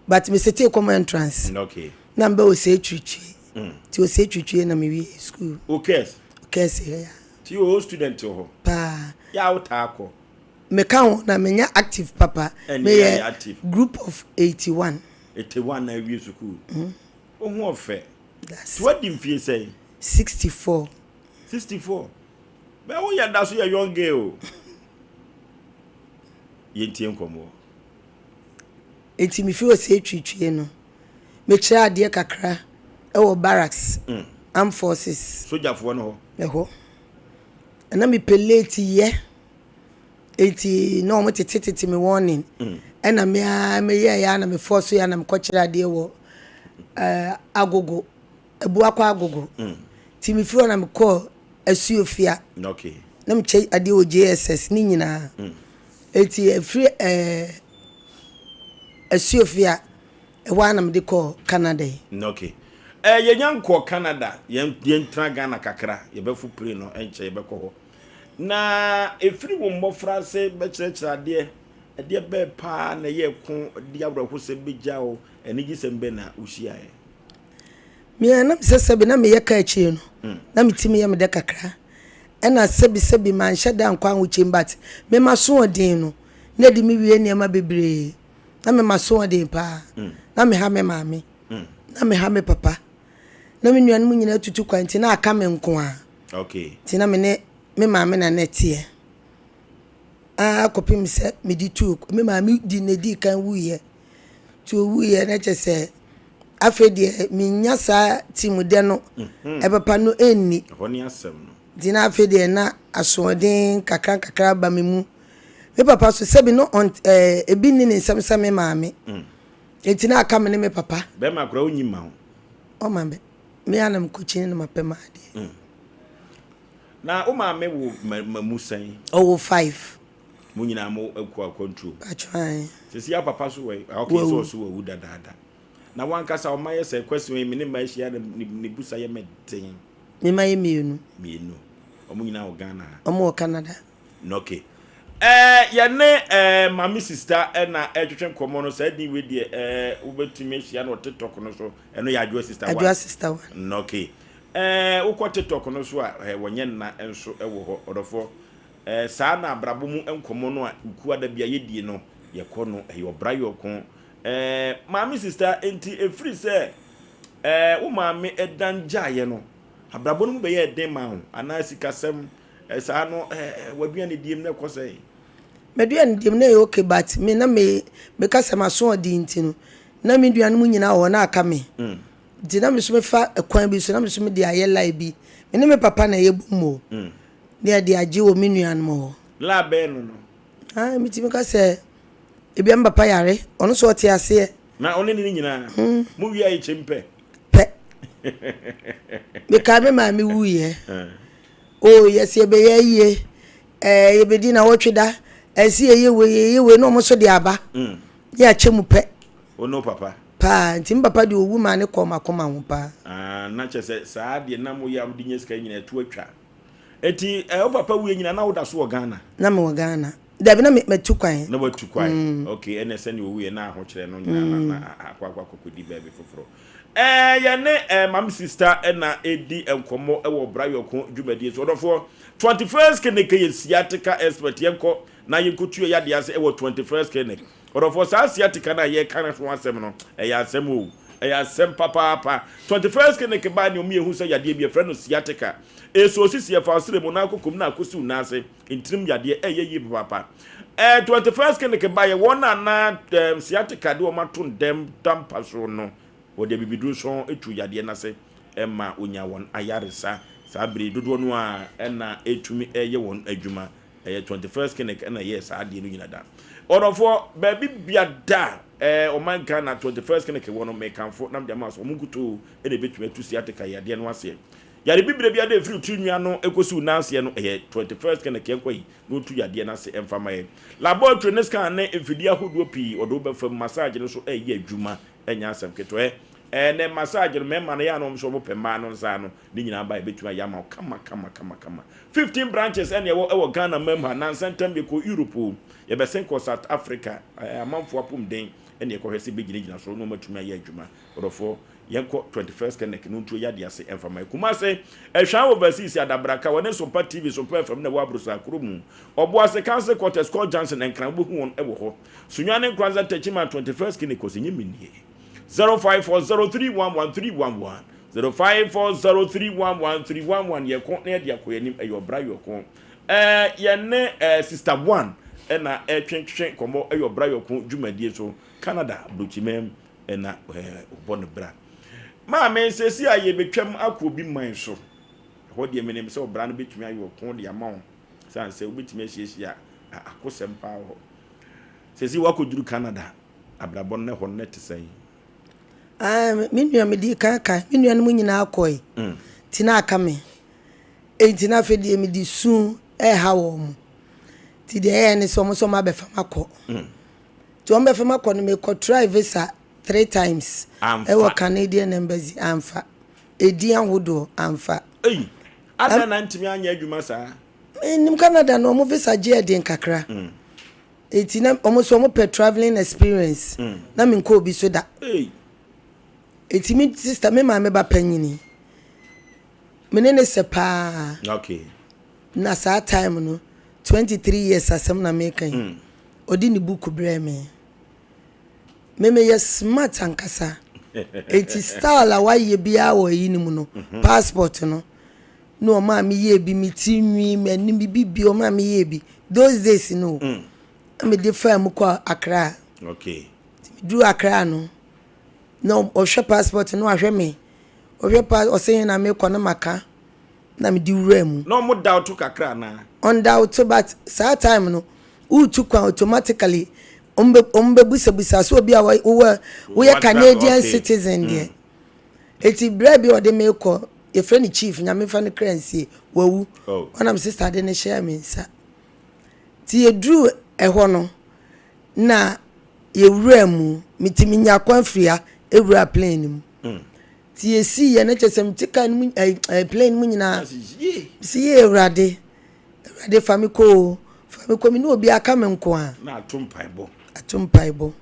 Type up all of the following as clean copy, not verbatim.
But me setee kɔm entrance. Okay. Na mbɛ ose twitwi. Ti ose twitwi na me wie school. Okes. Okes ya. Ti o student wɔ hɔ. Paa. Ya wo taa kɔ. Me ka ho na me nya active papa. Me yɛ group of 81. 81 na awie school. Wo ho ɔfɛ. Ti wadi mfie sɛn? 64. 64. Bɛ wo yɛ da so yɛ young girl o. Yɛntie nkɔmmɔ. Enti mefiri Osei Twitwie no, mekyerɛɛ adeɛ kakra wɔ barracks, armed forces. Sogyafoɔ no hɔ? Ɛhɔ. Na mepɛ late yɛ, enti na wɔn tetetete me warning. Ɛna me ara meyɛeɛ ara na me force yɛ na mekɔkyerɛ adeɛ wɔ ɛɛ Agogo, Abuakwa Agogo. Nti mefiri hɔ na mekɔɔ Asuofia. Okay. Na mekyɛ adeɛ wɔ JSS ne nyinaa. Enti ɛfiri ɛɛ Asuofia ɛhɔ ara na mede kɔɔ Canada yi. Okay. Eh, yɛnya nkɔɔ Canada, yɛn yɛntena Ghana kakra, yɛbɛfo plane no, ɛnkyɛ yɛbɛkɔ hɔ. Na ɛfiri wo mmɔfraase bɛkyerɛkyerɛ adeɛ, ɛdeɛ bɛɛ paa na ɛyɛ ko de awerɛhosɛm bɛgya wo, anigyesɛm bɛn na wohyiaeɛ? Me a na mesɛ sɛbi na meyɛ kaa akyire no, na me ti meyɛ me dɛ kakra. Ɛna sɛbi sɛbi manhyɛ da ankɔ ahokyem but me m'asoɔden no na ɛde me wie nneɛma bebree. Na me m'asoɔden paa. Na me ha me maame. Na me ha me papa. Na me nuanom nyinaa tutu kwan nti na aka me nko ara. Okay. Nti na me ne me maame na na ɛteɛ. Aa kɔpem sɛ mede tuu me maame di na ɛdii kan wuiɛ. Nti owuiɛ na kyerɛ sɛ afei deɛ mennya saa tirimudɛ no ɛpapa no ɛnni. Ɛhɔ ne asɛm no. Nti na afei deɛ na asoɔden kakra nkakra ba me mu. Me papa so sɛbi no ɔnt ɛɛ ebi nni ne nsam sɛ me maame. Nti na aka me ne me papa. Bɛrima koraa ɔnyi mma wo. Ɔma me. Me ara na mekɔkyini na mapɛ m'adeɛ. Na wo maame wo ma mu sɛn? Ɔwɔ five. Mo nyinaa mo kɔ akwantuo. Pakyɛ ae. Sisi a papa so wɔ okay sɛ ɔso wawu dadaada. Na wankasa ɔma yɛ sɛ question yi me ne mma ahyia ne ne busa yɛ me den. Me mma yɛ mmienu. Mmienu. Ɔmo nyinaa wɔ Ghana ha. Ɔmo wɔ Canada. Okay. Ɛɛ yɛne ɛɛ maame sista ɛna ɛtwetwe nkɔmɔ no saa din wei deɛ ɛɛ wobɛtumi ahyia no wɔ TikTok no so ɛno yɛ Adwoa sista one. Adwoa sista one. Okay. Ɛɛ wokɔ TikTok no so a ɛɛ wɔnyɛ nna nso ɛwɔ hɔ ɔdɔfoɔ. Ɛɛ saa na abrabɔ mu nkɔmmɔ no a Ukua da bi a yɛdie no, yɛkɔ no, ɛyɛ ɔbra yɔko. Ɛɛ maame sista, enti ɛfiri sɛ ɛɛ wo maame dan gyaeɛ no, abrabɔ no mu bɛyɛɛ den maa wo anaa sikasɛm, ɛɛ saa no ɛɛ w'aduane die mu na ɛkɔ sɛn? M'aduane die mu na ɛyɛ okay but me na me meka sɛ m'asoɔden nti no, na me nuanom nyinaa wɔ hɔ na aka me. Nti na me nso mefa kwan bi so na me nso mede ayɛ lie bi. Me ne me papa na yɛbom o. Ne yɛde agye wɔ me nuanom hɔ. La bɛn no no? Ah, metumi ka sɛ ebia me papa yare, ɔno nso ɔte aseɛ. Na ɔne ne nyinaa? Mm. Mo wia yɛ kyɛm pɛ? Pɛ. Mekae me maame wuiɛ. O, yɛsi yɛbɛyɛ ayie, ɛɛ yɛbɛdi na wɔtwe da, ɛsi yɛyɛ wei, yɛyɛ wei, na wɔn nso de aba. Mm. Ne yɛakyɛ mu pɛ. Wo ne wo papa? Paa, nti me papa deɛ owu maa ne kɔɔ m'akoma ho paa. Ah, na kyerɛ sɛ saa deɛ na moyɛ a mode nya sika nyinaa ɛto atwa. Eti eh, wo papa wuiɛ nyinaa na woda so wɔ Ghana? Na mewɔ Ghana. Dabi na me matu kwan. Na watu kwan. Mm. Okay, ɛnna sɛnea owuiɛ na ahokyerɛ no nyinaa na na akɔ akɔ akɔkɔdi baabi foforɔ. Eh, yɛne eh, mam sista na ɛdi nkɔmmɔ wɔ Brayɔko dwumadie so. Ɔdɔfoɔ, 21st Clinic yɛ sciatica expert. Yɛnkɔ na yɛnkɔtua yadeɛ ase wɔ 21st Clinic. Ɔdɔfoɔ, saa sciatica no a yɛreka ne ho asɛm no, ɛyɛ asɛm o. Ɛyɛ asɛm papaapa. 21st Clinic baa nea wɔyɛ hu sɛ yadeɛ bi yɛfrɛ no sciatica. Ɛsɔ sisi, ɛfa ɔsrɛ mu, nan kokom na akɔsi wo nan ase. Ntirim yadeɛ, ɛyɛ yie papaapa. Ɛɛ 21st Clinic baeɛ, wɔn a na ɛɛm sciatica de wɔn ato ndɛm dampa so no, wɔde abibiduro sɔn tu yadeɛ no ase ma wɔnya wɔn ayaresa. Saa bere yi, dodoɔ no ara na ɛtumi yɛ wɔn adwuma. Ɛyɛ 21st Clinic na ɛyɛɛ saa adeɛ no nyina da. Ɔdɔfoɔ, baabi bia da a ɛɛ ɔman Ghana 21st Clinic wɔ no, mekamfo na mede ama so. Wɔn nkutoo na ɛbɛtumi atu sciatica yadeɛ no aseɛ. Yare bibire biara da ɛfiri wo tiri nwi ano kɔsi wo nan aseɛ no, ɛyɛ 21st Clinic yɛnkɔ yi na wɔntu yadeɛ no ase mfa ma yɛn. Laboratory ne scan ne mfidie ahodoɔ pii wɔde wo bɛfa mu, massage no nso ɛyɛ adwuma, ɛnyɛ asɛm ketewa. Ɛɛ massage no mmarima no yɛ a na wɔn nso wɔpɛ mmaa no nsa ano, ne nyinaa ba a yɛbɛtumi ayɛ ama wo kama kama kama kama. 15 branches ɛna ɛwɔ ɛwɔ Ghana mam ha, nansa ntam yɛkɔ Europe o, yɛbɛsen kɔ South Africa, ɛɛ amanfoɔ apomden ɛne ɛkɔhwɛ sɛ bɛgyinagyina so na wɔatumi ayɛ adwuma. Ɔdɔfoɔ, yɛnkɔ 21st Clinic no ntuo yadeɛ ase ɛmfa ma. Kumase, Ɛhwan Overseas, Adabraka, wɔne Sompa TV, Sompa FM na ɛwɔ Abrosa kuro mu. Ɔboase, Council Quarters, Court Junction, Nkran, wobɛhu wɔn wɔ hɔ. Sunyani, Nkoranza, Techiman, 21st Clinic, ɔsɛ nyɛ menie. 0540311311 0540311311 yɛko na yɛde akɔ yɛn anim, ɛyɛ ɔbra yɔko. Ɛɛ yɛne ɛɛ Sister One ɛna ɛtwetwe nkɔmmɔ, ɛyɛ ɔbra yɔko dwumadie so, Canada brokyimam ɛna ɛɛ ɔbɔ ne bra. Maame, sɛsi a yɛbɛtwam akɔ obi man so, ɛhɔ deɛ menim sɛ ɔbra no bɛtumi ayɛ ɔko de ama wo, sane sɛ wobɛtumi ahyiahyia akosɛm paa wɔ hɔ. Sɛsi wakɔduru Canada, abrabɔ no ɛhɔ no te sɛn? Ah, me nua mede kan kan, me nuanom nyinaa kɔe. Nti na aka me. Enti na afei deɛ mede su ɛreha wɔn mo. Nti deɛ ɛyɛ ne sɛ wɔn nso wɔn abɛfa m akɔ. Nti wɔn bɛfa m akɔ no, mekɔ try visa 3 times. Amfa. Ɛwɔ Canadian Embassy, amfa. Edin ahodoɔ, amfa. Ei, adɛn na ntumi anyɛ adwuma saa? Menim Canada no, wɔn visa gye ɛden kakra. Enti na wɔn nso wɔn pɛ travelling experience. Na menkɔ obi so da. Ei. Enti me sister, me maame ba panyini, me ne ne sɛ paa. Okay. Na saa time no, 23 years asɛm na meka yi. Ɔde ne book brɛɛ me. Me meyɛ smart ankasa. Enti style a wayɛ biara wɔ eyi no mu no, passport no, na ɔmaa me yɛɛ bi, me ti nwi, m'anim bibi bi, ɔmaa me yɛɛ bi. Those days no, na mede faa mu kɔ Accra. Okay. Nti meduru Accra no, na ɔhwɛ passport no, wahwɛ me. Ɔhwɛ pa, ɔsɛ yɛn na mekɔ na maka, na mede wura mu. Na ɔmo doubt kakra anaa? On doubt, but saa time no, wotu kwan automatically, ɔmo bɛbusabusa so obi a wowɔ woyɛ Canadian citizen deɛ. Eti berɛ bi a ɔde me kɔ, yɛfrɛ no chief, Nyame fa no kra nsie, wawu. Oh. Ɔnam sister de ne hyɛɛ me nsa. Nti yɛduru ɛhɔ no, na yɛwura mu, metumi nya kwan firi ha ewura plane no mu. Nti yɛsii yɛ no kyerɛ sɛ mete car no mu, plane no mu nyinaa. Si yɛ Awurade, Awurade fa me kɔ o, fa me kɔ, me ne obi aka me nko a. Na ato mpaebɔ. Ato mpaebɔ.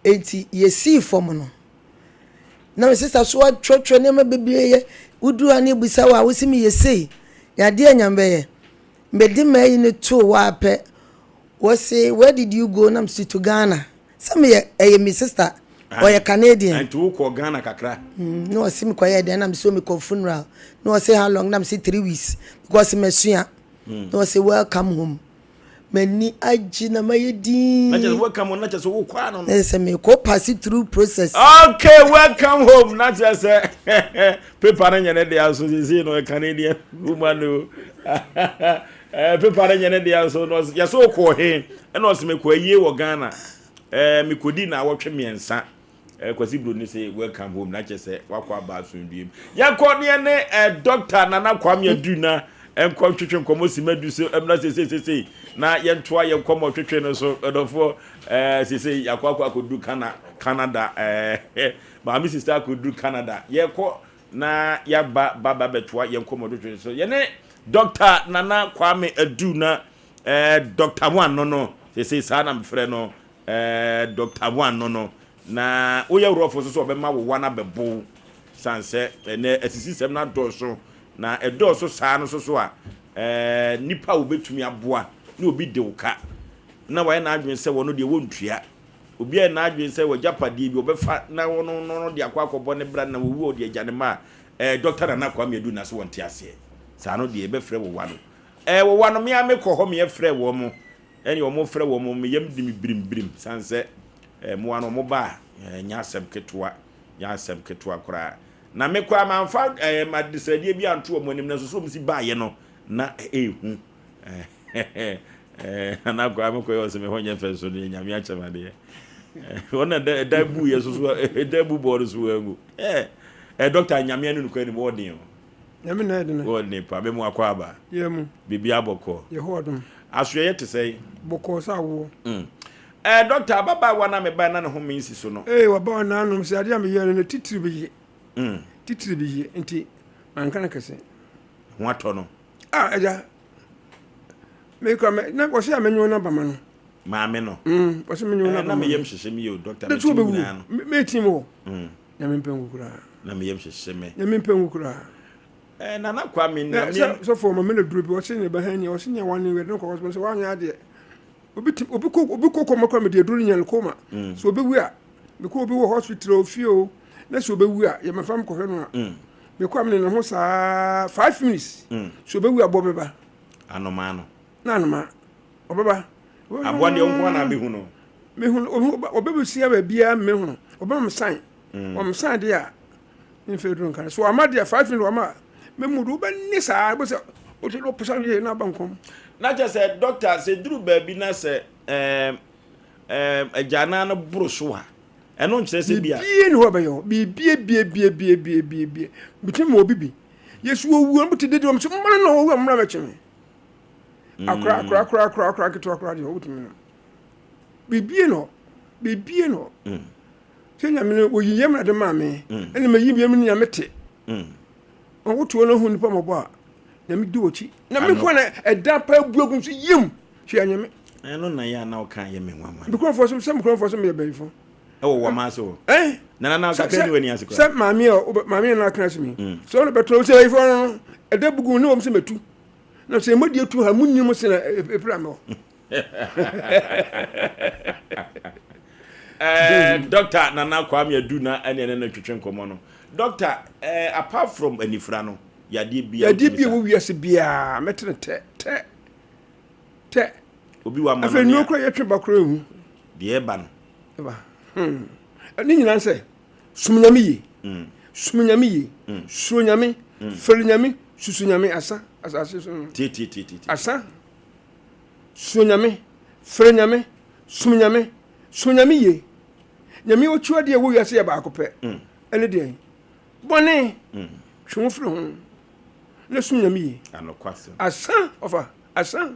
Enti yɛsii fam no, na me sister so atwerɛtwerɛ nneɛma bebree yɛ, woduru ha ne ebusa wo a, wosi me yɛ sei, na adeɛ a Nyame bɛyɛ. Mede m'ayi no too hɔ a pɛ, wɔse where did you go? Na mese to Ghana. Sɛ meyɛ, ɛyɛ me sister, ɔyɛ Canadian. Nti wokɔ Ghana kakra? Na ɔse mekɔyɛɛ dɛn? Na mese mekɔ funeral. Na ɔse how long? Na mese 3 weeks because masua. Na ɔse welcome home. M'ani agye na mayɛ dinn. Na kyerɛ sɛ welcome home, na kyerɛ sɛ wokɔ ano no. Na kyerɛ sɛ mekɔ pass through process. Okay, welcome home. Na kyerɛ sɛ paper no nyɛ ne dea nso sisi no Canadian woman o. Paper no nyɛ ne dea nso no yɛ sɛ wokɔ he ɛna ɔsɛ mekɔ ayie wɔ Ghana. Mekɔdi na awɔtwe mmiɛnsa. Kwasi Broni sɛ welcome home na kyerɛ sɛ wakɔ aba asomdwoe mu. Yɛnkɔ ne yɛne Dr. Nana Kwame Adu na nkɔ ntwetwe nkɔmmɔ si madu so mmra seseesesei na yɛntoa yɛn nkɔmmɔ twetwe no so. Ɔdɔfoɔ, sesei yɛakɔ akɔ akɔduru Canada, maame sister akɔduru Canada. Yɛkɔ na yɛaba ba ba bɛtoa yɛn nkɔmmɔ twetwe no so. Yɛne Dr. Nana Kwame Adu na Dr. One no no, sesei saa na mefrɛ no, Doctor One no no, na woyɛ worɔfo nso sɛ ɔbɛma wo wa no abɛbow, san sɛ ɛnɛ asisisɛm no adɔɔso, na ɛdɔɔso saa no nso so a, nnipa a wɔbɛtumi aboa ne obi de wo ka na wayɛ n'adwene sɛ wɔno deɛ wɔntua, obi ayɛ n'adwene sɛ w'agyapadeɛ bi ɔbɛfa na wɔno no de akɔ akɔbɔ ne bra na wɔwu a ɔde agya ne ma a, Doctor Nana Kwame Adu na so wɔnte aseɛ saa no deɛ yɛbɛfrɛ wo wa no, wo wa no me ara mekɔ hɔ meyɛfrɛ wɔn mo. Ɛne wɔn frɛ wɔn, me yam di me birimbirim sane sɛ mmoa no wɔn ba a, ɛnyɛ asɛm ketewa, nyɛ asɛm ketewa koraa. Na me koraa mamfa adesrɛdeɛ bi anto wɔn anim, nanso sɛ wɔn si baeɛ no, na ɛyɛ hu. Nana koraa mekɔyɛ ɔsɛ me ho nyɛ fɛ nso deɛ Nyame akyɛ me adeɛ. Wɔn na ɛdan bu yɛ so so, ɛdan bu bɔɔ no so wɔn angu. Ɛɛ, dɔkta Nyame anu no kɔ anim ɔɔden o. Nyame na ɛde no. Wɔ ne pa me mu akɔ aba. Yɛ mu. Biribi abɔkɔ. Yehowa dom. Asoɛyɛ te sɛn? Bɔkɔɔ sɛ awoɔ. Mm. Eh, dɔkta, ababaawa no a mebae na ne home nsi so no. Ee, waba ɔnaanom sɛ adeɛ a meyɛɛ no no titiri bi ye. Mm. Titiri bi ye, nti manka no kɛse. Ho atɔ no. Ah, agya. Mekura me, na wɔsɛ a menwo no aba ma no. Maame no. Mm, ɔsɛ menye wo na na me yam hyehye me yɛ o doctor. Me ti nyinaa no. Me ti mu hɔ. Mm. Nyame mpɛ ngu koraa. Na me yam hyehye me. Nyame mpɛ ngu koraa. Eh, Nana Kwame na me. Sɔfo ma me na duro bi ɔsɛ ne ba han ni ɔsɛ nya wane wɛ no kɔ hospital sɛ wanyɛ adeɛ. Obi ti obi kɔ obi kɔ kɔma kɔ me de duro nya koma. Mm. So obi wu a me kɔ obi wɔ hospital ofie o na sɛ obi wu a yɛ me fam kɔhwɛ no a. Mm. Me kɔ amene ne ho saa 5 minutes. Mm. So obi wu a bɔ bɛba. Anomaa no. Na anomaa. Ɔbɛba. Aboa deɛ nko na bɛhu no. Mehu no ɔbɛbɛsia baabiara mehu no. Ɔbɛma me sign. Ɔma sign deɛ a memfa aduro nka no. So wama deɛ 5 minutes wama a mɛmu do wobɛne saa wobɛ sɛ wote no posa yie na aba nkɔm. Na kyerɛ sɛ dɔkta sɛ duru baabi na sɛ ɛɛm ɛɛm agyanan no boro so a ɛno nkyerɛ sɛ bia. Biribiara ni hɔ a ɔbɛyɛ hɔ. Biribiara bie bie bie bie bie bie. Bitumi ma obi bi. Yesu owuo no bote dede wɔm sɛ mmara na ɔwu a mmara bɛkye me. Akora akora akora akora akora ketewa akora deɛ wotumi no. Bibie no bibie no. Mm. Sɛ nyame no oyi yam na de maa me. Mm. Ɛna meyi yam ne nyame te. Mm. Wotoɔ no hu nipa mɔbɔ a nyame di wɔkyi. Na me nko na ɛda pa abu agu nso yam hwɛ anyame. Ɛno na yɛ a na ɔka yɛ me nwanwa. Mekurɔfoɔ so sɛ mekurɔfoɔ so meyɛ bɛyifo. Ɛwɔ wɔn ase hɔ. Ɛn. Nana na kakra ni wani ase koraa. Sɛ maame a maame a na atena ase mi. Sɛ ɔno bɛtɔ sɛ bɛyifo no ɛda bugu ne wɔn sɛ mɛtu. Na sɛ mo deɛ tu ha mo nim sɛ na epira mi hɔ. Ɛɛ Dɔkta Nana Kwame Adu na ɛne ɛne no twetwe nkɔmɔ no. Dɔkta ɛɛ apart from anifira no yadeɛ bi a. Yadeɛ bi a ɛwɔ wiase biara mɛtene tɛ tɛ tɛ. Obi wa ma no. Afei nnuro kora yɛtwe ba kora ehu. Deɛ ɛba no. Ɛba. Hmm. Ne nyinaa sɛ som nyame yie. Mm. Som nyame yie. Mm. Suro nyame. Mm. Fɛre nyame. Susu nyame asa asase so no. Tie tie tie tie. Asa. Suro nyame. Fɛre nyame. Som nyame. Som nyame yie. Nyame okyiwadeɛ ɛwɔ wiase yɛ baako pɛ. Mm. Ɛne deɛ bɔne. Mm. Twe wo firi ho. Na som nyame yie. Anokwasɛm. Asa ɔfa asa.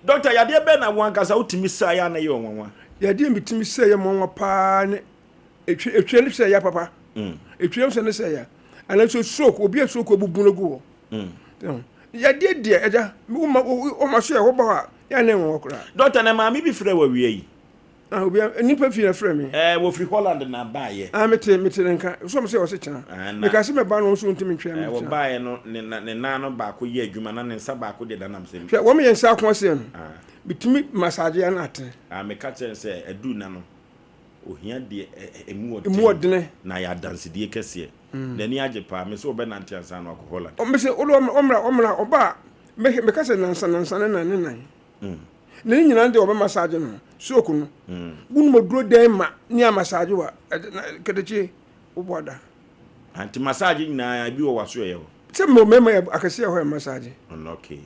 Dɔkta, yadeɛ bɛn na wo ankasa wotumi sa yɛ a na ɛyɛ ɔnwanwa? Yadeɛ metumi sɛ yɛ mwanwa paa ne etwa ne sɛ ya papa. Mm. Etwa sɛ ne sɛ ya. Anaasɛ stroke, obi a stroke abubu no gu hɔ. Mm. Yadeɛ deɛ agya, woma woma so yɛ hɔ ba hɔ a, yɛ ne nwanwa koraa. Dɔkta, na maame bi frɛ wɔ awia yi. Ah, obi nipa fi na frɛ me. Ɛɛ eh, wɔfiri Holland na baayɛ. Ah, mete mete ne nka. So mo sɛ ɔse kyena. Ah, na. Meka sɛ mɛba no nso ntumi ntwɛn me. Eh, wɔbaayɛ no ne ne nan no baako yɛ adwuma na ne nsa baako deɛ danam sɛm. Hwɛ, wɔn yɛ nsa ako aseɛ no. Ah. Metumi massage ya na atene. Ah, meka kyerɛ no sɛ aduru na no ohia deɛ emu ɔden. Emu ɔdene. Na yɛ adansedie kɛseɛ. Mm. N'ani agye paa. Me sɛ ɔbɛnante ansa na wakɔ Holland. Ɔmo sɛ ɔmra ɔmra ɔba a meka sɛ nansa nansa ne nan ne nan. Mm. Na ne nyinaa deɛ wɔbɛ massage no soak no mm. wonum aduro dɛn ma ne a massage wa ketekye wobɔ ada. Nti massage nyinaa ebi wɔ waso ɛyɛ hɔ. Sɛ mo mmarima yɛ akɛseɛ hɔ yɛ massage. Okay.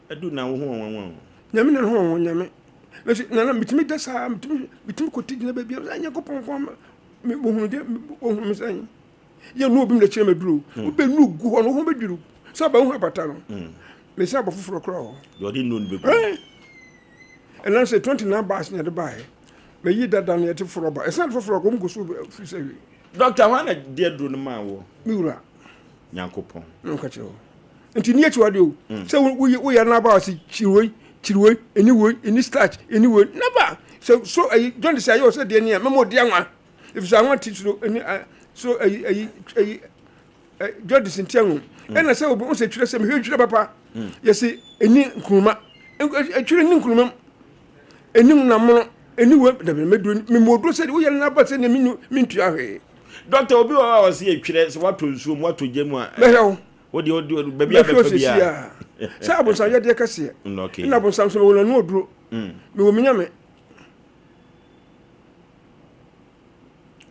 Adu na wo ho wɔn wɔn. Nyame na ho wɔn nyame. Mesi nana mitumi da saa mitumi mitumi kɔti gyina baabi a sɛ Nyankopɔn kɔn me ohunu de ohunu me sɛn. Yɛ nu obi mu na kyerɛ me duro. Hmm. Wobɛ nu gu hɔ no ho bɛdwiri sɛ ɔbɛ hu apata no. Hmm. Mesi abɔ foforɔ koraa hɔ. Deɛ ɔde nnuro no bɛgu. Ɛnam sɛ 29 bars na yɛde baeɛ. Mayi dada no yɛte foforɔ ba. Ɛsan foforɔ kɔ mu gu so firi sɛ wie. Dɔkta hwan na de aduro no maa woɔ? Me wura. Nyankopɔn. Na ɔka kyerɛ wo. Nti ni akyiwade o. Hmm. Sɛ woyɛ n'aba ɔsi kyiriwoi kyiriwoi ɛni woi ɛni starch ɛni woi naba sɛ so ɛyi jaundice ayɛ ɔsɛ deɛ ni a mɛmɔ ɔdi anwa. Efisɛ anwa titiriw ne so ayi ayi ayi jaundice nti anwo. Mm. Ɛna sɛ obi sɛ twerɛ sɛ mehwɛ twerɛ papa. Mm. Yɛsi ɛni nkuruma. Ɛtwerɛ ni nkuruma mu. Ɛni namono. Ɛni wɔ dabi mɛduro mɛmɔduro sɛ woyɛ no aba sɛ ne mentua hwee. Dɔkta obi wɔ hɔ a ɔsi etwerɛ sɛ watɔ nsuo mu watɔ gya mu a. Mɛhwɛ wo. Wode wode baabi a bɛfa biara. Sɛ abonsam yɛ deɛ kɛseɛ. Mm, ɛna abonsam sɛ mewɔ n'ano oduro. Mewɔ me nyame.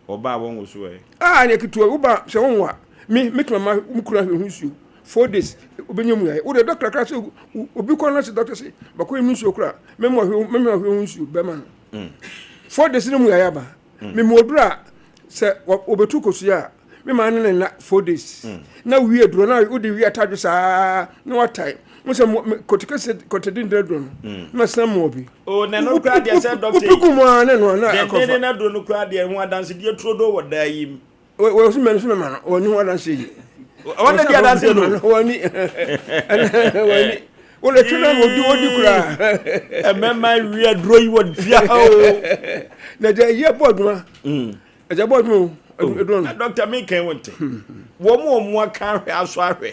Ɔbaa wɔn wo so ɛ. Ah, ne ketewa wo ba sɛ wɔn wa me metuma ma me kura hwɛ ho nsuo 4 days obɛnya mu ayɛ wode dɔkta kra sɛ obi kɔ no sɛ dɔkta sɛ bakɔ yi mu nsuo kora mɛmu ahwɛ mɛmu ahwɛ ho nsuo bɛma no 4 days no mu ayɛ aba memu oduro a sɛ wɔbɛtu kosua a me maa ne ne nna 4 days na wie duro na wode wie atadwe saa na watae mo sɛ kɔtekɛsɛ kɔtɛde ndra duro no na san mu obi o na no kura deɛ sɛ dɔkta yi wopiku mu a ne no na akɔfa dendenden na duro no kura deɛ ho adansedeɛ turo do wɔ daa yi mu wɔ so mɛno so mɛma no wɔni ho adanseɛ yi wɔn na di adanseɛ no wɔni wɔni. Wọ́n ti náà wọ́n di wọ́n di kura. Mmarima wi aduro yi wɔ dua o. Na ɛgya ɛyɛ bɔ adwuma. Ɛgya bɔ adwuma o. Aduro no. Dɔkta mi kɛn wɔn te. Wɔn mu wɔn aka ahwɛ aso ahwɛ.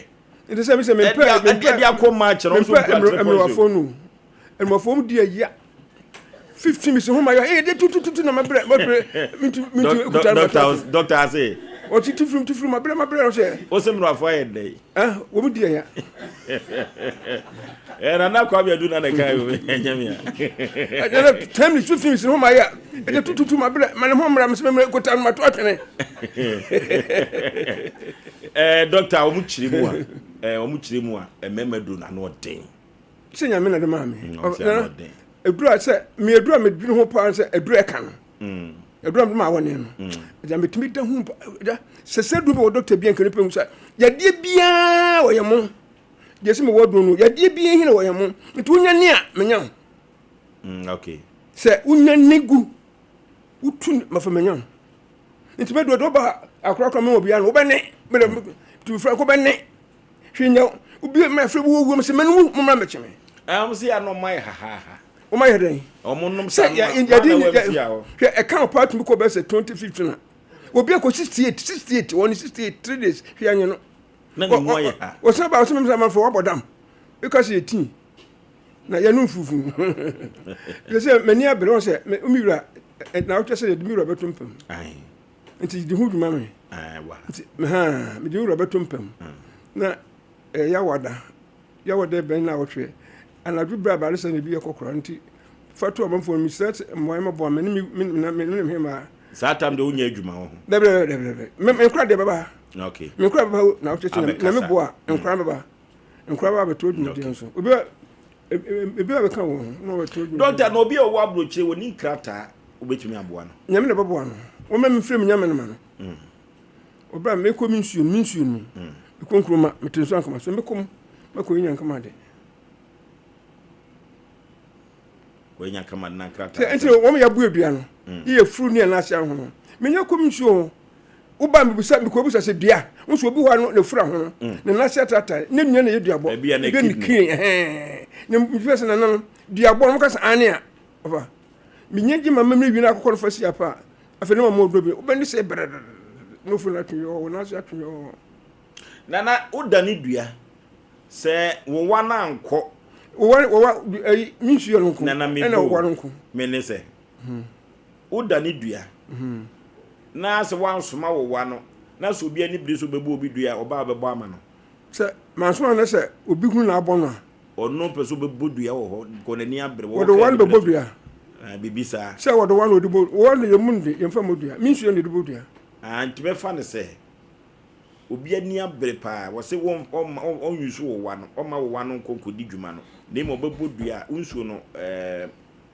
Nti sɛ mi sɛ mi mpɛ mi mpɛ ɛdi akɔ match na ɔso nkura 3.0. Mmerɛwafoɔ no mmerɛwafoɔ mu di ɛya 15 mi sɛ ho ma yɛ ɛyɛ de tututu na ma brɛ ma brɛ mi tu mi tu ekuta ma to. Dɔkta ase. Ɔti tu firim tu firim ma brɛ ma brɛ ɔsɛ. O sɛ mmerɛwafoɔ ayɛ dɛ. Ah, wɔn mu di ɛya. Ɛ Nana Kwame Adu na na kan yi ɛnyɛ mi a. Ɛnna 10 minutes 15 minutes ho ma yɛ ɛdɛ tututu ma brɛ ma ne ho mmerɛ mi sɛ mɛ ekuta ma to atwene. Ɛɛ dɔkta, wɔn kyerɛ mu a ɛɛ wɔn kyerɛ mu a mmarima duro na ano ɔden. Sɛ Nyame na de maa mi. Eduru a sɛ mi eduru a mi dwene ho paa sɛ eduru ɛka no. Eduru a mi de maa wɔne no. Ɛgya mi tumi da ho ɛgya sɛ sɛ duro bi wɔ dɔkta bi nka nipa mu sɛ yadeɛ biara wɔ yɛn mo. Deɛ sɛ mi wɔ duro no yadeɛ biara hin wɔ yɛn mo nti wonya ne a menya ho. Sɛ wonya ne gu wotu mafa menya ho nti mɛ duro ba akorakora mi wɔ biara no wobɛne mɛ dɛ tumi fura ko bɛne hwɛ nya obi mɛ fɛ wo wuo sɛ mɛ no wu mo mra mɛkye me. Ɛɛ wɔn si ano ɔmo ayɛ hahaha. Wɔn ayɛ dɛn? Wɔn nom sa sɛ yɛde hwɛ ɛka ɔpaa tumi kɔ bɛyɛ sɛ 2015 a obi akɔ 68 68 wɔn 68 3 days hwɛ anyi no. Na ne mu ayɛ ha. Wɔsan ba wɔsɛ mɛmɛ sɛ amanfo wabɔ dam eka sɛ yɛ tii na yɛn fufu yɛ sɛ mɛni abere wɔn sɛ mɛ mi wura na ɔkyɛ sɛ yɛde mi wura bɛto mpam nti di ho dwuma mi nti ha mede wura bɛto mpam na yawada yawada bɛn na awɔtwe anadwo bere abaare sɛ na ebi yɛ kɔkɔrɔ nti fa to ɔmanfoɔ no mesrɛ sɛ mmoa mɛboa me ne me me me ne me maa. Saa tam de wonya adwuma wɔ ho. Dɛbi dɛbi dɛbi dɛbi me me nkora deɛ bɛba. Okay. Me nkora bɛba na ɔkyɛ sɛ na me boa nkora bɛba nkora bɛba bɛto adwumadeɛ nso obi ebi a bɛka wɔn ho na wɔbɛto adwumadeɛ. Dɔkta, na obi a ɔwɔ aburokyire wɔ ne nkrataa wobɛtumi aboa no. Nyame na bɛboa no wɔma me mfiri me nyame no ma no. Ɔbɛrɛ a mekɔ me nsuo no me nsuo no mekɔ nkuruma mete nsuo ankama so mekɔ mu mɛkɔ yi nyankama de. Wɔnya kama na nkrataa. Nti wɔn yɛ abue dua no yɛ furu ne ɛna ase ahono menya kɔ me nsuo ho woba mebisa mekɔ bisa sɛ dua nso obi hɔ ano na fura ho ne nase atratra ne nua na yɛ duabɔ ebi ne kiri ɛhɛn ne mfɛ sɛ nana no duabɔ no kasa ane a ɔfa menya gye ma mmemme wi na akokɔ no fa si apa afei ne ma mo dɔ bi wobɛne sɛ brɛdɛdɛdɛ na ofuru no atwe yɔɔ n'ase atwe yɔɔ. Nana wodane dua sɛ wowa no ankɔ. Wowa wowa ɛyi mi nsuo no nko. Nana mi ɛna wowa no nko. Me ne sɛ wodane dua na sɛ wansoma wowa no na sɛ obi ani bere so bɛbɔ obi dua a ɔbaa bɛbɔ ama no. Sɛ mansoma no sɛ obi hunu na abɔ no a. Ɔno pɛ so bɛbɔ dua wɔ hɔ kɔ n'ani abere. Wɔde wowa no bɛbɔ dua. Biribi saa. Sɛ wɔde wowa no wɔde bɔ wowa no yɛ mu no de yɛmfa mmɔ dua mi nsuo na yɛde bɔ dua. Nti bɛfa no sɛ obi ani abere paa wɔse wɔn ɔma ɔnyusu wowa no ɔma wowa no nkɔ nkɔdi dwuma no na mmom ɔbɛbɔ dua a nsuo no ɛɛ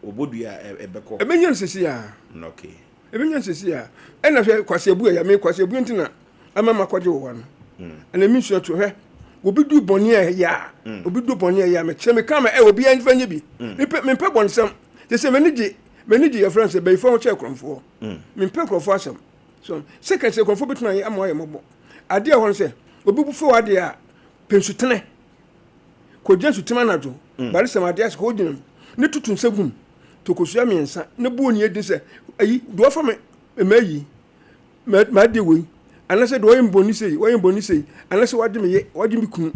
ɔbɔ dua a ɛbɛkɔ. Ɛbɛnya no sisi a. Okay. Ɛbɛnya no sisi a ɛna hwɛ kwasi abu ɛyɛ me kwasi abu nti na ama ma kɔgye wowa no ɛna mi nsuo to hwɛ obi du bɔnne a ɛyɛ a obi du bɔnne a ɛyɛ a mekyerɛ me kama ɛ obi ɛnfa nye bi mepɛ mepɛ bɔnsɛm te sɛ m'ani gye m'ani gye yɛfrɛ no sɛ bɛyifoɔ ho kyɛ korɔmfoɔ mempɛ korɔmfoɔ asɛm so sɛ kɛse korɔmfoɔ bɛtumi ayɛ ama wayɛ mmɔbɔ adeɛ hɔ no sɛ obi bu fo adeɛ a pɛ nsutene kɔgyina nsutene anadwo bare sɛm adeɛ ase kɔgyina mu ne tutu nsa gum tokosua mmiɛnsa ne buo ne adi sɛ ayi deɛ ɔfa me mma yi m'adeɛ wei anaasɛ deɛ ɔyɛ mbɔni sei ɔyɛ mbɔni sei anaasɛ wagye me ye wagye me kunu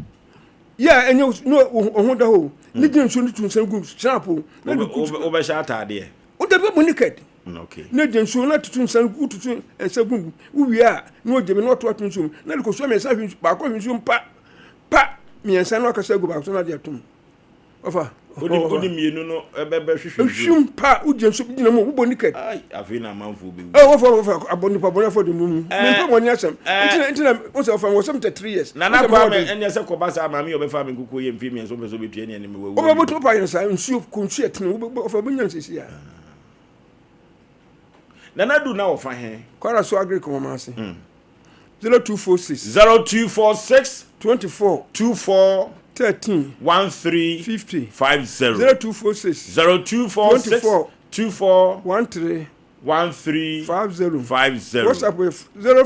yɛ a ɛnyɛ ne ɔho da hɔ ne gyina nsuo ne tu nsa gum snap o na de kutu wobɛhyɛ ataadeɛ wode bɛbɔ naked okay na gyina nsuo na tutu nsa wotutu nsa gum wowie a na ɔgye me na ɔto ato nsuo mu na de kɔsua mmiɛnsa ahwe baako ahwe nsuo mu pa pa mmiɛnsa na wakasa agu baako so na de atom ɔfa wode mmienu no bɛhwehwɛ hwim pa wogyina nsuo gyina mu wobɔ naked afei na amanfoɔ bɛwu ɛ wɔfa wɔfa abɔ nipa bɔne afɔ de mu mu mempɛ bɔne asɛm ntina ntina wo sɛ ɔfa wɔ 73 years Nana Kwame ɛnyɛ sɛ kɔba saa maame yɛ ɔbɛfa me nkukuo yɛ mfie 3 wopɛ sɛ wobɛtua ne anim wawu wobɛbɔtumi pa yɛ saa nsuo kɔ nsuo ɛtene ɔfa wobɛnya no sɛsi a Nana du na wɔfa he Kwara so agric wɔn ase 0246 0246 24 24 13 13 50 50 0246 0246 24 24 13. 13 50. 50. WhatsApp yɛ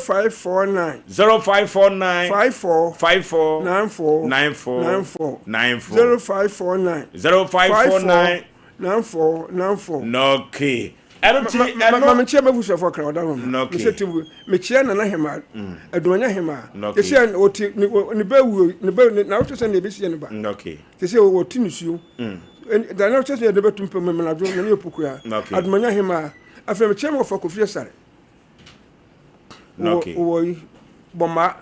0549. 0549. 54. 54. 94. 94. 94. 94. 0549. 0549. 94 94. Okay. Ɛno ti ɛno. ɛno. Ma mekyia m'abusuafoɔ kra ɔda hɔ ma. Okay. Mesɛ ti mekyia Nana Hema. Aduanya Hema. Okay. Ɛsi a ɔte ne ne ba wuo ne ba ne na wokyɛ sɛ ne ebesi yɛ ne ba. Okay. Te sɛ wɔte ne suo. Da na wokyɛ sɛ yɛde bɛto mpɛ mu mmenadwo na ne yɛ pokua. Okay. Aduanya Hema. Afei mekyia me wɔfa Kofi Asare. Okay. Wɔ yi bɔmmaa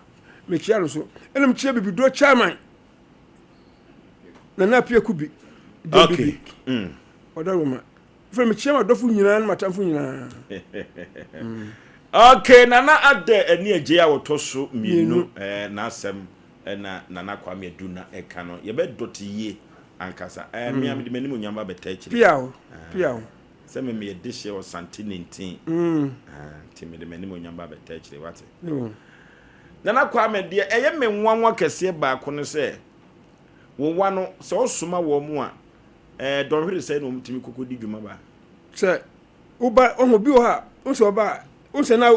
mekyia no so. Ɛna mekyia Bibiduro chairman. Nana Apia Kubi. Okay. Ɔda hɔ ma. Afei mekyia m'adɔfo nyinaa ne m'atamfo nyinaa. Okay, Nana Adɛ ɛne agye a wɔtɔ so mmienu n'asɛm ɛna Nana Kwame Aduna ɛka no yɛbɛdɔ te yie ankasa. Mmea mede m'anim onyam ba bɛta akyire. Piaw, piaw. Sɛ me meyɛ dehyeɛ wɔ Sante Nintin. Nti mede m'anim onyam ba bɛta akyire wate. Nana Kwame deɛ ɛyɛ me nwanwa kɛseɛ baako no sɛ wo wa no sɛ ɔsoma wɔn mu a dɔnhwere sɛ na wɔn tumi koko di dwuma ba. Sɛ woba ɔho bi wɔ hɔ a wosɛ ɔba a wosɛ na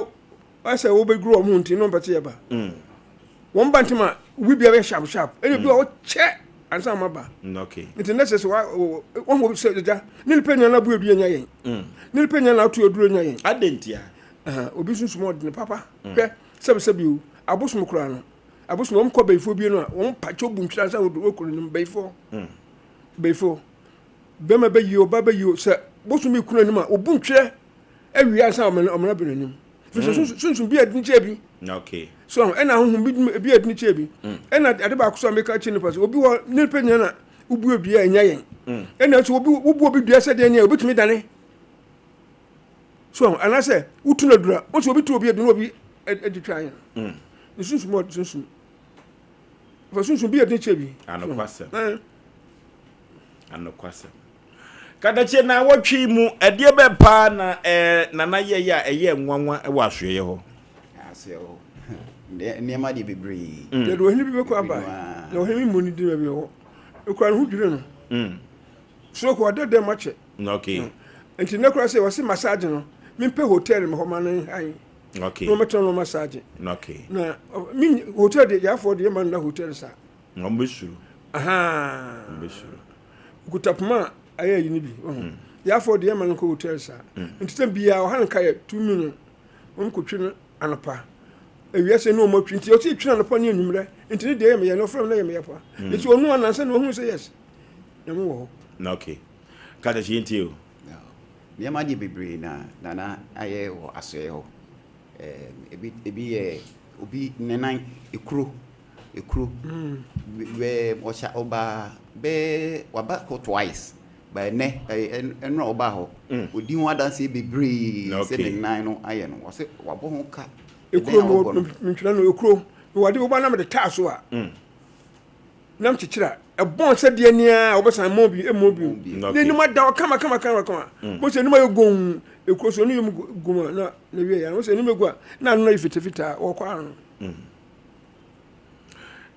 wasɛ wobɛduru wɔn ho nti na wɔmpɛ sɛ yɛba. Wɔn ba ntɛm a obi bia bɛyɛ sharp sharp ɛna bi wɔ wɔkyɛ ansa wɔn aba. Okay. Nti na sɛ sɛ wɔn ho sɛ gya ne nipa nyinaa na abu edu nya yɛn. Ne nipa nyinaa na ato aduro nya yɛn. Adentia. Obi sunsun ɔdene papa. Hwɛ sɛbisɛbi o abosom koraa no abosom wɔn kɔ bɛyifoɔ bi no a wɔn pakyɛ bu ntwere ansa wɔkɔ ne bɛyifoɔ. Bɛyifoɔ bɛrima bɛyi o ba bɛyi o sɛ bosom bi kunu anim a obu ntwerɛ awie ansa ɔmena ɔmena bɛ n'anim. Firi sunsun bi a ɛdini kyɛ bi. Okay. So ɛna ahohom bi bi a ɛdini kyɛ bi. Ɛna ade baako so a meka kyerɛ nipa sɛ obi wɔ ne nipa nyina na wobu obi a ɛnya yɛn. Ɛna nso obi wobu obi dua sɛ deɛ nea obetumi dane. So anaasɛ wotu no adura wo nso obi tu obi adura na obi adi twa yɛn. Ne sunsun mu sunsun. Fa sunsun bi a ɛdini kyɛ bi. Anokwasɛm. Anokwasɛm. Kadakyie na wɔtwe mu ɛdeɛ bɛ paa na nana yɛyɛ a ɛyɛ nwanwa wɔ asoɛyɛ hɔ. Asoɛyɛ hɔ nneɛma deɛ bebree. Yɛde ɔhene bi bɛkɔ aba na ɔhene bi mmɔ ne din baabi wɔ ekura ne ho dwiri no. So kɔ ɔda dɛm akyɛ. Okay. Nti ne kura sɛ wɔsi massage no mempɛ hotel mi hɔ ma no nhan. Okay. Na wɔmɛtena no massage. Okay. Na mi hotel de yɛafɔ de yɛ ma no na hotel saa. Wɔn bɛ suro. Wɔn bɛ suro. Okuta poma a ayɛ ayi no bi. Yɛafɔ de yɛ ma no nkɔ hotel saa. Nti sɛ biara ɔha no ka yɛ 2 million. Wɔn kɔtwi no anɔpa. Awia sɛ ne wɔn atwi nti ɔsi twi no anɔpa ne anwummerɛ. Nti ne deɛ yɛ meyɛ no ɔfrɛ me na yɛ meyɛ pa. Nti ɔno anansa na ɔhunu sɛ yes. Nyame wɔ hɔ. Na okay. Kadakyie yɛntie o. Nneɛma deɛ bebree na Nana ayɛ wɔ asoɛeɛ hɔ. Ebi ebi yɛ obi ne nan ekuro ekuro bɛɛ ɔhyɛ ɔbaa bɛɛ waba hɔ twice but ɛnɛ ɛɛ ɛnura ɔbaa hɔ odi ho adanseɛ bebree sɛ ne nan no ayɛ no wɔsɛ wabɔ ho ka. Ekuro mu ntwena no ekuro wade woba na mede taa so a nam kyekyere a ɛbɔn sɛ deɛ nia a wɔbɛsan mɔ bi mmɔ bi na anim ada hɔ kama kama kama kama mo sɛ anim ayɛ gom ekuro so ne yɛ mu gom a na na wie ya mo sɛ anim egu a na ano yɛ fitafitaa wɔkɔ ano.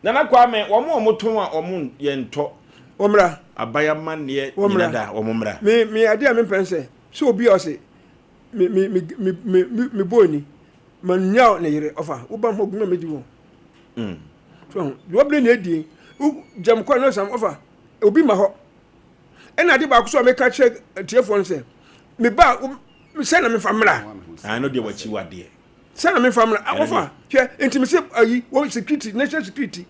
Nana Kwame wɔn a wɔtɔn a wɔn yɛ ntɔ. Wɔn mmra. Abayamaneɛ nyina da wɔn mmra. Me me adeɛ a mempɛ sɛ sɛ obi a ɔse me me me me me me bɔ ni ma nya ne yere ɔfa woba ho guma medi wɔn. So deɛ wɔbere na edi gyam kɔ no sam ɔfa obi ma hɔ. Ɛna ade baako so a meka kyerɛ atiefoɔ no sɛ me ba sɛ na mefa mmra. Ano deɛ wakyi wadeɛ. Sɛ na mefa mmra akɔfa hwɛ nti me sɛ ayi wɔ security national security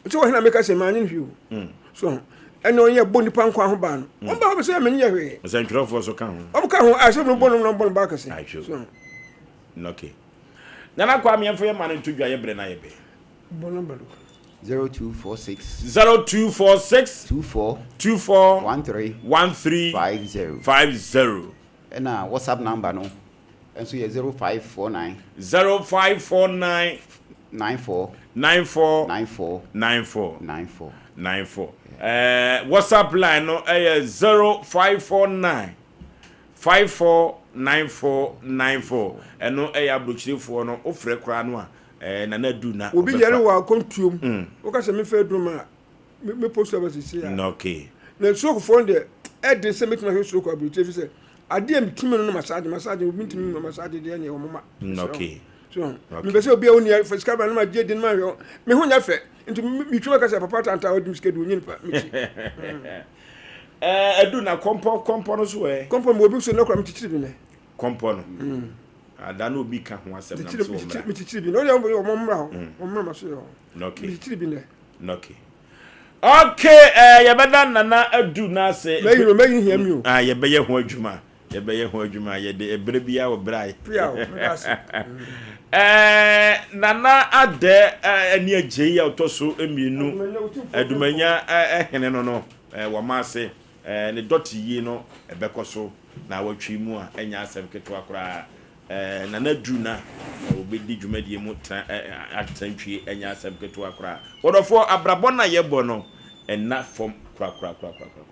sɛ wɔhena meka sɛ maanye no hwee o. So ɛna ɔyɛ bɔ nipa nkwa ho ban no. Wɔn ba hɔ sɛ menye yɛ hwee. Nsɛntwerɛfoɔ so ka ho. Wɔn ka ho a sɛ wɔn bɔ no na wɔn bɔ no ba kɛse. So okay. Nana Kwame yɛmfa yɛ ma no nto dwa yɛ berɛ na yɛ bɛ. Bɔ number no. 0246 0246 24 24 13 13 50 50. Ɛna WhatsApp number no nso yɛ 0549 0549 94 94 94 94 94 94. WhatsApp line no ɛyɛ 0549 54 94 94. Ɛno ɛyɛ aburokyirefoɔ no wofrɛ koraa no a Nana du na obi yɛre wɔ akɔntuom woka sɛ mefa aduru ma a me post aba sisi a Okay. Na surokofoɔ no deɛ ɛden sɛ mɛtumi ahwɛ suroko aburokyire fi sɛ Adeɛ a metumi no no massage massage obi ntumi ma massage deɛ neɛ wɔn ma. Mm, okay. So mepɛ sɛ obi a wonni fa sika ba no ma gye di no ma hwɛ me ho nyɛ fɛ nti metwi ma kasa papa tanta ɔdi sika di onye nipa mekyi. Ɛɛ ɛdu na kɔmpɔ kɔmpɔ no so ɛ. Kɔmpɔ mu obi so ne kora mekyikyiri bi nɛ. Kɔmpɔ no. Mm. Ada na obi ka ho asɛm na so wɔn mmra. Mekyikyiri bi na ɔde wɔn mmra hɔ wɔn mmra ma so yɛ hɔ. Okay. Mekyikyiri bi nɛ. Okay. Okay, eh, yɛbɛda Nana Adu n'ase. Mɛyi no, mɛyi hia mi o. Ah, yɛbɛyɛ ho adwuma. Yɛbɛyɛ ho adwuma. Yɛde ɛberɛ biara wɔ berɛ a. Pia o, meda ase. Eh, Nana Adɛ eh, ɛne Agyei a ɔtɔ so mmienu, Adumanya eh, hene no no, eh, wɔma ase. Eh, ne dɔte yie no ɛbɛkɔ so na awɔtwe mu a ɛnyɛ asɛm ketewa koraa. Eh, Nana duru na wɔbɛdi dwumadie mu tena eh, atena ntwie ɛnyɛ asɛm ketewa koraa. Wɔdɔfoɔ, abrabɔ no a yɛbɔ no, ɛnna fam korakorakorakorakora.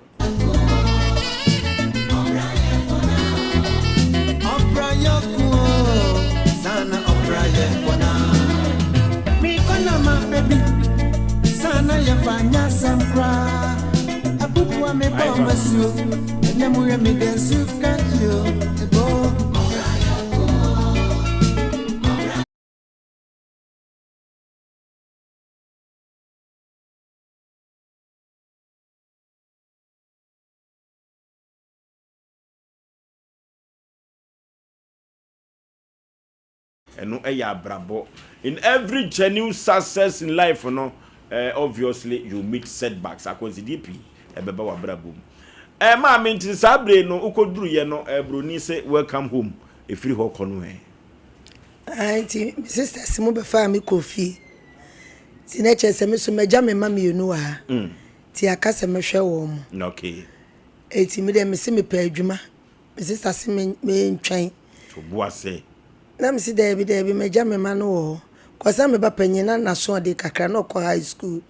Ɛno yɛ abrabɔ. In every genuine success in life no, eh, obviously you meet setbacks. Akwansideɛ pii ɛbɛba w'abrabɔ mu. Eh, maame nti saa bere no wokɔduruyɛ no, eh, broni se welcome home, ɛfiri hɔ kɔ no ɛ. Ah, nti me sisters mo bɛfaa me kɔ fie. Nti na kyerɛ sɛ me so magya me mma mmienu wɔ ha. Nti aka sɛ mɛhwɛ wɔn mo. Okay. Eti me deɛ mese mepɛ adwuma. Me sister se me mentwɛn. To bo ase. Na mese daabi daabi magya me mma no wɔ hɔ. Cause na me ba panyin na n'asoɔden kakra na ɔkɔ high school.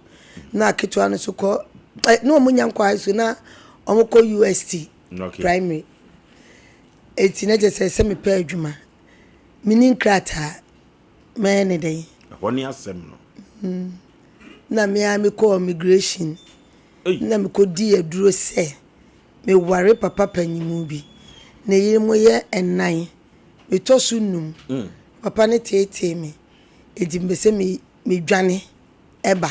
Na aketewa no nso kɔ eh, na wɔn nya nkɔ high school na wɔn kɔ UST okay. primary. Eti na kyerɛ sɛ sɛ mepɛ adwuma. Menni nkrataa mɛyɛ ne dɛn? Ɛhɔ ne asɛm no. Mm. Na me ara mekɔɔ migration. Ei. Na mekɔdii aduro sɛ meware papa panyinmu bi. Ne yere mo yɛ nnan. Metɔ so num. Mm. Papa no teetee me. Enti mepɛ sɛ me medwane ɛba.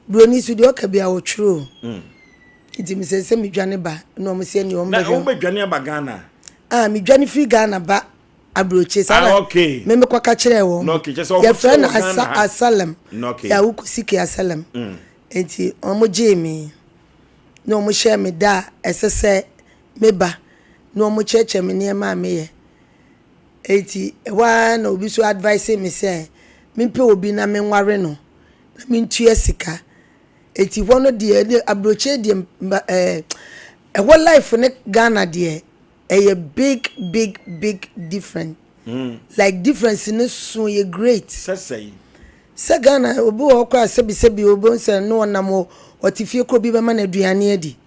Buroni so deɛ ɔka biara ɔtwerɛ o. Mm. Nti mesɛ sɛ medwane ba na wɔn sɛ ɛneɛ wɔn Na bɛhwɛ. wobɛdwane aba Ghana? Ah, medwane firi Ghana ba aburokyi saa na Ah, okay. me mekɔka kyerɛɛ wɔn. Na okay, kyerɛ sɛ wɔn Yɛfrɛ kyerɛ no wɔ Ghana Asa ha. Asalem. Na okay. Yɛ Awuku Asalem. Mm. Nti wɔn gyee me na wɔn hyɛɛ me da a ɛsɛ sɛ meba na wɔn kyerɛkyerɛ me nneɛma a meyɛ. Enti ɛhɔ ara na obi nso advice me sɛ mempɛ obi na menware no na mentua sika. Enti hɔ no deɛ ɛne aburokyire deɛ mba ɛɛ ɛhɔ life ne Ghana deɛ ɛyɛ big big big different. Like difference no so yɛ great. Sɛ sɛn? Sɛ Ghana obi wɔ hɔ koraa sɛbi sɛbi obi sɛ no ɔnam hɔ ɔte fie koraa obi bɛma no aduane adi.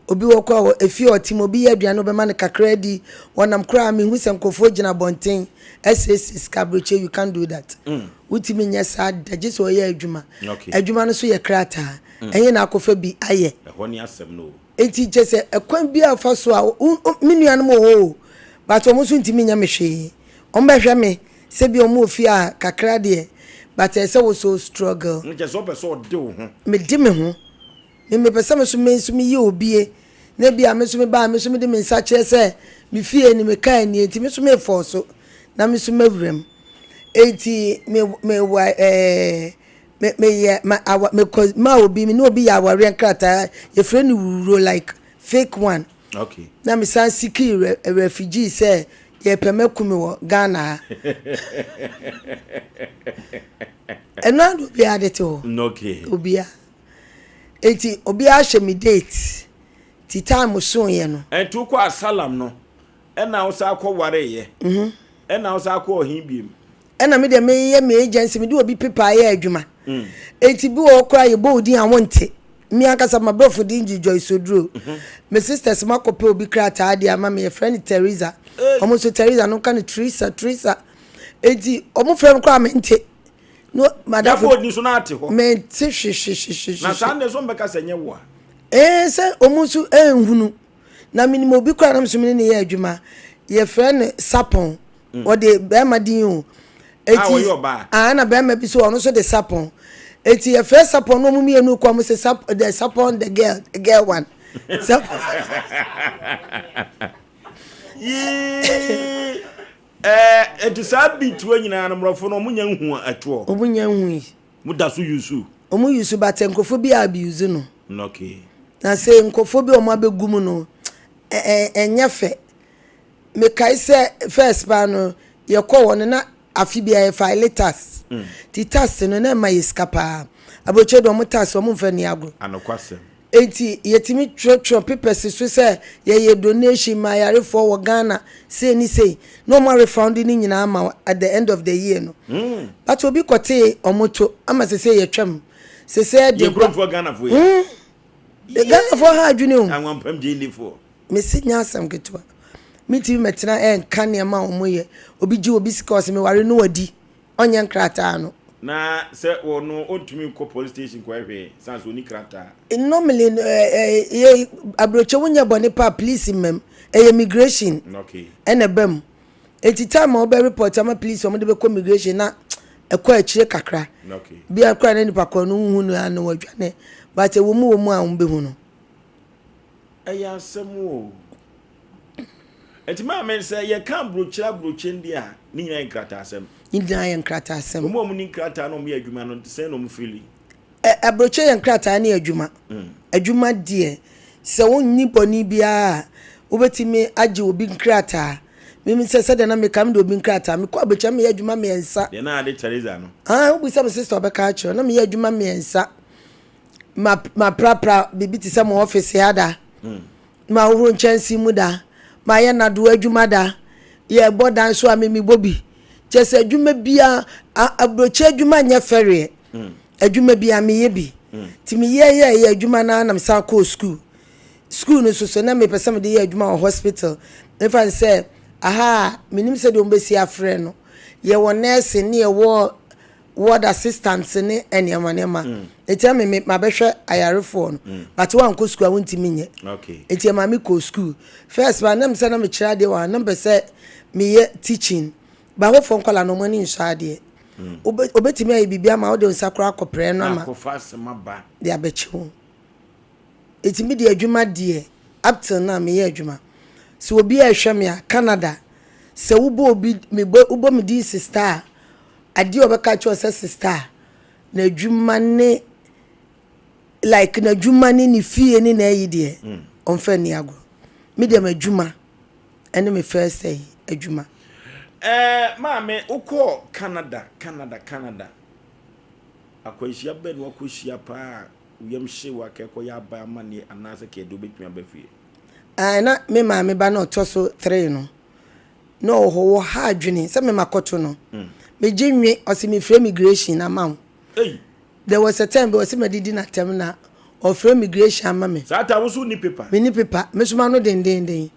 Obi wɔ hɔ koraa wɔ efie a ɔte mu obi yɛ aduane ɔbɛma no kakra adi. Ɔnam koraa mehu sɛ nkurɔfoɔ gyina abɔnten ɛsrɛsrɛ sika aburokyire you can't do that. Wotumi nyɛ saa da gye sɛ ɔyɛ adwuma. Okay. Adwuma no nso yɛ krataa. Ɛhe na akɔfa bi ayɛ? Ɛhɔ ne asɛm no o. Enti kyerɛ sɛ ɛkwan biara a ɔfa so a wo wo me nuanom wɔ hɔ o but wɔn nso ntumi nyɛ me hwee. Wɔbɛhwɛ me sɛ bi wɔn wɔ fie a kakra deɛ but ɛsɛ sɛ wo so struggle. Kyerɛ sɛ wopɛ sɛ ɔde wo ho. Mede me ho. Me mepɛ sɛ me nso me nso meyɛ obie na bi a me nso meba a me nso mede me nsa kyerɛ sɛ me fie ni me kaa nie nti me nso mefɔɔ so na me nso mawura mu. Enti me me wa ɛɛ. Me meyɛ ma awa mekɔ ma obi me ne obi yɛ awareɛ nkrataa yɛfrɛ no wuro like fake one. Okay. Na me san sikii re refugee sɛ yɛpɛ maku me wɔ Ghana ha. Ɛno ara na obiara de te hɔ. Okay. Obiara. Eti obiara hyɛ me date. Ti time so yɛ no. Ɛnti wokɔ asalam no ɛna wo san kɔ wareeɛ. Mhm. Ɛna wo san kɔ ɔhen biem. Ɛna me deɛ meyɛ me agency mede obi paper yɛ adwuma. Eti bi wɔ hɔ koraa yɛbɔ wo din a wonte. Me ankasa m'aborɔfo din gye Joyce Oduro. Me sisters makɔpɛ obi krataa de ama me yɛfrɛ no Teresa. Wɔn nso Teresa no nka no Teresa Teresa. Eti wɔn frɛ me koraa mente. No madafo. Yɛbɔ odin so na ate hɔ. Mente hwehwehwehwehwe. Na saa ndeɛ so mbɛka sɛ nyɛ wo a. Ee sɛ wɔn nso ɛnhunu. Na menim obi koraa na me nso me ne no yɛ adwuma. Yɛfrɛ no Sapɔn. Ɔde bɛrima din o. Eti, ah, ɔyɛ ɔbaa. Ah, na bɛrima bi so ɔno nso de Sapɔn. Eti yɛfrɛ Sapɔn na wɔn mmienu kɔ wɔn sɛ Sap the Sapɔn the girl the girl one. Sapɔn. Yee. Ɛɛ eti saa beat wɔ nyinaa no mmorɔfo no wɔn nya nhu ɛtoɔ. Wɔn nya nhu yi. Mo da so use. Wɔn use but nkurɔfoɔ bi abuse no. Okay. Na sɛ nkurɔfoɔ bi a wɔn abɛgu mu no ɛɛ ɛnyɛ fɛ. Mekae sɛ first paa no yɛkɔɔ hɔ no na afe biara yɛ file tax. Nti tax no na ɛma yɛ sika paa. Aburokyire deɛ wɔn tax wɔn mfa nni agorɔ. Anokwasɛm. Enti yɛtumi twerɛtwerɛ papers so sɛ yɛyɛ donation ma ayarefoɔ wɔ Ghana sei ne sei na wɔn arefound ne nyinaa ama wo at the end of the year no. But obi kɔtee wɔn to ama sese yɛtwam. Sese ɛde Yɛn kuromfoɔ Ghanafoɔ yi. Ghanafoɔ ha adwene o. Anwampam gyenifoɔ. Mese nyɛ asɛm ketewa. Mentumi mɛtena ɛnka nneɛma a wɔyɛ. Obi gye obi sika ɔse meware no wadi. Ɔnyɛ nkrataa no. Na sɛ ɔno ɔntumi nkɔ police station nkɔyɛ hwee sane sɛ ɔnni krataa. Normally no ɛ ɛ yɛ aburokye wonyɛ bɔne paa police mmam. Ɛyɛ immigration ɛna ɛba mu. Eti time a wobɛ report ama police wɔn de bɛkɔ immigration na ɛkɔ akyire kakra. Bia koraa na nipa korɔ no wohu no a na wadwane. But ɛwɔ mu wɔ mu a wɔn bɛhu no. Ɛyɛ asɛm o. Nti maame sɛ yɛka aburokyire aburokyire no deɛ a, ne nyinaa yɛ nkrataasɛm. Ne nyinaa yɛ nkrataasɛm. Wɔn a wɔn ni nkrataa na wɔn yɛ adwuma no sɛn na wɔn fili? Ɛ aburokyire yɛ nkrataa ne adwuma. Adwuma deɛ sɛ wonni bɔne biara a wobɛtumi agye obi nkrataa. Mimi sɛ sɛdeɛ na meka mede obi nkrataa mekɔ aburokyire na meyɛ adwuma mmiɛnsa. Deɛ na ade Teresa no. Ah wobisa me sister ɔbɛka akyerɛ wo na meyɛ adwuma mmiɛnsa. Ma maprapra biribi te sɛ mo office ha da. Mahohoro nkyɛnsee mu da. Mayɛ nnadewa adwuma da. Yɛbɔ dan so a me mebɔ bi. Kyerɛ sɛ adwuma biara, aburokyire adwuma nyɛ fɛreɛ. Adwuma biara meyɛ bi. Nti meyɛyɛɛyɛ adwuma no ara na mesan kɔɔ sukuu. Sukuu no nso so na mepɛ sɛ mede yɛ adwuma wɔ hospital. Mefa no sɛ aha a menim sɛdeɛ wɔbɛsi afrɛ no. Yɛwɔ nursing ne yɛwɔ ward assistant ne nneɛma nneɛma mm. nti ɛmi mi ma bɛhwɛ ayarefoɔ no mm. but wankɔ sukuu a wontumi nyɛ nti ɛma mi kɔ sukuu first ba nam sɛ na mi kyerɛ adeɛ wɔ ha nam pɛ sɛ meyɛ teaching bahofoɔ nkɔla na wɔn ani nsɔ adeɛ mm. obetumi ayɛ biribi ama wode nsa koraa akɔprɛ no ama de abɛkye ho Eti me deɛ adwuma deɛ up till now meyɛ adwuma. Sɛ obi ɛrehwɛ me a Canada sɛ wobɔ obi mebɔ wobɔ me din sister a adeɛ a ɔbɛka akyerɛ wo sɛ sister n'adwuma ne like n'adwuma ne ne fie ne n'ayi deɛ ɔmfa nni agorɔ. Me deɛ m'adwuma ɛne me first ɛyi adwuma. Ɛɛ maame wokɔɔ Canada Canada Canada akwanhyia bɛn na wakɔhyia paa a Wo yam hye wo a, ka ɛkɔyɛ aban amanneɛ anaasɛ ka ɛde wobɛtumi aba fie. Ae, na me maame ba no a ɔtɔ so three no, na ɔwɔ hɔ, wɔha adwene sɛ me makɔto no. Megye nwe, ɔse mefrɛ immigration ama wo. Ei! There was a time bi ɔse madidi n'atɛm na ɔfrɛ immigration ama me. Saa time wo nso wonni paper? Menni paper, me nso m'ano dendeenden.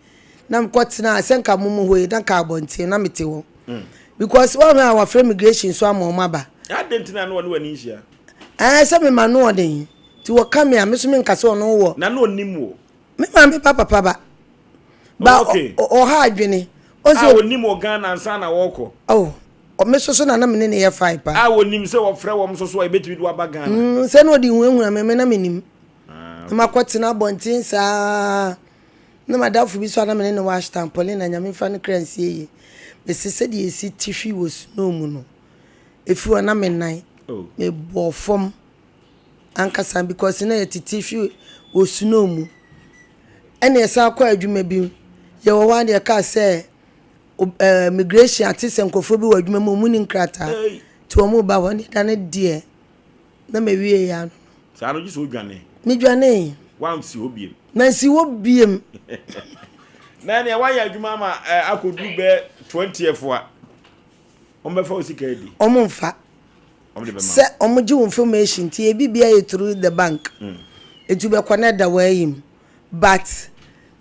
Na mekɔ tenaa, sɛ nka mo mu hɔ yi, na nka abɔnten na mete hɔ. Because woahwɛ a wɔafrɛ immigration nso ama wɔn aba. Adɛn nti na na ɔne w'ani nhyia? Ɛɛ sɛ me ma no ɔden nti wɔka me a me so menka sɛ ɔno wɔ. Na na ɔnim wo? Me maame ba papa ba. Ba ɔha adwene. A ɔnim wɔ Ghana ansa na wɔkɔ? Oh, me so so na na me ne ne yɛ fine paa. A ɔnim sɛ wɔfrɛ wɔn nso so a yɛbɛtumi de waba Ghana? Mm, sɛ na ɔde hunahuna me, me na menim. Ah, okay. Na makɔtena abɔnten saa. Na madamfo bi so a na me ne no wɔ Ashtown, Paulina, Nyame mfa no kra nsie yie. Mese sɛdeɛ yɛsi te hwi wɔ snow mu no, Ɛfiri hɔ na me nan me bɔɔ fam ankasa because na yɛtete hwe wɔ snow mu. Ɛna yɛsan kɔ adwuma bi yɛwɔ hɔ a na yɛkaa sɛ migration ate sɛ nkurɔfoɔ bi wɔ adwuma mu wɔn ni nkrataa nti wɔn ba hɔ ne da no deɛ na mawie yɛ ano no. Saa no gye sɛ wodwane. Medwanee. Wansi hɔ biem. Mansi hɔ biem. Na ɛnea wayɛ adwuma ama akɔduru bɛɛ 20th a. Wɔn bɛfa wo sika adi. Wɔn nfa. Wɔn de bɛma. Sɛ wɔn gye wo information nti ebi bia yɛ through the bank. Mm. Eti wobɛkɔ na ɛda w'ayim but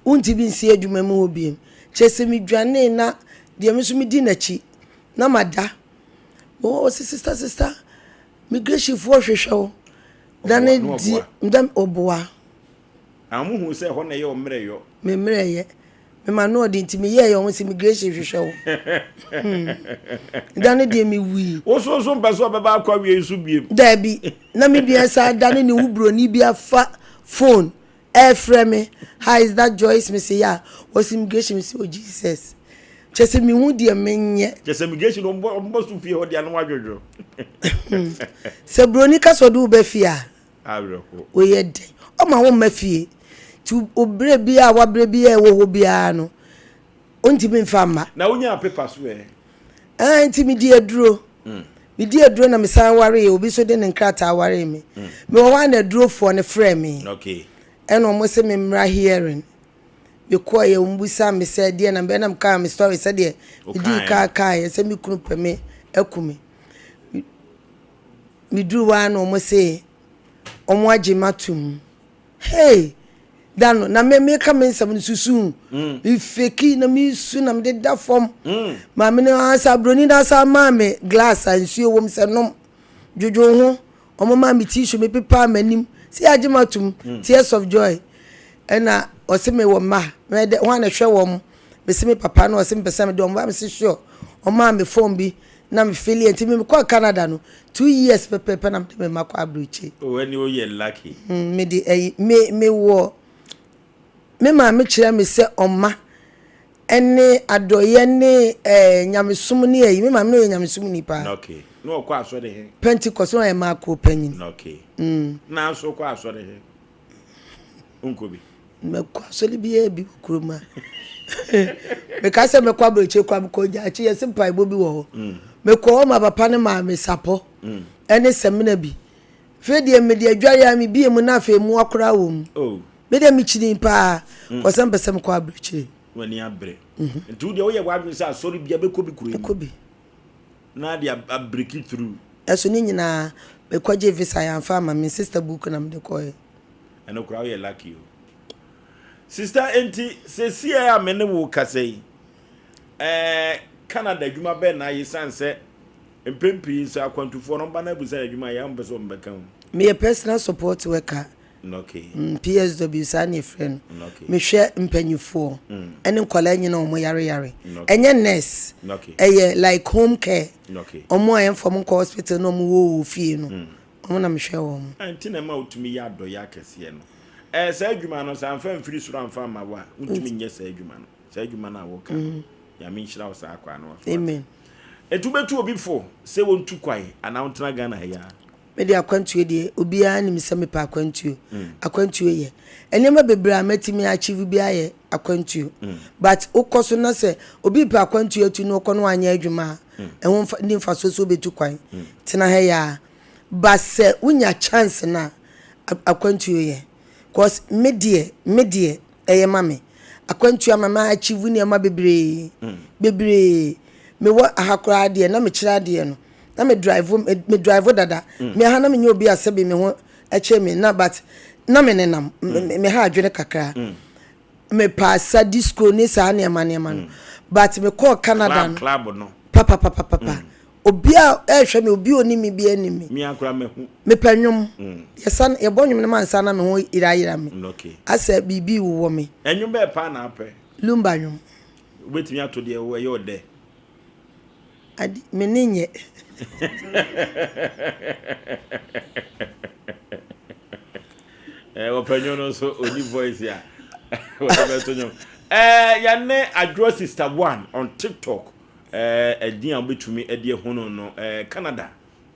wontumi nsi adwuma mu hɔ biem. Kyerɛ sɛ medwanee na deɛ me nso medi n'akyi na mada. Mewɔ hɔ sɛ sister sister migration foɔ hwehwɛ wo. Da ne di da ɔboa. Ah, wɔn hu sɛ ɛhɔ na ɛyɛ wɔn mmerɛyɔ. Me mmerɛyɛ. Me ma no ɔde nti meyɛɛ yɛ wɔn sɛ immigration hwehwɛ wo. Hmm. Da no deɛ mewui. Wo so nso mpɛ sɛ ɔbɛba akɔ awie nso biem. Daabi. Na me nua saa da no ne wo buroni bi afa phone ɛrefrɛ me. Hi, is that Joyce? Me say yeah. Wɔsi immigration me say oh Jesus. Kyɛ sɛ mehu deɛ menyɛ. Kyɛ sɛ immigration wɔn bɔ so fie hɔ deɛ ano adwodwo. Sɛ buroni ka sɛ ɔde wo bɛ fie a. Awerɛho. Woyɛ dɛn? Ɔma wo mma fie. Nti wo berɛ biara a wabrɛ biara ɛwɔ hɔ biara no, wontumi mfa mma. Na wonyaa paper so ɛ? Ɛɛ nti medi aduro. Medi aduro na mesan wareeɛ. Obi nso de ne nkrataa waree me. Mewɔ hɔ a na adurofoɔ no frɛɛ me. Okay. Ɛna wɔn se me mmra hearing. Mekɔeɛ, wɔn bisaa me sɛ deɛ na mebɛyɛ na mekaa me story sɛdeɛ medii kan kaeɛ sɛ me kunu pɛ me aku me. Meduruu hɔ ara na wɔn se wɔn agye me atom. Hey! Da no, na me meka me nsɛm no susu. Mm. Me feki na mesu na mede da fam. Mm. Maame no asa broni no asa maa me glass a nsuo wom sɛ nom. Dwodwo ho. Wɔn maa me tissue me pepaa m'anim. Sɛ yɛagye me atom. Mm. Tears of joy. Ɛna ɔse me wɔ mma. Mɛdɛ wɔn a na ɛhwɛ wɔn. Mese me papa na ɔse mepɛ sɛ mede wɔn ba. Mese sure. Ɔmaa me phone bi. Na me feeli nti me kɔɔ Canada no 2 years pɛpɛɛpɛ na mede me mma kɔ aburokyi. Oh, ɛne woyɛ lucky. Me de ɛyi me me wɔ me maame kyerɛ me sɛ ɔma ɛne adɔyɛ ne ɛɛ nyamesom ne ɛyi me maame no yɛ nyamesom ni paa. Okay. Na ɔkɔ asɔre he? Pentecost na ɔyɛ maako panyin. Okay. Na nso kɔ asɔre he? Nkɔ bi. Mɛkɔ asɔre biara bi wɔ kurom a. Meka sɛ mɛkɔ aburokyire kɔ mekɔ gyaakye yɛse mpaebɔ bi wɔ hɔ. Mekɔ hɔ ma papa no maa me sapɔ ɛne samina bi. Afei deɛ mede adware a mebie mu na afei mmoa koraa wɔ mu. Oh. Me deɛ mekyini paa kɔ sɛ mpɛ sɛ mekɔ aburokyire. W'ani abere. Nti wo deɛ woyɛ w'adwene sɛ asɔre bia bɛkɔ bi kuro yi mu. Mɛkɔ bi. Na de abreaki through. Ɛso ne nyinaa mekɔgye visa yɛamfa ama me sister book na mede kɔɛ. Ɛno koraa woyɛ lucky o. Sister enti seesei a me ne wo kasa yi, ɛɛ Canada adwuma bɛn na ayɛ esiane sɛ mpɛn pii sɛ akwantufoɔ no wɔba na abisa yɛn adwuma a yɛn a wɔmpɛ sɛ wɔbɛka ho. Meyɛ personal support worker. Okay. PSW saa na yɛfrɛ no. Okay. Mehwɛ mpanyifoɔ ɛne nkwadaa nyina wɔn yare yare. Okay. Ɛnyɛ nurse. Okay. Ɛyɛ like home care. Okay. Wɔn a yɛmfa wɔn nkɔ hospital na wɔn wɔ wɔ fie no. Wɔn na mehwɛ wɔn. Nti na ɛma wotumi yɛ adɔyɛ akɛseɛ no. Ɛɛ saa adwuma no sɛ amfa mfiri soro amfa amma wo a wontumi nyɛ saa adwuma no. Saa adwuma no a woka no. Nyame nhyira wo saa kwan no so. Amen. Nti wobɛtu obi fo sɛ wɔntu kwan anaa wontena Ghana ha yi ara? Me de akwantuo deɛ obiara nim sɛ mepɛ akwantuo. Akwantuo yɛ. Nneɛma bebree a mɛtumi achieve biara yɛ akwantuo. But wokɔ so na sɛ obi pɛ akwantuo atu na ɔkɔ na wanyɛ adwuma a, ɛho mfa nni mfasoɔ sɛ wobɛtu kwan. Tena ha yi ara. But sɛ wonya chance no a, akwantuo yɛ. Cause me deɛ, me deɛ ɛyɛ ma me. Akwantuo ama ma achieve nneɛma bebree. Bebree. Mewɔ aha koraa deɛ na mekyerɛ adeɛ no. Na me drive, me drive dada. Me aha na menyɛ obi a sɛbi me ho ɛkyɛ me na but na me nenam. Me ha adwene kakra. Me paasa disco ne saa nneɛma nneɛma no. But me kɔɔ Canada no. Club no. Papa papa papa. Obi a ɛhwɛ me, obi a onim me bi anim me. Me akora mahu. Mepɛ nnwom. Yɛsa yɛbɔ nnwom no ma nsa na me ho yerayera me. Okay. Asɛ biribi wowɔ me. Nnwom bɛɛ paa na apɛ. Lumba nnwom. Wobɛtumi ato deɛ ɛyɛ ɔdɛ. Adi me ne nyɛ. Eh, wɔpɛ nnwom no nso ɔni voice a wɔde bɛto nnwom. Eh, yɛne Adwoa Sister One on TikTok. Eh, ɛdin a wobɛtumi de ahu no no, eh, Canada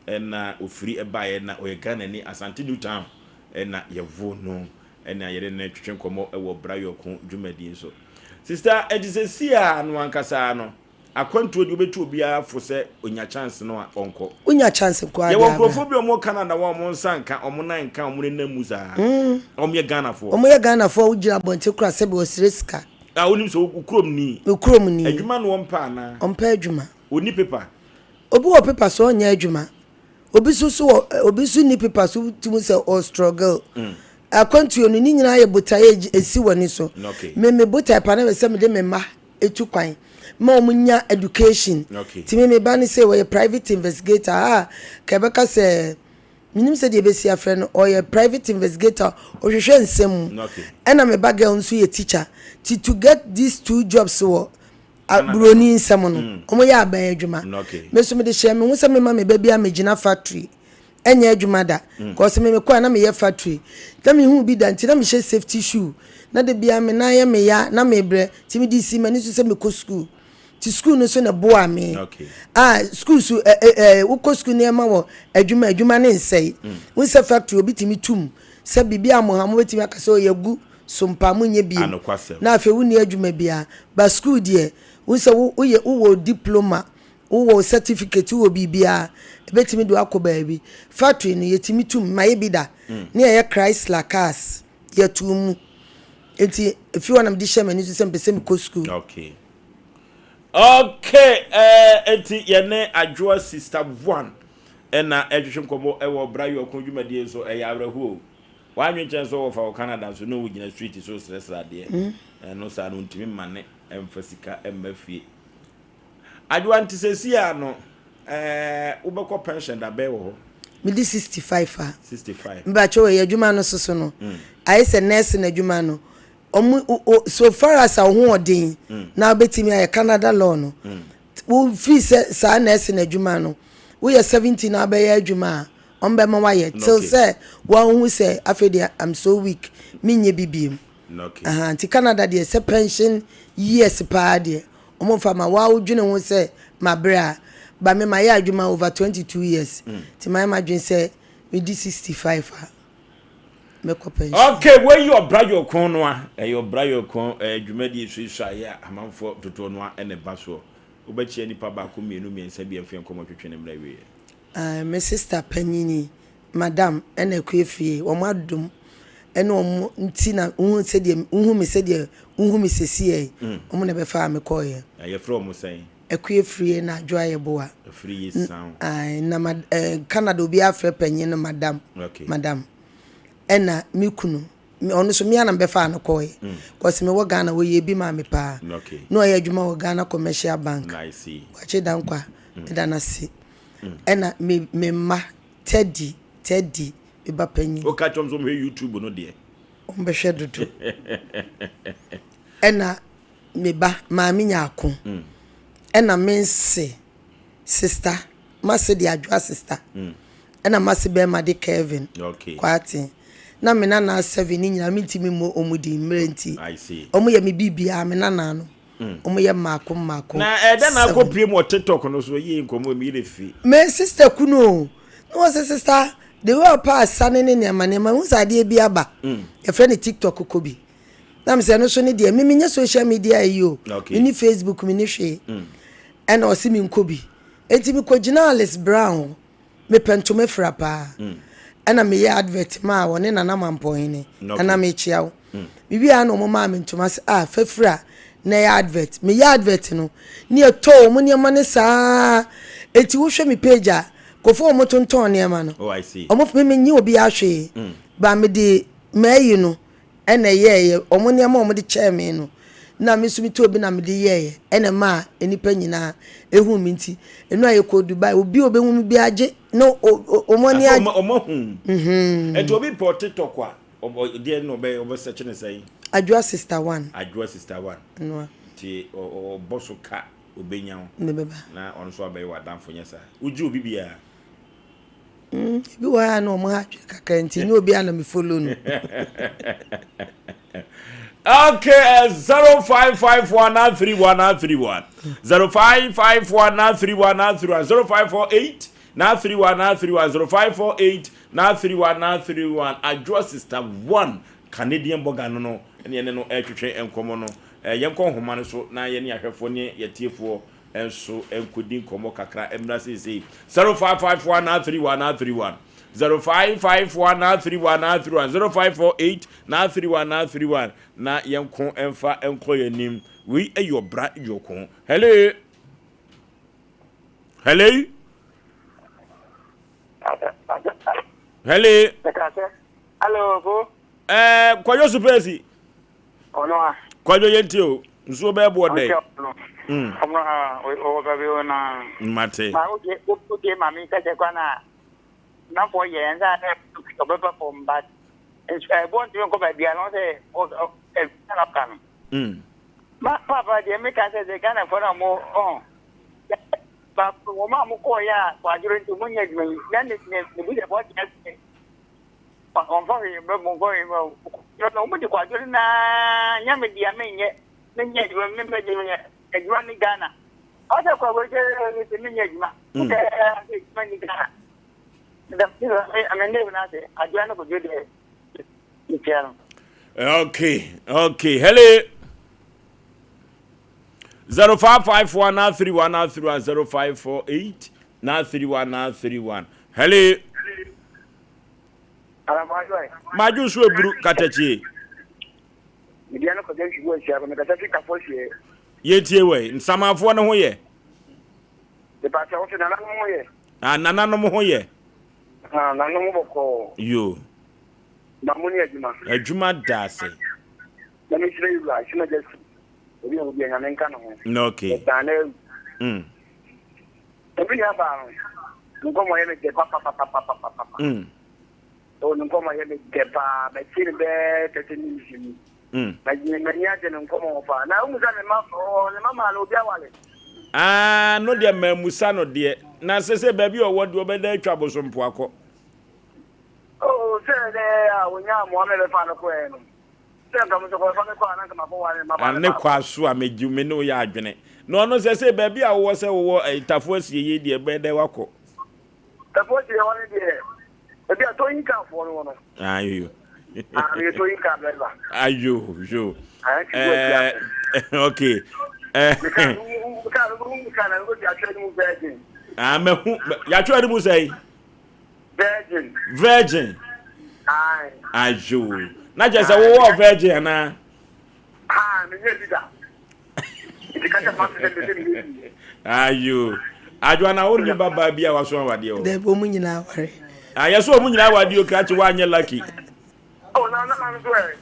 ɛna ofiri ɛbaeɛ na ɔyɛ Ghana ni, Asante New Town ɛna yɛwo no ɛna yɛde no twetwe nkɔmmɔ ɛwɔ Brayɔko dwumadie so. Sister, ɛnti sɛ si a no ankasa no, akwantuo deɛ wobɛtu obiara fo sɛ onya chance no a ɔnkɔ. Wonya chance nko ara Yɛwɔ deɛ abra. nkurɔfoɔ bi a wɔwɔ Canada hɔ a wɔn nsa nka, wɔn nan nka, wɔn nenam mu saa. Wɔn yɛ Ghanafoɔ. Wɔn yɛ Ghanafoɔ a wogyina abɔnten koraa sɛbi wɔsrɛ sika. A wonim sɛ wo kurom ni. Me kurom ni. Adwuma na wɔmpɛ anaa? Ɔmpɛ adwuma. Ɔnni paper? Obi wɔ paper so ɔnyɛ adwuma. Obi nso so wɔ obi nso nni paper so tumi sɛ ɔ struggle. Akwantuo no ne nyinaa yɛ botaeɛ a ɛsi w'ani so. Okay. Me me botae pa ne sɛ mede me mma etu kwan ma wɔn nya education. Okay. Nti me me ba ne sɛ wɔyɛ private investigator a ka ɛbɛka sɛ. Menim sɛdeɛ yɛbɛsi afrɛ no, ɔyɛ private investigator, ɔhwehwɛ nsɛm mu. Ɛna me ba girl nso yɛ teacher. Nti to get these two jobs wɔ buroni nsɛm no, mm. wɔyɛ aban adwuma. Me nso mede hyɛɛ me ho sɛ mema me ba bi a megyina factory ɛnyɛ adwuma da. Mm. Cause me mekɔ a na meyɛ factory. Na mehu bi da nti na mehyɛ safety shoe. Na da biara me nan yɛ me ya na mebrɛ. Nti mede si m'ani so sɛ mekɔ school. Nti sukuu no nso na ɛboaa me. Ah, sukuu so ɛ ɛ ɛ wokɔ sukuu na ɛma wɔ adwuma adwuma ne nsɛe. Mm. Wo sɛ factory obi tumi tum sɛ biribi a mo ha mo bɛtumi aka sɛ ɔyɛ gu so mpa mo nyɛ biem. Na afei wonni adwuma biara. Ba sukuu deɛ wo sɛ woyɛ wowɔ diploma wowɔ certificate wowɔ biribiara ɛbɛtumi de wakɔ baabi. Factory no yɛtumi tum ma yɛ bi da. Mm. Ne yɛyɛ Chrysler cars yɛtoo mu. Nti efi hɔ na mede hyɛ m'ani so sɛ mepɛ sɛ mekɔ sukuu. Okay. Okay, eh, enti yɛne Adwoa Sister One ɛna ɛtwetwe nkɔmmɔ ɛwɔ Bra Yɔko dwumadie so. Ɛyɛ awerɛhoɔ o. W'adwen kyɛn sɛ wɔfa wɔ Canada nso na wogyina street so srɛsrɛ adeɛ. Mm. Ɛno saa no ntumi mma ne ɛmfa sika ɛmma fie. Adwoa nti sɛsi a no eh, wobɛkɔ pension da bɛn wɔ hɔ? Medi 65 a. 65. Mbakyɛ wɔ yɛ adwuma no soso no. Mm. Ayɛ sɛ nurse na adwuma no. Ɔmo o o so far as a wo ho ɔden na wobɛtumi ayɛ Canada law no wo firi sɛ saa nursing adwuma no woyɛ 70 na wobɛyɛ adwuma a ɔmo bɛma woayɛ till sɛ woahu sɛ afei deɛ I'm so weak menyɛ bi biem aha nti Canada deɛ sɛ pension years paa deɛ ɔmo nfa ma woa wodwene ho sɛ mabrɛ a ba me mayɛ adwuma over 22 years nti mayɛ madwene sɛ medi 65 a mɛkɔ pension. Okay, wei yɛ ɔbra yɔkɔn no a, ɛyɛ ɔbra yɔkɔn ɛɛ dwumadie suasuaeɛ a amanfoɔ dodoɔ no a ɛna ɛba soɔ. Wobɛkyia nipa baako, mmienu, mmiɛnsa bi a mfeɛ nkɔmmɔ twetwe no mmerɛ awieɛ. Ae, me sister panyini, madam, ɛna Akua Fie, wɔn adom ɛne wɔn nti na wohu sɛdeɛ, wohu me sɛdeɛ wohu me sesiɛ yi, wɔn na ɛbɛfaa me kɔeɛ. Na yɛfrɛ wɔn sɛn? Akua Fie na Adwoa Yeboah. Afiri ye sound. Ae, na ma, eh, Canada obiara frɛ panyin no madam. Okay. Madam. Ɛna me kunu, ɔno nso me ara na mebɛfaa no kɔɔɛ. Mm. Cause mewɔ Ghana, wɔyɛ bi maa me paa. Okay. Na ɔyɛ adwuma wɔ Ghana Commercial Bank. I see. Wakye Dankwa, mm. meda no ase. Mm. Ɛna me, me mma, Teddy, Teddy, me ba panyin. Woka kyerɛ wɔn sɛ wɔhwɛ YouTube no deɛ. Wɔbɛhwɛ dodo. Ɛna me ba, Maame Nyarko, ɛna me nse sista, m'ase de Adwoa sista, ɛna m'ase bɛrima de Kelvin Kwarteng. Na me nana seven ne nyinaa mentumi mmɔ wɔn din mmerɛ nti. Wɔn yɛ me biribiara, me nana no. Wɔn yɛ mmaako mmaako. Na ɛdɛ na akɔ pie mu wɔ TikTok no so yie nkɔmmɔ mi yere fi. Me sister kunu o, na wɔn sɛ sister, the way ɔpa asa ne ne nneɛma nneɛma, n sɛ adeɛ bi aba. Yɛfrɛ no TikTok kɔ bi. Na mesɛ ɛno so ne deɛ me menyɛ social media yi o okay. Menni Facebook menni hwee mm. Ɛna ɔse menkɔ bi enti mekɔgyina Alice Brown hɔ mepɛ ntoma fira paa mm. Ɛna meyɛ advert maa wɔne Nana Mampɔhene okay. Nana mekyia wo mm. Mewie a na ɔmo maa me ntoma sɛ ah fafira na ɛyɛ advert meyɛ advert no ne ɛtɔ ɔmo nneɛma ne saa enti wohwɛ me page a kɔfo ɔmo tontɔn nneɛma no oh, I see. Ɔmo me menye obi ahwee mm. Ba mede maayi no ɛna ɛyɛeɛ, wɔn nneɛma a wɔde kyɛɛ me no, na me nso metɔɔ bi na mede yɛeɛ, ɛna ɛmaa nnipa nyinaa ehuu me nti, ɛnu a yɛkɔɔ Dubai, obi a ɔbɛhu me biara gye na wɔn ani agye. Wɔn ahu. Mhm. Ɛnti obi pɛ TikTok a, deɛ na ɔbɛ ɔbɛ search ne sɛn? Adwoa sister one. Adwoa sister one. Noa. Nti ɔbɔ so ka obenya wo. Mebɛba. Na ɔno nso abɛyɛ w'adamfo nyɛ saa. Wogye obi biara. Mm, ebi wɔ ha na wɔn ha adwene kakra nti nye obi a na me follow no. Okay, 0554 931 931 0554 931 931 0548 931 931 0548 931 931 Adwoa sister one Canadian bɔga no no ɛne ɛne no ɛretwetwe nkɔmɔ no yɛnkɔ nhoma no so na yɛne ahwɛfoɔ ne yɛtiefoɔ nso nkɔdi nkɔmmɔ kakra mmra seesei. 0554 931 931 0554 931 931 0548 931 931 na yɛnko mfa nkɔ yɛn anim. Wei yɛ ɔbra yɔko. Hello. Hello. Hello. Hello. Eh, Kwadwo Supesi. Ɔno a. Kwadwo yɛ nti o, nsuo bɛɛ boɔ dɛ. Mm. Ɔno a, ɔwɔ baabi o na. Mate. Ma o die o die maame kɛsɛ kwan na. N'afɔ yɛ ɛnsa na ɔbɛba fam but ɛboɔ ntumi nkɔ baabi a na ɔsɛ ɛfɛ na ɔka no. Ma papa deɛ meka sɛ sɛ Ghanafoɔ no a mo ɔn baako wɔn a mo kɔɔ yɛ a kwadworo nti mo nyɛ adwuma yi na ne ne ne busuafoɔ te ase wɔmfa hwee mma mu mfa hwee mma mu na wɔn de kwadworo naa nyɛ me deɛ menyɛ menyɛ adwuma mempɛ adwuma nyɛ adwuma ne Ghana ɔsɛ kwadworo sɛ sɛ menyɛ adwuma sɛ adwuma ne Ghana Okay, okay. Hello. 0554 931 931 0548 931 931. Hello. Madwo so eburu katakyie. Yɛtie wɔ nsamafoɔ no ho yɛ. Ah, nananom ho yɛ. Ah, nananom bɔkɔɔ. Yo. Na mo ne adwuma. Adwuma da ase. Na me kyerɛ yura, sima jasi. Obi a obi a nyame nka ne ho. Na okay. Ɛtaa na awu. Mm. Obi nua baa no, nkɔmɔ yɛ me dɛ papapapapapapa. Mm. Oh, ne nkɔmɔ yɛ me dɛ paa. Mɛtie ne bɛɛ 30 minutes ni. Mm. M'ani agye ne nkɔmɔ ho paa. Na wohu sɛ ne ma ɔ ne ma maa no obi awale. Ah, no deɛ mammusa no deɛ. Na sɛ sɛ baabi a ɔwɔ deɛ ɔbɛda atwa bosompoa kɔ. Oh, sɛ dɛ a onya mmoa me bɛfa no kɔɛ no. Sɛ nka mo sɛ kɔfa me kɔ a na nka makɔ ware ma ba ne kɔ aso a megye me ne woyɛ adwene. Na ɔno sɛ sɛ baabi a wowɔ sɛ wowɔ eh, tafo asie yi deɛ bɛyɛ dɛ wakɔ. Tafo asie hɔ no deɛ ebi a towing car foɔ no wɔ no. Ayo. Ah, meyɛ towing car driver. Ayo, yo. Eh, okay. Eh. Ah, mahu yɛatwerɛ de mu sɛ Virgin. Virgin. Ayo. Na kyerɛ sɛ wowɔ virgin anaa? Ah, menyɛ bi da. Nti ka kyerɛ pastor sɛ mepɛ sɛ meyɛ bi. Ayo. Adwoa na wo ni babaa bi a waso awadeɛ wɔ. Dɛbi wɔn nyinaa aware. Ah, yɛ so wɔn nyinaa awadeɛ o krakye woanyɛ lucky. Oh, na na na nso ɛ.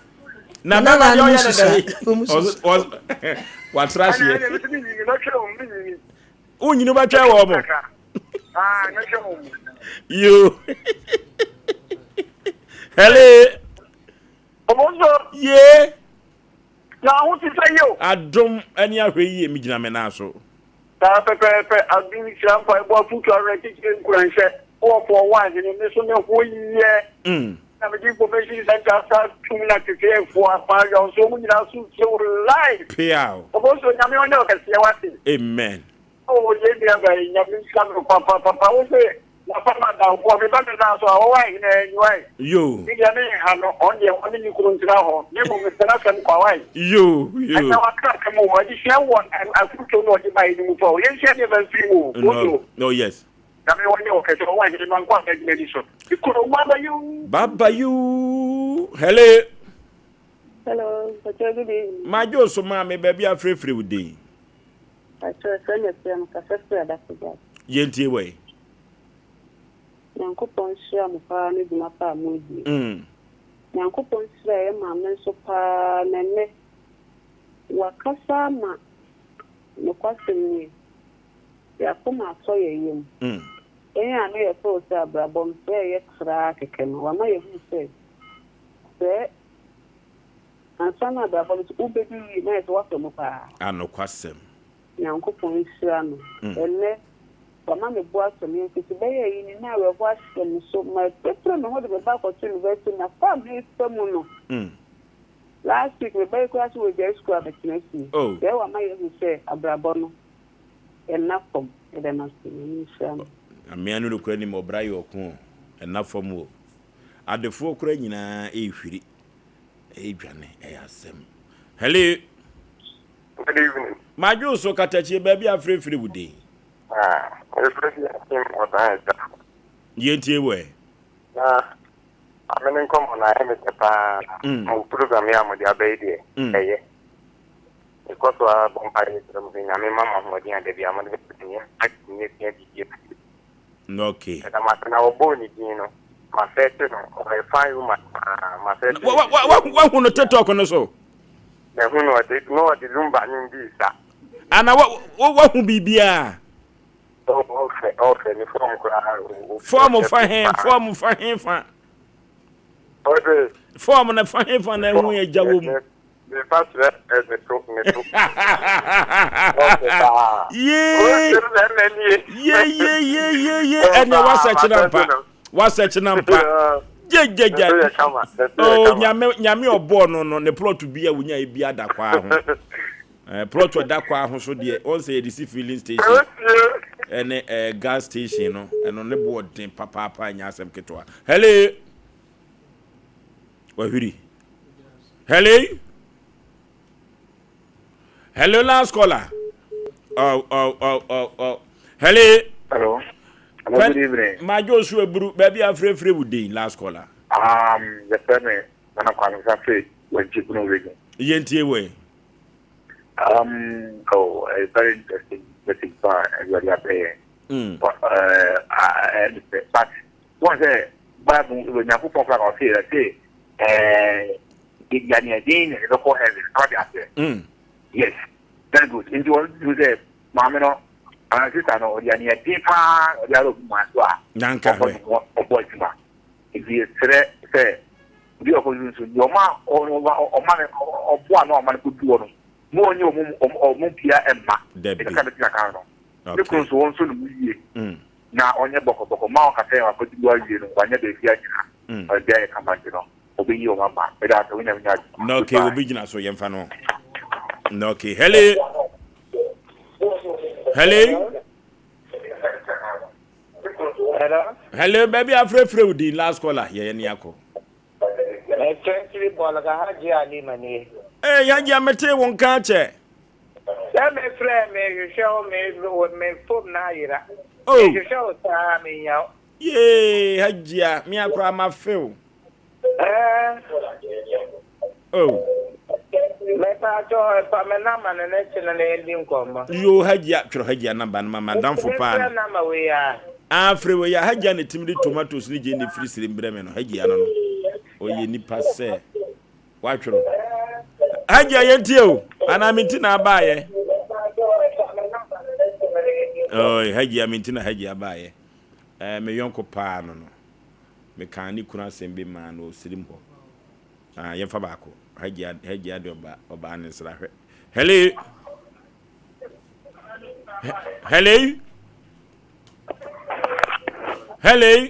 Na bɛma deɛ ɔyɛ ne dɛ. Watra aseɛ. Ɛna ɛna mi nyini mɛtwɛ wɔn mi nyini. Wo nyini bɛtwɛ wɔn mo. Ah, mɛtwɛ wɔn mo. Yo. Hello. Ɔmo nso. Yee. Na ho te sɛ yio. Adom ne ahwɛyie me gyina me nan so. Saa pɛpɛɛpɛ, adom, nhyira, mpaebɔ, afotu, awerɛkyekyerɛ, nkuranhyɛ, wɔ for one hene me so me ho yɛ na mede information center asa tum na teteɛfoɔ afa yɔn so wɔn nyinaa so tie wo live. Peaw. Ɔbɔ so nyame ɔnyɛ ɔkɛseɛ wate. Amen. Oh yɛn nua ba yi nyame nhyira no papapapa wo se Wafa m'adamfo a meba ne nan so a ɔwɔ ahene aniwa yi. Yoo. Me deɛ me nha no, ɔno deɛ ɔne ne kunu ntena hɔ, na mmom mepɛ n'asɛm kwa wae. Yoo, yoo. Ɛnna waka asɛm o, adesua wɔ afotuo no ɔde baeɛ no mu pa o, yɛnsua nneɛma mfiri mu o, No, no, yes. Nyame ɔnyɛ wo kɛse, ɔwɔ ahene ma nkɔ a n'adwuma ni so. Me kunu, baba yoo. Baba yoo, hello. Hello, Pacho, good evening. Madwo so maame, baabi afrɛfrɛ wo din. Pacho, ɛfrɛ me Afia, mekasa firi Adako Gya. Yɛntie wɔ yi. Nyankopɔn nhyira mo paa ne dwuma pa a moredie. Nyankopɔn nhyira yɛ maame nso paa na ɛnnɛ wakasa ama nokwasɛm nie yɛakoma atɔ yɛ yam. Yɛn a na yɛfeel sɛ abrabɔ no sɛ ɛyɛ traa kɛkɛ no wama yɛhunu sɛ sɛ ansa na abrabɔ no so wobɛdi yie na ayɛ sɛ woafa mu paa. Anokwasɛm. Nyankopɔn nhyira no. Ɛnnɛ, wama me bo atɔ me yam fiti bɛyɛ ayi ni na awerɛhoɔ ahyɛ me so. Mapirapira me ho de me ba akɔto university na fa a merefa mu no, last week me ba yi koraa sɛ wɔgyae sukuu abɛtena fie. Sɛɛ wama yɛahu sɛ abrabɔ no, ɛnna fam. Yɛda no ase. Nyame nhyira no. Amea no nokora nim ɔbra yɛ ɔko o, ɛnna fam o. Adefoɔ koraa nyinaa ɛrehwiri, ɛredwane, ɛyɛ asɛm. Hello. Good evening. Madwo so katakyie baabi a frɛfrɛ wo din. Ah, mefrɛ fi akim ɔdan agya. Yɛntie wɔ ɛ. Na ame ne nkɔmmɔ no ayɛ me dɛ paa. Mo program yi a mode aba yi deɛ, ɛyɛ. Mekɔ so ara bɔ mpaeɛ srɛ mo sɛ Nyame mma mo ahoɔden a da biara mode bɛtumi atumi asua biribi afiri mu. Okay. Ɛda mo ase na wɔbɔɔ ne din no, masɛɛkye no, ɔyɛ fine woman paa, masɛɛkye no. Wahu no TikTok no so? Mahu no, ɔde na ɔde lumba nwom bi resa. Ana wahu biribiara? Ɔfɛ ɔfɛ ne fɔm koraa. Fɔm fa he fɔm fa he fa. Ɔse. Fɔm na fa he fa na ehu yɛ gya wɔ mu. Mefa kyerɛ ɛ ne to ne to. Ɔfɛ paa. Yee. Ye ye ye ye ye ɛnɛ wasɛkye na mpa wasɛkye na mpa gyegyegye. Oh nyame nyame ɔbɔɔ no no ne plot bi a wonya ebi ada kwaa ho. Eh, plot ɔda kwaa ho so deɛ wɔn sɛ yɛde si filling station ɛne eh, gas station no ɛno ne bo ɔden papaapa nyɛ asɛm ketewa. Hello. Wahwiri. Hello. Hello last caller. Oh oh oh oh oh. Hello. Hello. Hello, good evening. Majo su eburu baabi afrɛfrɛ wo den last caller. Um, yɛfrɛ me Nana Kwame Safe Wajibunu region. Yɛntie wei. Um, oh, a very interesting message pa everybody abɛyɛ. Mm. But, uh, uh, but, wɔn sɛ Bible Onyankopɔn koraa na ɔse ɛse ɛɛ yɛgya nea ɛden na yɛbɛkɔ heaven ɔde aseɛ. Mm. Yes, very good. Nti wɔn tu sɛ maame no anaa sista no ɔde nea ɛden paa ɔde ara obi maa so a ɔbɔ ɔbɔ adwuma. Nti yɛsrɛ sɛ obi a ɔkɔ nso deɛ ɔma ɔma no ɔboa no ɔma no kɔdu hɔ no mo ɔnyɛ ɔmo ɔmo bia ɛmma. Ɛkaka bɛtumi aka no. Ne kunu nso wɔn nso ne mu yie. Mm. Na ɔnyɛ bɔkɔbɔkɔ mma ɔnka sɛ wakɔdi awie no wanyɛ baabi agyina baabi ayɛ kama nti no ɔbɛyi wɔn ama. Meda ase wo Nyame nyɛ adwuma. Na okay obi gyina so yɛmfa no. Na okay hello. Hello. Hello. Hello baabi afrɛfrɛ wo din last caller yɛyɛ ne akɔ. Mefrɛ firi Bɔlga Hajji Alima nie. Ee Hajji a metee wo nka akyɛ. Sɛ me frɛ me hwehwɛ wo me me phone no ayera. Oh. Me hwehwɛ wo saa me nya wo. Yee Hajia me akora ma few. Eh. Oh. Me pa cho pa me nama no ne kyene na yɛndi nkɔmmɔ. Yo Hajia twerɛ Hajia namba no ma madamfo paa no. Nama wei a. Ah frɛ wei a Hajia na timi de tomatoes ne gyeene firi sire mbrɛ me no Hajia no no. Ɔyɛ nipa sɛ. Watwerɛ. Hajia yɛntie o. Anaa me nti na abaayɛ. Oi, Hajia me nti na Hajia abaayɛ. Eh, me yɔnko paa no no. Mekaa ne kunu asɛm bi maa no ɔsirim hɔ. Ah, yɛmfa baako. Hajia, Hajia de ɔba, ɔbaa ne nsrahwɛ. Hello. Hello. Hello.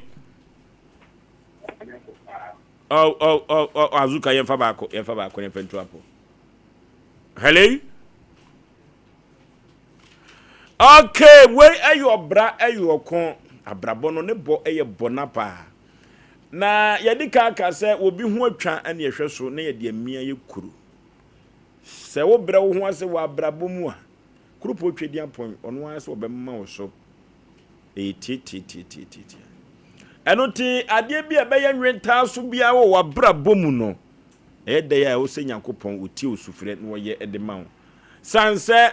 Oh, oh, oh, oh, Azuka, yɛmfa baako, yɛmfa baako, yɛmfa ntu apo. Hello? Okay, wei ɛyɛ ɔbra, ɛyɛ ɔko. Abrabɔ no ne bɔ ɛyɛ bɔ na paa. Na yɛde ka aka sɛ obi ho atwa ɛne ɛhwɛ so na yɛde amia yɛ kuru. Sɛ wobrɛ wo ho ase wɔ abrabɔ mu a, kuropɔ twɛdi apɔn, ɔno ara sɛ ɔbɛma wo so. Ɛyɛ tiatiatiatiatia. Ɛno nti, adeɛ bi a ɛbɛyɛ nwentaa so biara wɔ w'abrabɔ mu no, ɛyɛ dɛn a ɛwɔ sɛ Nyankopɔn ɔtie wo sufrɛ na ɔyɛ de ma wo. San sɛ,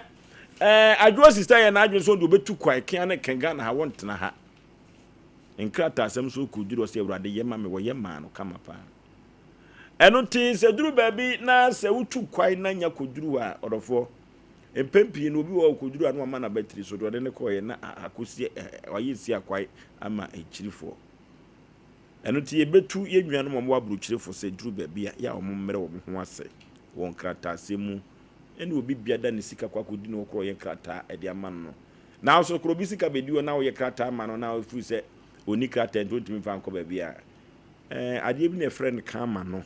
ɛɛ, Adwoa sista yɛ n'adwene sɛ ɔde ɔbɛtu kwan kea ne ke Ghana ha, wɔntena ha. Nkrataasɛm nso kɔduru ɔsɛ Awurade yɛ ma me, wɔyɛ maa no kama paa. Ɛno nti, sɛ duru baabi na sɛ wotu kwan na nya kɔduru hɔ a, ɔdɔfoɔ, Mpɛn pii no, obi wɔ hɔ a ɔkɔduru a na wama n'abatiri so, deɛ ɔde no kɔeɛ na akɔsi wayɛ si akwae ama akyirifoɔ. Ɛno nti yɛbɛtu yɛn nuanom a wɔwɔ aburokyirefo sɛ duru baabi a yɛ a wɔmmrɛ wɔn ho ase wɔ nkrataasɛm mu ɛne obi bia da ne sika kɔ akɔdi ne hɔ korɔ yɛ nkrataa de ama no no. Nanso korɔ obi sika bɛdi hɔ na woyɛ krataa ma no na ɔfiri sɛ ɔnni krataa nti ɔntumi mfa nkɔ baabi a, ɛɛ adeɛ bi na ɛfrɛ no karma no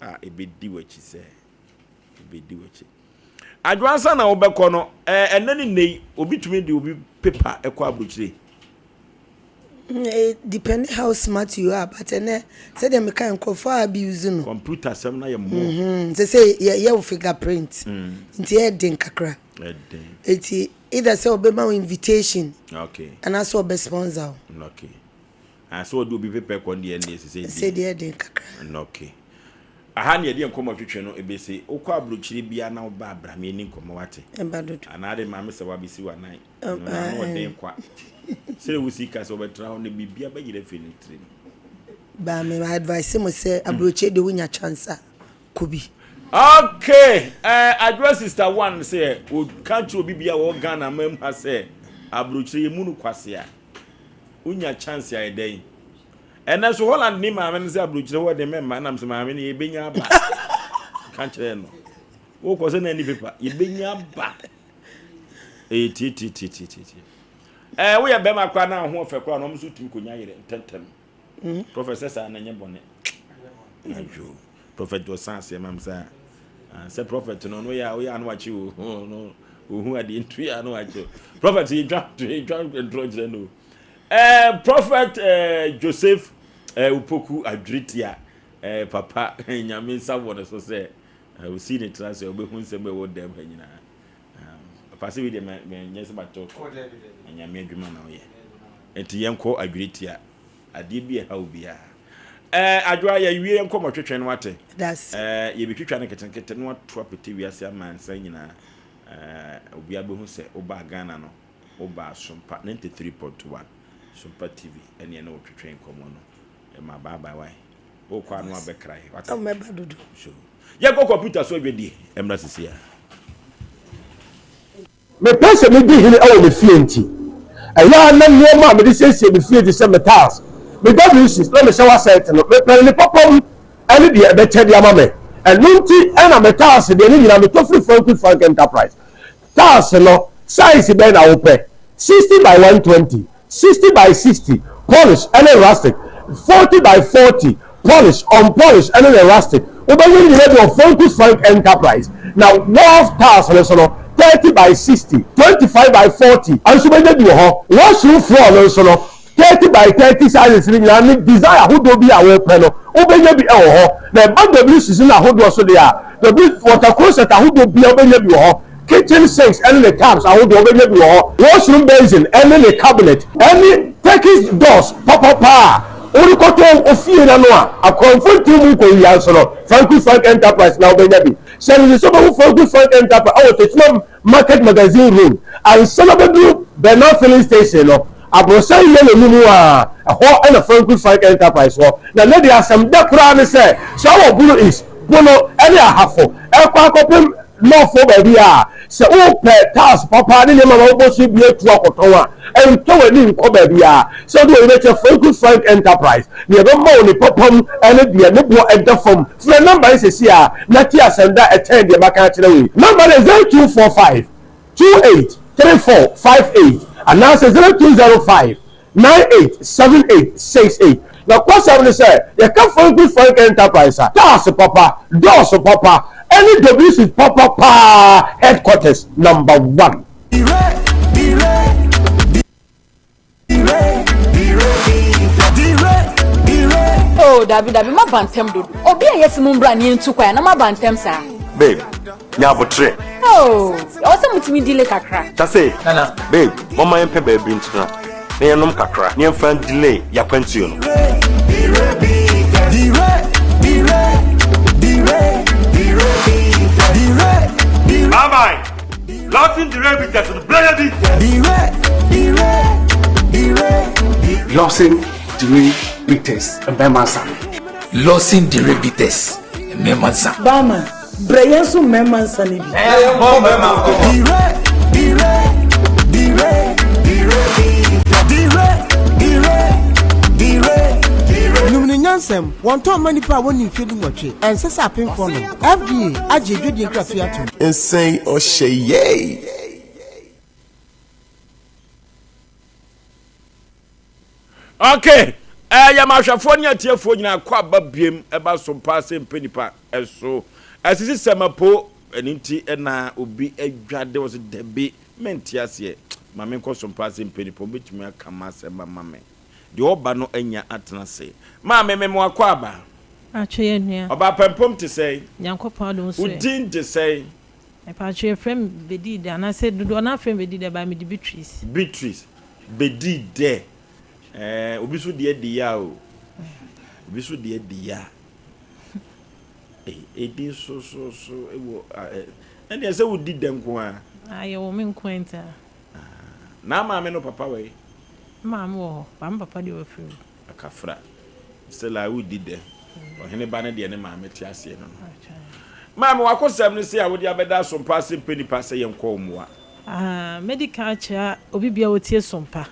a ɛbɛdi w'akyi sɛ ɛbɛdi w'akyi. Adwo ansa na wobɛkɔ no, ɛnnɛ ne nnɛ yi, obi tumi de obi paper kɔ aburokyire. It depend how smart you are but ɛnɛ sɛdeɛ meka nkurɔfoɔ a abuse no. Computer sɛm na yɛ more. Mm-hmm. Sɛ sɛ yɛyɛ wo fingerprint nti ɛyɛ den kakra. Ɛden. Eti either sɛ ɔbɛma wo invitation. Okay. Anaasɛ ɔbɛ sponsor wo. Okay. Ah, sɛ ɔde obi pepɛ kɔ deɛ ɛndeɛ sɛ sɛ deɛ. Deɛ ɛden kakra. Okay. Aha ne yɛde nkɔmmɔ twetwe no ebese. Wokɔ aburokyire bia na woba abra me ani nkɔmmɔ wate. Ɛba dodo. Anaa de maame sɛ wabesi w'anan. No na ano ɔden kwa. Sɛ wosi ka sɛ wɔbɛtra hɔ no biribia bɛyerɛ afiri ne tirim. Ba me advice mo sɛ aburokyire de wonya chance a kɔ bi. Okay, eh, Adwoa sister one sɛ ɔka kyerɛ obi bia wɔ Ghana ma mu ha sɛ. Aburokyire yɛ mu no kwasea. Wonya chance ayɛ dɛn? Ɛnɛ so Holland ni maame no sɛ aburokyire hɔ de mɛmma nam sɛ maame no yɛbɛnya aba. Ka kyerɛ no. Wokɔ sɛ na ani pepa yɛbɛnya aba. Ɛyɛ tietietietietie. Ɛɛ woyɛ bɛrima koraa na ho ɔfɛ koraa na ɔmo nso tumi kɔnya yerɛ ntɛntɛm. Mm. Prɔfɛt sɛ saa na ɛnyɛ bɔne. Ayo. Prɔfɛt ɔsan aseɛ mam saa. Ah, sɛ prɔfɛt no no yɛ a woyɛ ano akyi o. No ohu adeɛ ntu yɛ ano akyi. Prɔfɛt yɛtwa yɛtwa ntorɔ kyerɛ no. Eh, Prɔfɛt eh, Joseph eh, Opoku Adwiritia eh, papa nyame nsa wɔ ne so sɛ eh, osi ne tena sɛ ɔbɛhu nsɛm a ɛwɔ dɛm ha nyinaa. Papa sɛ wei deɛ manyɛ sɛ matɔ nyame adwuma na ɔyɛ. Nti yɛnkɔ Adwiritia. Adeɛ bi ɛha obiara. Ɛɛ Adwoa yɛawie yɛn nkɔmmɔ twetwe no wate. Ɛɛ yɛbɛtwitwa no nketenkete na wato apete wiase amansan nyinaa. Ɛɛ obiara bɛhu sɛ wobaa Ghana no wobaa Sompa 93.1 Sompa TV ɛne ɛne wo twetwe nkɔmmɔ no. Ɛma bye bye wae. Wokɔ ano abɛkra yɛ wate. Mɛba dodo. So yɛnkɔ kɔmputa so adwadie ɛmmra sisi a. Mepɛ sɛ midi hene wɔ me fie nti, ɛyɛ a na nneɛma a mede siesie me fie te sɛ me tiles, me WCs, na me shower set no, mepɛ no ne papa mu ne deɛ ɛbɛkyɛ de ama me. Ɛno nti na me tiles deɛ ne nyinaa metɔ firi Frankie Frank Enterprise. Tiles no, size bɛn na wopɛ? 60 by 120, 60 by 60, polish ne rustic, 40 by 40, polish, unpolish ne ne rustic. Wobɛnya ne nyinaa bi wɔ Frankus Frank Enterprise. Na wharf tiles no nso no, 30 by 60, 25 by 40 nso wobɛnya bi wɔ hɔ. Washroom floor no nso no, 30 by 30 sizes no nyinaa ne design ahodoɔ bi a wopɛ no, wobɛnya bi wɔ hɔ. Na ɛba WCs no ahodoɔ so deɛ a, W water closet ahodoɔ biara wobɛnya bi wɔ hɔ. Kitchen sinks ne ne taps ahodoɔ wobɛnya bi wɔ hɔ. Washroom basin ne ne cabinet ne Turkish doors papapa a worekɔtɔ wo fie no ano a akorɔmfo ntew mu nkowia nso no, Franku Frank Enterprise na wobɛnya bi. Hyɛ no nso sɛ wobɛhu Franku Frank Enterprise wɔ Techiman Market Magazine Road ansa na wobɛduru Bernard Filling Station no, aborosan yellow no mu a, ɛhɔ na Franku Frank Enterprise wɔ. Na nnɛ deɛ asɛm dɛ koraa ne sɛ, sɛ wowɔ Bono East, Bono ne Ahafo rekɔ akɔpem Nɔɔfoɔ baabi a, sɛ wopɛ tiles papa ne nneɛma ma wobɔ so bi atu akɔtɔn a, ntɔ w'ani nkɔ baabiara. Sɛ wode w'ani bɛkyerɛ Franku Frank Enterprise, nea ɛbɛma wo ne papa mu ne deɛ ne boɔ da fam. Frɛ nɔmba yi seesei ara na tie asɛm da a ɛkyɛn deɛ maka akyerɛ wo yi. Nɔmba no yɛ 0245 28 34 58 anaasɛ 0205 987868. Nokwasɛm ne sɛ, yɛka Franco Frank Enterprise a, cars papa, doors papa, ɛne WC papa paa headquarters number one. Oh, dabi dabi, maba ntɛm dodo. Obi a yɛsi mo mbra ne yɛntu kwan na maba ntɛm saa. Babe, nya abotrɛ. Oh, ɛwɔ sɛ motumi delay kakra. Tase, Nana. Babe, momma yɛmpɛ baabi ntena na yɛnom kakra na yɛmfa delay yɛakwantuo no. Bye bye. Lawson Dire Bitters no brɛ yɛ bi. Lawson Dire Bitters mmarima nsa. Lawson Dire Bitters mmarima nsa. Barman, brɛ yɛn nso mmarima nsa no bi. Yɛnkɔ mmarima nkɔmmɔ. Nom no nyansam, wɔntɔn mma nnipa a wɔnni mfeɛ dunwɔtwe, ɛnsɛ sɛ apemfoɔ nom. FDA agye adwadie nkratoɔ yi atom. Nsɛn ɔhyɛ yɛi. Ok, eh, yɛma ahwɛfoɔ ne atiefoɔ nyinaa kɔ aba biem ɛba so paa sɛ mpɛ nipa ɛso ɛsisi sɛ mapo ɛno nti ɛna obi adwade wɔ sɛ dabi mente aseɛ ma menkɔ so paa sɛ mpɛ nipa ɔbɛtumi aka ma asɛm ama me deɛ ɔba no anya atena ase maame me mo akɔ aba Atwe yɛ nua. Ɔba pɛmpɔm te sɛn? Nyankopɔn adom so Wo ɛ. din de sɛn? Mepakyɛw yɛfrɛ me Bediide anaasɛ dodoɔ no ara frɛ me Bediide but mede Beatrice. Beatrice, Bedi dɛ eh, obi so deɛ di ya o, obi so deɛ di ya. Eh, edi so so so wɔ eh, ɛndeɛ sɛ wodi dɛ nko ara. Ah, yɛwɔ me nko ara nti a. Ah, na maame no papa wɔ he? Me maame wɔ hɔ, but me papa deɛ wafiri mu. Akafra, still a wodi dɛ. Ɔhene ba no deɛ ne maame te aseɛ no no. Maame, w'akosɛm ne se a wode abɛda asompa ase mpɛ nipa sɛ yɛnkɔ wo mmoa. Ah, mɛdi kan akyerɛ obi biara ɔtie Sompa,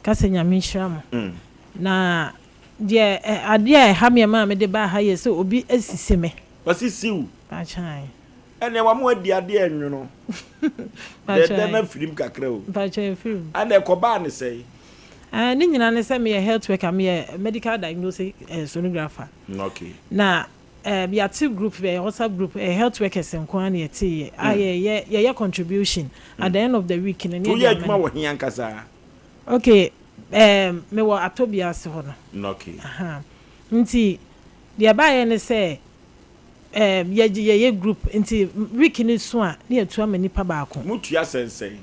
ka sɛ Nyame nhyira mo. Na deɛ ɛ, adeɛ a ɛha me a ɛmaa mede baa ha yɛ sɛ obi asisi me. Wasisi wo? Mpakyɛ ae. Ɛneɛ wama wadi adeɛ a ɛnwono. Mpakyɛ Dɛdɛ no ae. afirim kakra o. Mpakyɛ afirim. Ɛna ɛkɔbaa ne sɛn? Ah, ne nyinaa ne sɛ meyɛ health worker, meyɛ medical diagnosis eh, sonographer. Okay. Na Ɛɛm yɛate group bi ɛyɛ WhatsApp group ɛyɛ health workers nko ara na yɛteeɛ a yɛyɛ yɛyɛ contribution at the end of the week no ne Nti woyɛ yɛde ama adwuma no. wɔ he ankasa? Okay ɛɛm mewɔ Atobia ase hɔ no. Okay. Ahaa nti deɛ ɛbaeɛ ne sɛ ɛɛm yɛgye yɛyɛ group nti week no so a ne yɛtu ama nipa baako. Motua sɛn sɛn?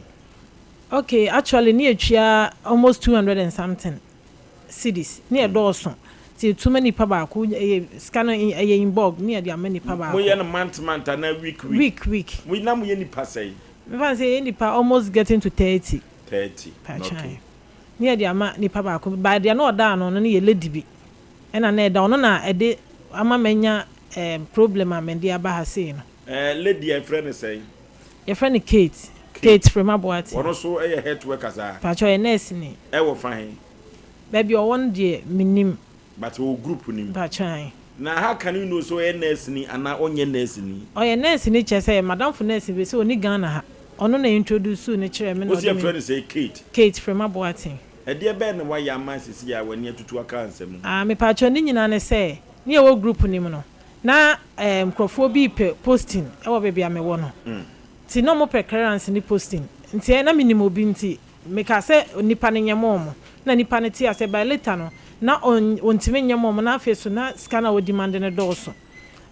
Okay actually ne yɛtua almost 200 and something. cedis ne ɛdɔɔso nti yɛtu ma nipa baako ɛyɛ sika no ɛyɛ in bulk ne yɛde ama nipa baako. Moyɛ no month month anaa week week? Week week. Mo na moyɛ nipa sɛn? Mefa no sɛ yɛyɛ nipa almost getting to 30. 30 Pakyɛ okay. Ne yɛde ama nipa baako but deɛ na ɔda ano no no yɛ lady bi ɛna na ɛda ɔno na ɛde ama manya ɛɛm problem a mede aba ha sei no. Ɛɛ lady a yɛfrɛ no sɛn? Yɛfrɛ no Kate. Kate Frema Boateng. Ɔno nso yɛ health worker saa? Mpakyɛ ɔyɛ nurse ni. Ɛwɔ fa he? Baabi a ɔwɔ no deɛ mennim. But ɔwɔ group no mu? Mpakyɛ ae. Na how can you know sɛ ɔyɛ nurse ni anaa ɔnyɛ nurse ni? Ɔyɛ nurse ni kyerɛ sɛ madamfo nurse bi sɛ ɔnni Ghana ha. Ɔno na introduce no kyerɛɛ me na Wose ɔde me. yɛfrɛ no sɛn? Kate? Kate Frema Boateng. Ɛdeɛ bɛn na wayɛ ama seesei a w'ani atutu aka nsɛm mu? Ah mepakyɛ ne nyinaa ne sɛ ne yɛwɔ group no mu no na eh nkurɔfoɔ bi repɛ posting wɔ baabi a mewɔ no. Nti na wɔpɛ clearance ne posting nti na menim obi nti mekaa sɛ nipa no nyɛ ma wɔn na nipa no tee aseɛ but later no na ɔntumi nyɛ ma wɔn na afei so na sika no a ɔdemande no dɔɔso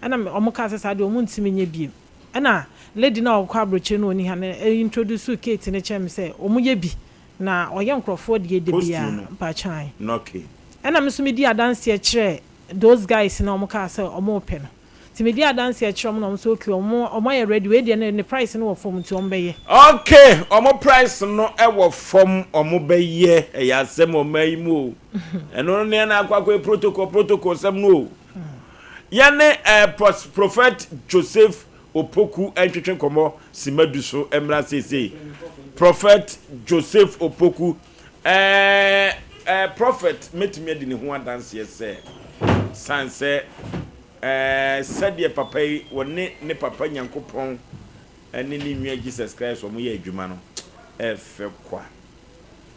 ɛna wɔn kaa sɛ saa deɛ wɔn ntumi nyɛ bio ɛna lady no a ɔkɔ aburokyire no ɔni ha no introduce Kate no kyerɛ me sɛ wɔn yɛ bi na ɔyɛ nkorɔfoɔ deɛ da biara mpakyɛw ɛna me nso medi adanseɛ kyerɛ those guys no a wɔn kaa sɛ wɔn repɛ no. Nti medi adanseɛ kyerɛ ɔmo na ɔmo sɛ okay ɔmo ɔmo ayɛ ready wei deɛ ne ne price no wɔ fam nti ɔmo bɛyɛ. Ok ɔmo price no wɔ fam ɔmo bɛyɛ ɛyɛ asɛm ɔman yi mu o ɛno no neɛ na akɔ akɔyɛ protocol protocol sɛm no o yɛne eh, Prophet Joseph Opoku ntwetwe nkɔmmɔ sima du so mmra seesei Prophet Joseph Opoku eh, eh, Prophet mɛtumi adi ne ho adanseɛ sɛ san sɛ Ɛɛ, sɛdeɛ papa yi, wɔne ne papa Nyankopɔn ne ne nua Jesus Christ wɔn yɛ adwuma no, ɛyɛ fɛ kwa.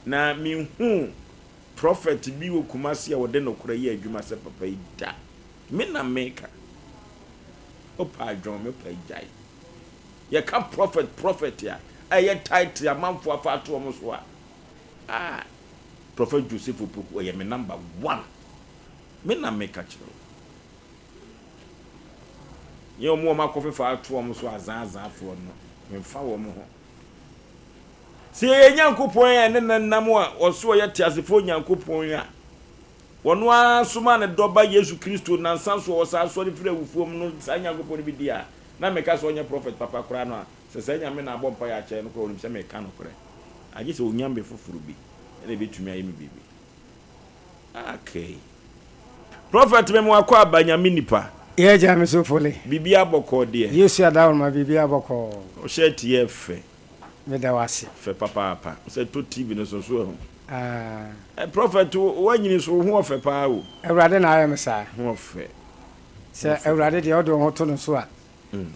Na menhuu prɔfɛt bi wɔ Kumasi a ɔde nokorɛ yɛ adwuma sɛ papa yi da. Me na meka. Wopɛ a dwɔn me, wopɛ a gyae. Yɛka prɔfɛt prɔfɛt a, ɛyɛ title amanfoɔ afa ato wɔn so a, ah, Prɔfɛt Joseph Opoku, ɔyɛ me number one. Me na meka kyerɛ wo. Nyɛ wɔn a wɔakɔfefa ato wɔn so azaazaafoɔ no, memfa wɔn ho. Sɛ yɛyɛ Nyankopɔn a ɛne no nam a ɔso ɔyɛ teasefoɔ Nyankopɔn a, ɔno ara somaa ne dɔba Yesu Kristo nansa so a ɔsan sɔre firi awufoɔ mu no, saa Nyankopɔn no bi di a, na meka sɛ ɔnyɛ prɔfɛt papa koraa no a, sɛ saa Nyame na abɔ mpaeɛ akyerɛ no koraa ɔnim sɛ meka nokorɛ. Agye sɛ onyame foforɔ bi na ɛbɛtumi ayɛ me biribi. Okay. Prophet me mo akɔ aba nyame nipa. Yɛ agya me so fole. Biribiara bɔkɔɔ deɛ. Yesu adaworoma biribiara bɔkɔɔ. Wo shirt yɛ fɛ. Meda wo ase. Fɛ papaapa. Sɛ to TV no so so ahu. Ah. Eh, prophet woanyini so wo ho ɔfɛ paa o. Awurade na ayɛ me saa. Ho ɔfɛ. Sɛ Awurade deɛ wode wo ho to no so a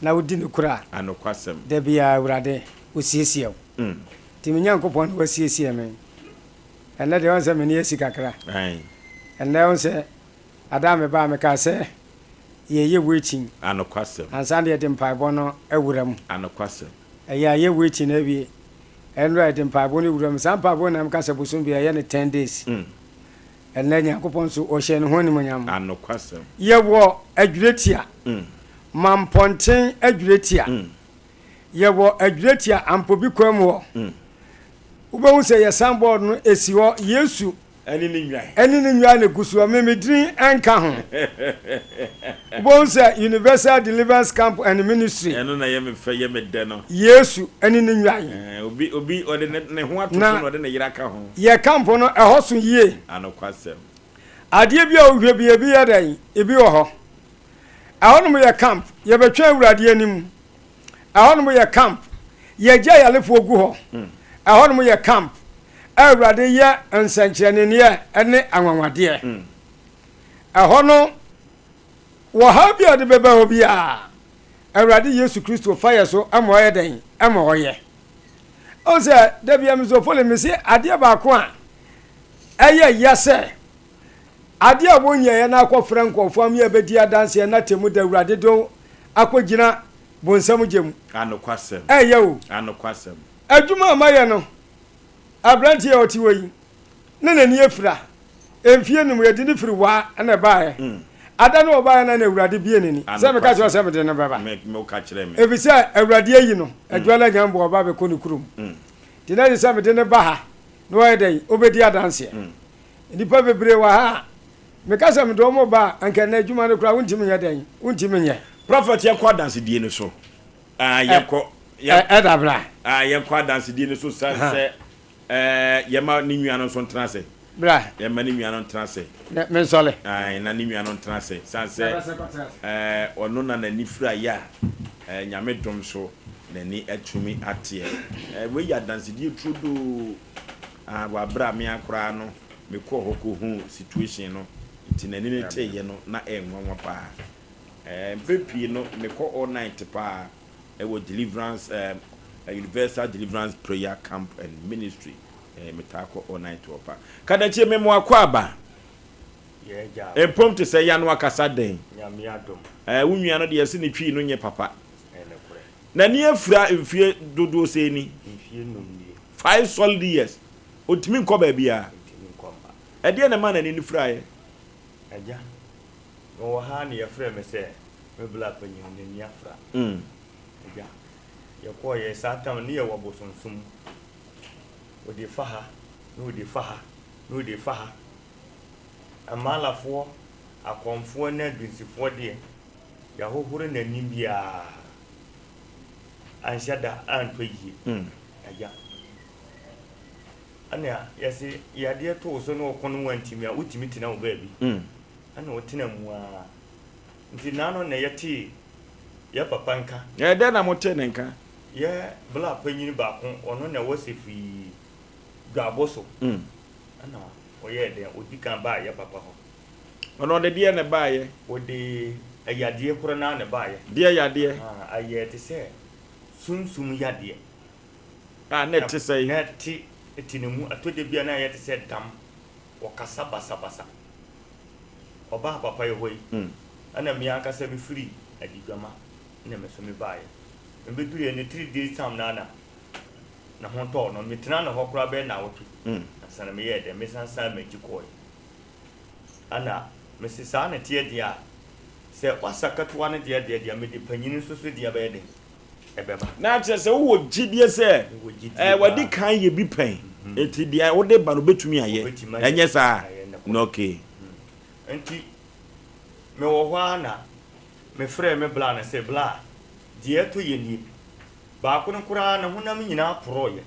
na wodi no kura a. Anokwasɛm. Da biara Awurade osiesie wo. Nti me Nyankopɔn na wasiesie me. Ɛnnɛ deɛ woahu sɛ m'ani asi kakra. Ɛnnɛ wohu sɛ ada a mebaa mekaa sɛ yɛyɛ waiting Anokwasɛm. ansa na yɛde mpaebɔ no awura mu. Anokwasɛm. Ɛyɛ a yɛ waiting no awie. Ɛnnora yɛde mpaebɔ no wura mu. Saa mpaebɔ no na meka sɛ bosom biara yɛyɛ no ten days. Ɛnnɛ Nyankopɔn nso ɔhyɛɛ ne ho animuonyam. Anokwasɛm. Yɛwɔ Adwiretia, Mampɔnten Adwiretia. Yɛwɔ Adwiratia Ampobi kwan mu hɔ. Wobɛhu sɛ yɛ sign board no esi hɔ, Yesu Ɛne ne nnwan. Ɛne ne nnwan na egu so hɔ. Me me din nka ho. Wobɛhu sɛ Universal Deliverance Camp and Ministry. Ɛno na ɛyɛ me fɛ, yɛ me dɛ no. Yesu ɛne ne nnwan. Ɛɛ, obi, obi, ɔde ne, ne ho ato so na ɔde ne yere aka ho. Yɛ camp no, ɛhɔ so yie. Anokwasɛm. Adeɛ bi a wohwɛ bi, ebi yɛ dɛn? Ebi wɔ hɔ. Ɛhɔnom yɛ camp, yɛbɛtwɛn Awurade anim. Ɛhɔnom yɛ camp. Yɛgye ayarefoɔ gu hɔ. Ɛhɔnom yɛ camp a Awurade yɛ nsɛnkyerɛnneɛ ne anwanwadeɛ. Ɛhɔ no, wɔhaw bi a ɔde bɛba hɔ biara, Awurade Yesu Kristo fa yɛ so ma ɔyɛ dɛn? Ma ɔyɛ. Ɔhu sɛ da bia mesofole mese adeɛ baako a ɛyɛ ya sɛ adeɛ a wɔnyɛeɛ na akɔfrɛ nkurɔfoɔ ama yɛbɛdi adanseɛ na temu da Awurade de akɔgyina bonsam gya mu. Anokwasɛm. Ɛyɛ o. Anokwasɛm. Adwuma a mayɛ no, aberanteɛ a ɔte hɔ yi, na n'ani afira. Mfie num, yɛde no firi Waa na ɛbaeɛ. Ada no ɔbaeɛ no na Awurade bue n'ani. Sɛ meka kyerɛ wo sɛ mede no bɛba. Ɛfiri sɛ Awurade ayi no, Adwala Nyamboa ɔba abɛkɔ ne kurom. Nti na ɛsɛ sɛ mede no ba ha na wayɛ dɛn? Ɔbɛdi adanseɛ. Nnipa bebree wɔ ha a, meka sɛ mede wɔn ba a, anka ɛnnɛ adwuma no koraa wontumi nyɛ dɛn? Wontumi nyɛ. Prɔfɛt yɛnkɔ adansedie no so. Ah, yɛnkɔ. Ɛda bra. Ah, yɛnkɔ adansedie no so sane sɛ Ɛɛ, yɛma ne nua no nso ntena ase. Bra. Yɛma ne nua no ntena ase. Ne, mensɔre. Ae, na ne nua no ntena ase. Sane sɛ, ɛɛ, ɔno na n'ani fira yɛ a, ɛɛ, Nyame dom so, n'ani atumi ateɛ. Ɛɛ, wei yɛ adansedie turodoo. Ah, wɔ aberɛ a me ara koraa no, mekɔɔ hɔ kɔhuu situation no, nti n'ani no teeɛ no, na ɛyɛ nwanwa paa. Ɛɛ, mprɛ pii no, mekɔ all night paa. Ɛwɔ deliverance ɛɛ universal deliverance prayer camp and ministry ɛɛ metaa kɔ all night wɔ pa. Kadakyie me mo akɔ aba. Mpom te sɛ yano akasa dɛn. Ɛɛ wo nua no deɛ yɛse ne twii no nyɛ papa. N'ani afira mfie dodoɔ sɛn ni? 5 solid years. Ɔntumi nkɔ baabiara. Ɛdeɛn na ɛmaa n'ani no firaeɛ? Agya, mewɔ ha na yɛfrɛɛ me sɛ me bla panyin no n'ani afra. Agya, yɛkɔeɛ saa tam no ne yɛwɔ abosonsom mu. Wɔde fa ha, na wɔde fa ha, na wɔde fa ha. Amaalafoɔ, akɔmfoɔ ne adunsifoɔ deɛ, yɛahohoro n'anim biara, anhyɛ da antɔ yie. Agya, ɛna yɛse yadeɛ to wo so na ɔko no wantumi a, wotumi tena wo baabi. Ɛna ɔtena mu ara. Nti naano na yɛtee yɛ papa nka. Ɛɛ dɛn na motee ne nka? Yɛ bla panyin baako, ɔno na ɛwɔ Sefwi dwabɔ so. Ɛna ɔyɛɛ dɛn? Ɔdi kan baa yɛ papa hɔ. Ɔno ɔde deɛ na ɛbaeɛ? Ɔde yadeɛ korɔ no ara na ɛbaeɛ. Deɛ yadeɛ? Ahaa, ayɛ te sɛ sunsum yadeɛ. A, na ɛte sɛn? Na ɛte te ne mu, ɛtɔ da bi a na ayɛ te sɛ dam, ɔkasa basabasa. Ɔbaa papa yi hɔ yi, ɛna me ankasa me firi Adidwama na me nso me baeɛ. Me bɛduruiɛ no three days time no ara na ne ho tɔɔ no. Me tenaa ne hɔ koraa bɛyɛ nnawɔtwe ansa na meyɛɛ dɛn, me san san m'akyi kɔeɛ. Ɛna me se saa na ɛteɛ deɛ a, sɛ wasa ketewa no deɛ deɛ deɛ, mede panyini nso so deɛ bɛyɛ dɛn? Ɛbɛba. Na kyerɛ sɛ wowɔ gyidie sɛ ɛɛ wadi kan yɛ bi pɛn, nti deɛ wode ba no obɛtumi ayɛ, ɛnyɛ saa? Okay. Nti mewɔ hɔ ara na mefrɛɛ me bla no sɛ, Bla, deɛ ɛtɔ yɛ nie. Baako no koraa ne honam nyinaa porɔeɛ.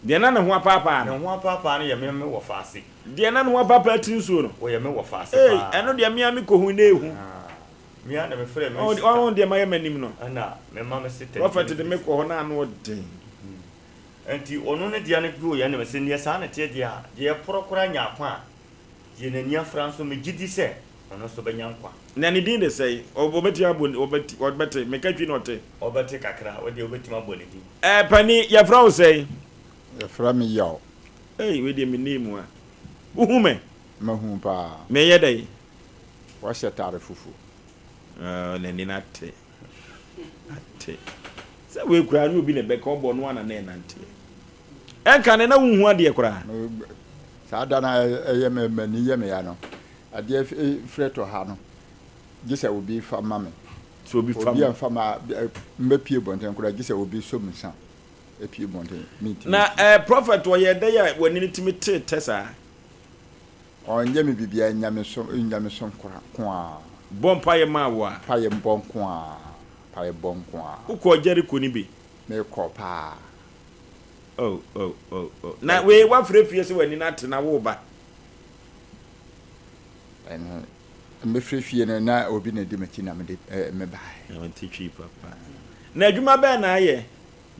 Deɛ na ne ho apaapaa no? Ne ho apaapaa no yɛ me me wɔfaase. Deɛ na ne ho apaapaa tiri nsuo no? Ɔyɛ me wɔfaase paa. Ei, ɛno deɛ me ara mekɔhui na ɛhu. Me ara na mefrɛɛ me sista. Ɔho deɛ mayɛ m'anim no. Ɛna mema me sista. Prɔfɛt de me kɔ hɔ na ano ɔden. Nti ɔno ne deɛ no dwoeɛ na mese neɛ saa na ɛteɛ deɛ a, deɛ ɛporɔ koraa nya akwa a, deɛ n'ani afra nso megye di sɛ ɔno nso bɛnya nkwa. Na ne din de sɛn? Ɔbɛtumi abɔ ɔbɛte, meka twi na ɔte. Ɔbɛte kakra, wo deɛ wobɛtumi abɔ ne din. Ɛɛ panin, yɛfrɛ wo sɛn? Yɛfrɛ me Yaw. Ei, wei deɛ mennim mu a. Wohu me? Mahu paa. Meyɛ dɛn? Wahyɛ tare fufuo. Oh, n'ani no ate. Ate. Sɛ wei koraa ne obi na ɛbɛka ɔbɔ no ana na ɛnanteɛ. Ɛnka ne na wonhu adeɛ koraa. Saa da no a ɛyɛ me m'ani yɛ me ya no, adeɛ frɛ tɔ ha no, gye sɛ obi fa ma me. Sɛ obi fa ma. Obi amfa ma mbɛpie bɔnten koraa gye sɛ obi sɔ me nsa pie bɔnten. Mentumi. Na eh, prɔfɛt ɔyɛ dɛn a w'ani no tumi tee tɛ saa? Ɔnyɛ me biribiara, nyamesom, nyamesom kora, nko ara. Bɔ mpaeɛ maa wo a. Mpaeɛ bɔ nko ara, mpaeɛ bɔ nko ara. Wokɔɔ Jericho no bi? Mekɔɔ paa. Oh, oh, oh, oh. Na wei woafrɛ fie sɛ w'ani no ate na woreba? Ɛno, mefrɛ fie no na obi na di m'akyi na mede eh, mebaeɛ. Na wante twi papa. Na adwuma bɛn na ayɛ?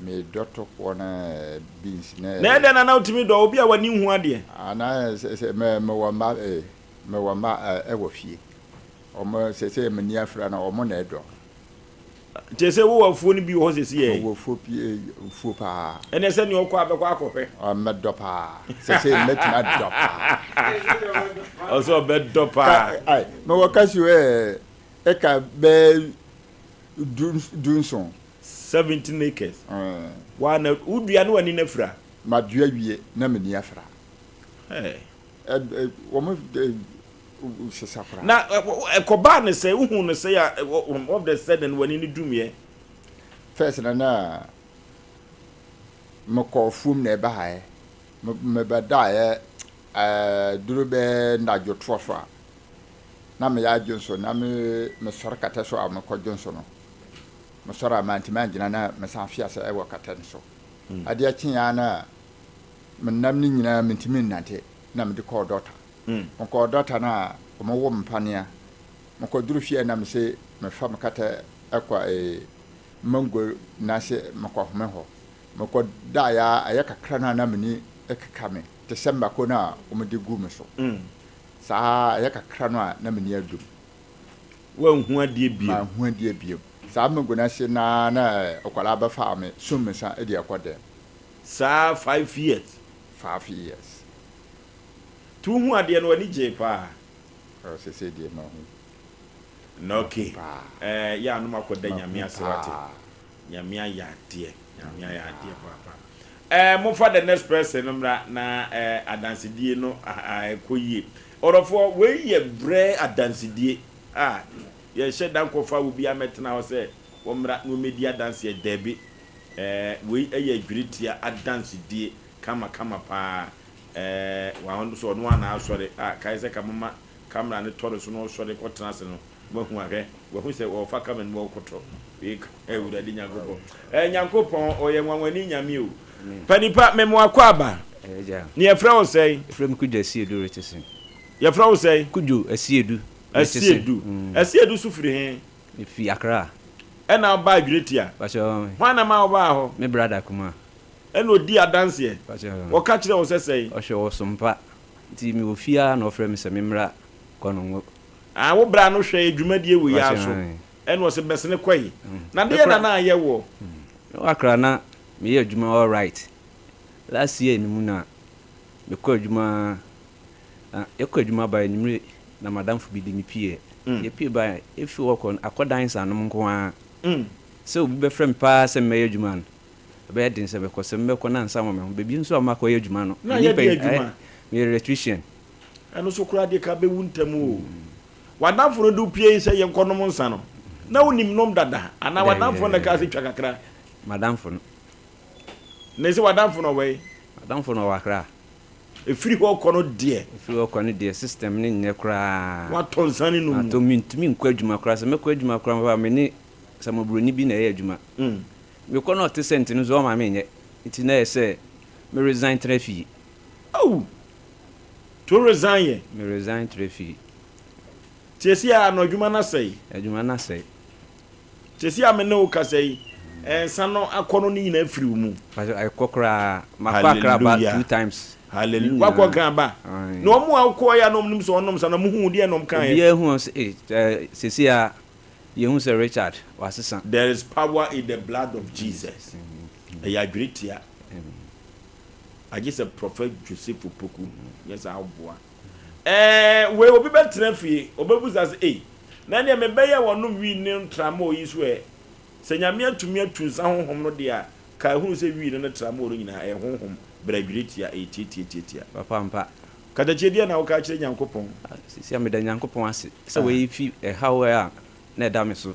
Medɔ tokoɔ ne beans ne. Na ɛdɛn na na wotumi dɔ obi a w'ani nhu adeɛ? Ana sɛ mewɔ mma eh, mewɔ mma ɛwɔ fie. Wɔn sɛsɛ m'ani afira no wɔn na ɛdɔ. Nti sɛ wowɔ afuo no bi wɔ hɔ sɛsi ɛ? Mewɔ afuo pii, afuo paa. Ɛnɛ sɛ nea ɔkɔ a bɛkɔ akɔhwɛ. Mɛdɔ paa. Sɛsɛ mɛtumi adɔ paa. Ɔsɛ ɔbɛdɔ paa. Mewɔ cashew ɛɛ ɛka bɛɛ dunson. 17 acres. Waa na wodua na w'ani no afira. Madua wie na m'ani afira. Wɔn sesa koraa. Na ɛkɔbaa ne sɛ wohu no sɛ a of the sudden w'ani no dumiɛ. First na na mekɔ afuom na ɛbaeɛ. Mebɛdaeɛ duru bɛɛ nnadwo 12 a na meyɛ adwonso na mesɔre kɛtɛ so a mekɔ dwonso no. Mesɔre a mantumi angyina na mesan fii ase wɔ kɛtɛ no so. Adeɛ kyeeɛ ara na menam no nyinaa mentumi nnante na mede kɔɔ dɔkta. Mekɔɔ dɔkta no a wɔwɔ me mpaneɛ. Mekɔduru fie na mese mefa me kɛtɛ kɔ mango no ase mekɔhome hɔ. Mekɔdaeɛ ara ɛyɛ kakra no a na m'ani keka me te sɛ mako no a wɔde gu me so. Saa ara ɛyɛ kakra no a na m'ani adum. Woanhu adeɛ bio. Manhu adeɛ bio. Saa mango no ase no ara na akwadaa bɛfaa me sum me nsa de ɛkɔ dɛm. Saa 5 years. 5 years. Nti wohu adeɛ no w'ani gyee paa? Oh sesei deɛ mahu. Na ok eh yɛ a no makɔ da Nyame ase wate. Nyame ayɛ adeɛ Nyame ayɛ adeɛ paapa. Eh momfa the next person no mmra na eh adansedie no ɛkɔ yie. Ɔdɔfoɔ wei yɛ brɛ adansedie a yɛnhyɛ da nkɔfa obi amɛtena hɔ sɛ wɔmmra na wɔmmɛdi adanseɛ daabi. Eh wei yɛ adwiritia adansedie kama kama paa. Eh wɔn nso ɔno ara na asɔre a kae sɛ ka moma camera no tɔ no so na ɔsɔre kɔtena ase no Wahu ahwɛ, wahu sɛ wɔfa camera no mu wɔkɔtɔ. Wei ka Awurade Nyankopɔn. Eh, Nyankopɔn, ɔyɛ nwanwani Nyame o. Panipa, me mo akɔ aba. Ne yɛfrɛ wo sɛn? Yɛfrɛ me Kudjo Asiedu Richardson. Yɛfrɛ wo sɛn? Kudjo Asiedu Richardson. Asiedu. Asiedu so firi he? Mefi Accra. Ɛna wobaa Adweretia? Pakyɛ. Hwan na ma wobaa hɔ? Me brada kumaa. Ɛna ɔdii adanseɛ? Pakyɛ. Ɔka kyerɛɛ wo sɛ sɛn? Ɔhwɛ wɔ Sompa. Nti mewɔ fie ara na ɔfrɛ me sɛ memmra Kɔnongo. Ah wo bra no hwɛ dwumadie wei ara so ɛna ɔse bɛsene kɔe na deɛ na na ayɛ woɔ. Me wɔ Accra na me yɛ adwuma alright last year no mu na me kɔ adwuma na yɛ kɔ adwuma ba anwummere na madamfo bi de me pieɛ yɛ pie ba efi hɔ kɔ no akɔ dan nsanom nko ara sɛ obi bɛfrɛ me paa sɛ mmɛyɛ adwuma no ɛbɛyɛ den sɛ mɛkɔ sɛ mɛkɔ na nsa wɔ me ho baabi nso a makɔ yɛ adwuma no Na yɛ deɛ adwuma? meyɛ electrician. Ɛno nso koraa deɛ ka bɛwu ntɛm o. W'adamfo no de wo pue sɛ yɛnkɔnom nsa no, na wonim nom dada anaa w'adamfo no na ɛkaa sɛ twa kakra? M'adamfo no. Na ɛsɛ w'adamfo no ɔwɔ he? M'adamfo no ɔwɔ Accra. Ɛfiri hɔ kɔ no deɛ? Ɛfiri hɔ kɔ no deɛ system no nyɛ koraa. Woatɔ nsa no nom mu? Matɔ, mentumi nkɔ adwuma koraa. Sɛ mɛkɔ adwuma koraa mpo a, me ne Samoburoni bi na ɛyɛ adwuma. Mekɔ na ɔte sɛnti no nso ɔmma menyɛ. Nti na ɛyɛ sɛ me resign tena fie. Awu! To resign yɛ. Me resign trɛ fie. Seesei a no adwuma no asɛe. Adwuma no asɛe. Seesei a me ne wo kasa yi, nsa no akɔnɔ no nyinaa firi wo mu. Pastor, ɛkɔ koraa. Makɔ Accra ba Hallelujah. two times. Hallelujah. Ne Wakɔ nyinaa. Accra ba. Aye. Na wɔn a wokɔɔ yɛ a na wɔn nim sɛ ɔnom nsa no, wɔn hu wo deɛ na wɔn kaeɛ. Obiara hu wɔn sɛ, eh, eh, seesei a yɛhu sɛ Richard wasesa. There is power in the blood of Jesus. Ɛyɛ adweretia. Agye sɛ Prɔfɛt Joseph Opoku nyɛ saa ɔboa. Ɛɛ wei obi bɛtena fie ɔbɛbusa sɛ ei na ɛneɛ mebɛyɛ wɔnom wii ne tramɔɔ yi so ɛ? Sɛ Nyame atumi atu nsa honhom no deɛ a ka ɛhunu sɛ wii no ne tramɔɔ no nyinaa ɛyɛ honhom brɛdweretia ɛyɛ tiatiatiatia. Papa ampa. Katakyie deɛn na woka akyerɛ Nyankopɔn? Seesei a meda Nyankopɔn ase sɛ wayi fi ɛhaw a na ɛda me so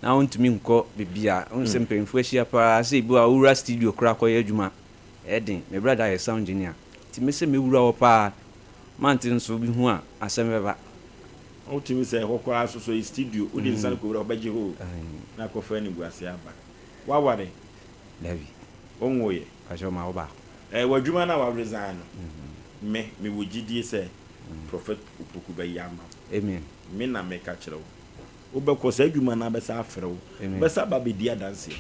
na wontumi nkɔ baabi a wohu sɛ mpanyimfo ahyia paa sɛ ebi wɔ a wowura studio koraa kɔyɛ adwuma ɛyɛ den. Me brada yɛ sound engineer nti me sɛ mɛwura hɔ paa mante nso obi hu a asɛm bɛba. Wotumi sɛ ɛhɔ koraa nso so ɛyɛ studio wode nsa no kɔwura hɔ bɛgye hɔ o na akɔfa animguaseɛ aba. Woaware? Dabi. Wonwoeɛ? Pakyɛ mawo baako. Ɛɛ w'adwuma no a wa resign no me mewɔ gyidie sɛ Prophet Opoku bɛyɛ ama wo. Amen. Me na meka kyerɛ wo. Wobɛkɔ, saa adwuma no ara bɛsan afrɛ wo. Wobɛsan aba abɛdi adanseɛ.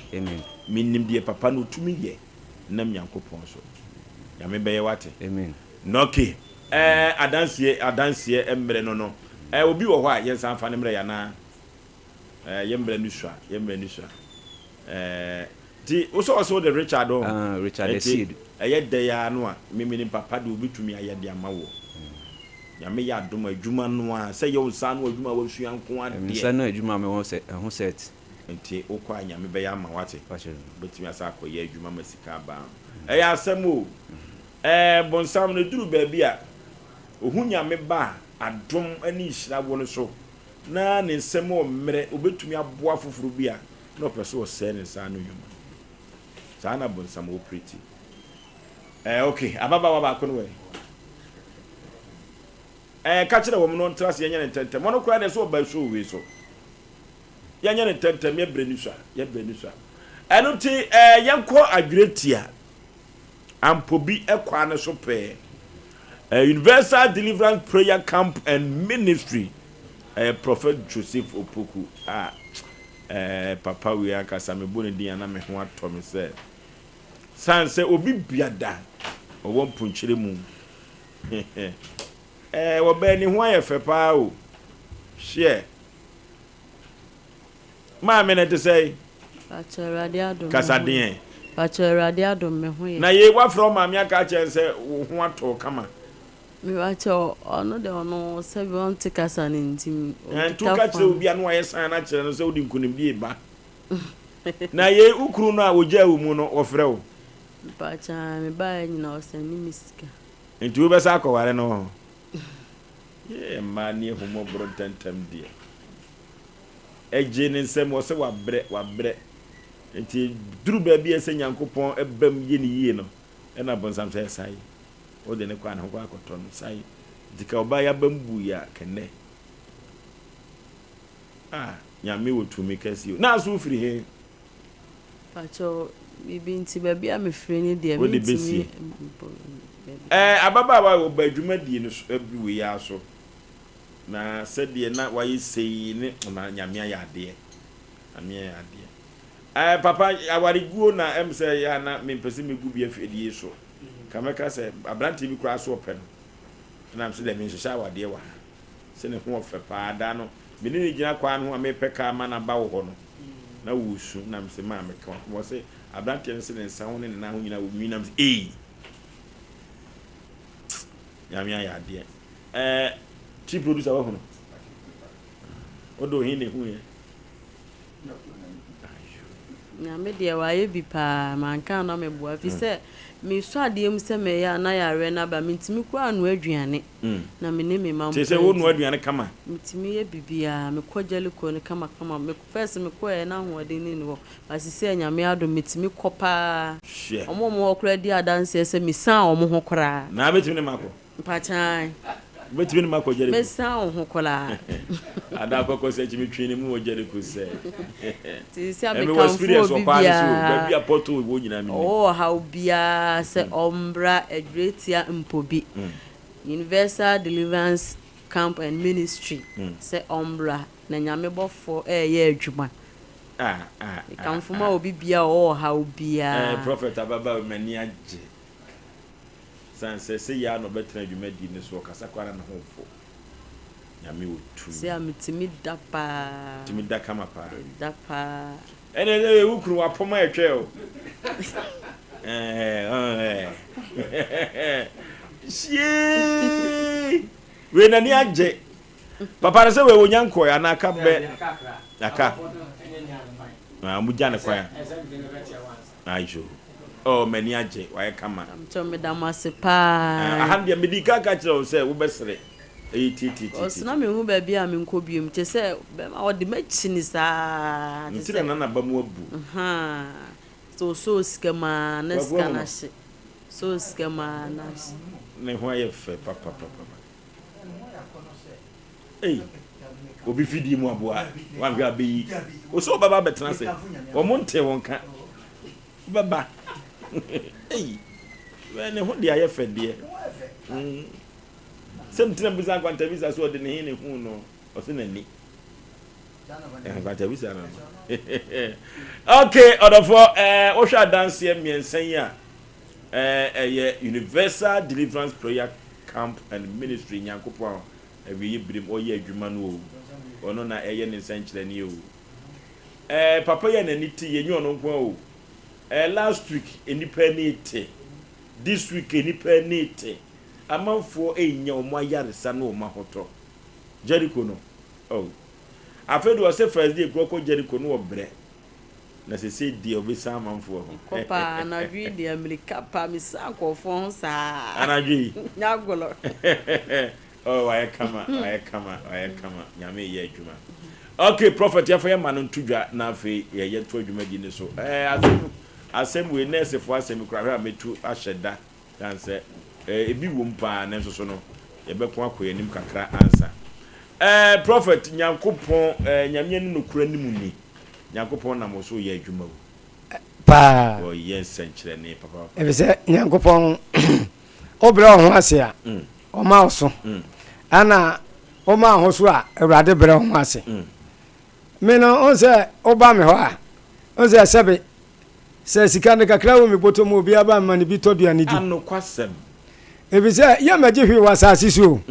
Menim deɛ papa no ɔtumi yɛ nam Nyankopɔn so. Nyame bɛyɛ wate. Nɔke, ɛɛ adanseɛ, adanseɛ mmerɛ no no, ɛɛ obi wɔ hɔ a yɛnsan mfa no mmerɛ yɛ anaa? Ɛɛ yɛ mmerɛ no sua, yɛ mmerɛ no sua. Ɛɛ nti wo sɛ ɔsɛ wode Richard ɔ? Ah, Richard Nti Asiedu. ɛyɛ dɛ ara no a, me menim papa deɛ ɔbɛtumi ayɛ de ama woɔ. Nyame yɛ adom a adwuma no ara, sɛ ɛyɛ wo nsa ano adwuma a woasua nko ara Me deɛ. nsa ano adwuma a mewɔ sɛ, ɛho cert. Nti wokɔ a Nyame bɛyɛ ama wo ate. Pakyɛ. Wobɛtumi asan akɔyɛ adwuma ma sika aba. Ɛyɛ asɛm o. Ɛɛ bonsam no ɛduru baabi a, ɔhu Nyame ba a adom ne nhyira wɔ no so na ne nsam wɔ mmerɛ, ɔbɛtumi aboa afoforɔ bi a, na ɔpɛ sɛ ɔsɛe ne nsa ano nnwuma. Saa na bonsam operate. Ɛɛ ok, ababaawa baako no wɔ he? Ɛɛ ka kyerɛ wɔn no ɔntra ase yɛnyɛ no ntɛntɛm. Ɔno koraa deɛ sɛ ɔba show wei so. Yɛnyɛ no ntɛntɛm, yɛbrɛ ni so a, yɛbrɛ ni so a. Ɛno nti ɛɛ yɛnkɔ adwerɛ Ampobi kwan no so pɛɛ. Ɛɛ Universal Deliverance Prayer Camp and Ministry. Ɛyɛ Prophet Joseph Opoku a ɛɛ papa wei ankasa mebɔ ne din a na me ho atɔ me sɛ San sɛ obi biada ɔwɔ mponkyerɛ mu. Ɛɛ wɔbɛn ne ho ayɛ fɛ paa o. Hyeɛ. Maame no te sɛn? Pakyɛ Awurade adom me ho Kasa yɛ. deɛn? Pakyɛ Awurade adom me ho yɛ. Na yei woafrɛ wo maame aka akyerɛ no sɛ wo ho atɔ wo kama? Mepakyɛ ɔno deɛ ɔno sɛbi ɔnte kasa no nti Ɛɛ nti ɔkita woka kyerɛ phone. obi a na wayɛ sign akyerɛ no sɛ wode nkunimdie reba. Na yei wo kunu no a ɔgyaa wo mu no ɔfrɛ wo? Mepakyɛ ae mebaeɛ nyina ɔsɛnde me sika. Nti wobɛsan akɔware no hɔ? Yee mmaa ne ahummɔborɔ ntɛmntɛm deɛ. Ɛgyee ne nsam, ɔsɛ wabrɛ, wabrɛ. Nti duru baabi a ɛsɛ Nyankopɔn ba mu yɛ no yie no, ɛna bonsam sɛ sae, wode no kɔ a ne ho kɔ akɔtɔ no, sae. Nti ka ɔbaa yi aba mu buiɛ a, kɛnnɛ. Ah, Nyame wɔ tumi kɛse o. Na so wofiri he? Pakyɛw, biribi nti baabi a mefiri no deɛ Wode mentumi bɛsie. mbɔ baabi. Ɛɛ, ababaawa yi ɔba dwumadie no so, wei ara so. Na sɛdeɛ na wayɛ sei ne na Nyame ayɛ adeɛ. Nyame ayɛ adeɛ. Ɛɛ, papa, awareguo na ɛm sɛ yɛ a na mempɛ sɛ mɛgu bi afidie so. Ka mɛka sɛ aberanteɛ bi koraa so ɔpɛ no. Ɛna mese dɛ menhyehyɛ awadeɛ wɔ ha. Sɛ ne ho ɔfɛ paa. Da no, me ne no gyina kwan ho a merepɛ kaa ma no aba wo hɔ no, na ɔresu. Na mese, Maame, ka w'akoma. Ɔse, aberanteɛ no se ne nsa ho ne ne nan ho nyinaa wɔ nwi. Na mese, Ei! Nyame ayɛ adeɛ. Ɛɛ, chief producer wahunu? Wode ohe na ehuiɛ? Nyame deɛ wayɛ bi paa manka a na meboa fi sɛ mesɔ adeɛ mu sɛ mɛyɛ a na yareɛ no aba mentumi koraa nnoa aduane na me ne me mma Te sɛ mpo wonoa aduane kama. Metumi yɛ biribiara mekɔ Jericho no kama kama me first mekɔɛ na ahoɔden no nni hɔ but seisei Nyame adom metumi kɔ paa Hwɛ. Wɔn a wɔwɔ hɔ koraa di adanseɛ sɛ mesan wɔn ho koraa. Na bɛtumi ne makɔ. Mpakyɛw. Wobɛtumi ne me akɔ Jericho? Mɛsian wo ho koraa. Ada akɔkɔ sɛ akyi metwee ne mu wɔ Jericho sɛ. Nti sɛ Mewɔ mekamfo experience obi wɔ kwan no so o, biara baabi a pothole wɔ nyinaa menim. ɔwɔ ɔhaw biara sɛ ɔmbra Adwiratia Mpobi, Universal Deliverance Camp and Ministry sɛ ɔmbra na Nyame bɔfoɔ ɛɛyɛ adwuma. Ah, ah, ah, Mekamfo ma ah. obi biara a ɔwɔ ɔhaw Eh, biara. Prophet ababaawa yi m'ani agye. Esiane sɛ sei ara na ɔbɛtena dwumadi no so, ɔkasa koraa na ne ho repo. Nyame wɔ tumi. Sei a metumi da paa. Tumi da kama paa. Meda paa. Ɛnna ɛyɛ wo kunu wapɔm a ɛtwɛ o. Ɛɛ Hyee! Wei n'ani agye. Papa no sɛ wei wonya nkɔɛ anaa aka bɛ aka. Ah, mo gya ne kwan. Ayo. Oh, m'ani agye. Wayɛ kama. Mpakyɛw meda mo ase paa. Aha no deɛ medi kan ka kyerɛ wo sɛ wobɛsere. Ɛyɛ tiatiatiatia. Cause na menhu baabi a menkɔ biom. Kyerɛ sɛ bɛma ɔde m'akyini saa. Nti na na n'aba mu abu. Ahaa. Sɛ ɔsɔɔ sika mu ara na sika no ahye. Sɔɔ sika mu ara na ahye. Ne ho ayɛ fɛ papapapa. Ei, obi fidie mu aboa wanhwɛ abɛyi wo sɛ wobɛba abɛtena ase wɔn ntee wo nka wobɛba ei ne ho deɛ ayɛ fɛ deɛ mm. Sɛ mtena bisa nkwantabisa so ɔde ne he ne hu no ɔse n'ani. Nkwata bisa no no. Okay, ɔdɔfoɔ, ɛɛ wohwɛ adanseɛ mmiɛnsa yi a, ɛɛ ɛyɛ Universal Deliverance Prayer Camp and Ministry Nyankopɔn a awieeɛ berem ɔyɛ adwuma no o. Ɔno na ɛyɛ ne nsɛnkyerɛnneɛ o. Ɛɛ papa yi a n'ani te yɛ nyɛ ɔno nko ara o. Ɛɛ last week nnipa ani te, this week nnipa ani te. Amanfoɔ renya wɔn ayaresa ne wɔn ahotɔ. Jericho no, oh. Afei deɛ ɔse first day kura ɔkɔ Jericho no ɔbrɛ. Na sesei deɛ ɔbɛsan amanfoɔ ho. Mekɔ paa anadwo yi deɛ mirika paa mesan nkurɔfoɔ ho saa. Anadwo yi. Nyɛ agorɔ. Oh wayɛ kama, wayɛ kama, wayɛ kama. Nyame reyɛ adwuma. Okay, prophet yɛfa yɛ ma no nto dwa na afei yɛyɛ to adwumadi no so. Ɛɛ asɛm asɛm wei nɛɛsefoɔ asɛm kura hwɛ a mɛtu ahyɛ da. Esiane sɛ ebi wom paa nanso so no, yɛbɛko akɔ yɛn anim kakra ansa. Ɛɛ, Prɔfɛt, Nyankopɔn, ɛɛ, Nyame ne nokorɛ no mu ni. Nyankopɔn nam wo so reyɛ adwuma o. Paa. Ɔreyɛ nsɛnkyerɛnne papaapa. Efisɛ Nyankopɔn, wobrɛ wo ho ase a, ɔma wo so. Ɛna woma wo ho so a, Awurade brɛ wo ho ase. Me no, wohu sɛ woba me hɔ a, wohu sɛ sɛbe Sɛ sika no kakra wɔ me bɔtɔ mu obiara ba mma no bi tɔ duane di. Anokwasɛm. Efisɛ yɛmmɛgye hwee wɔ asase so o.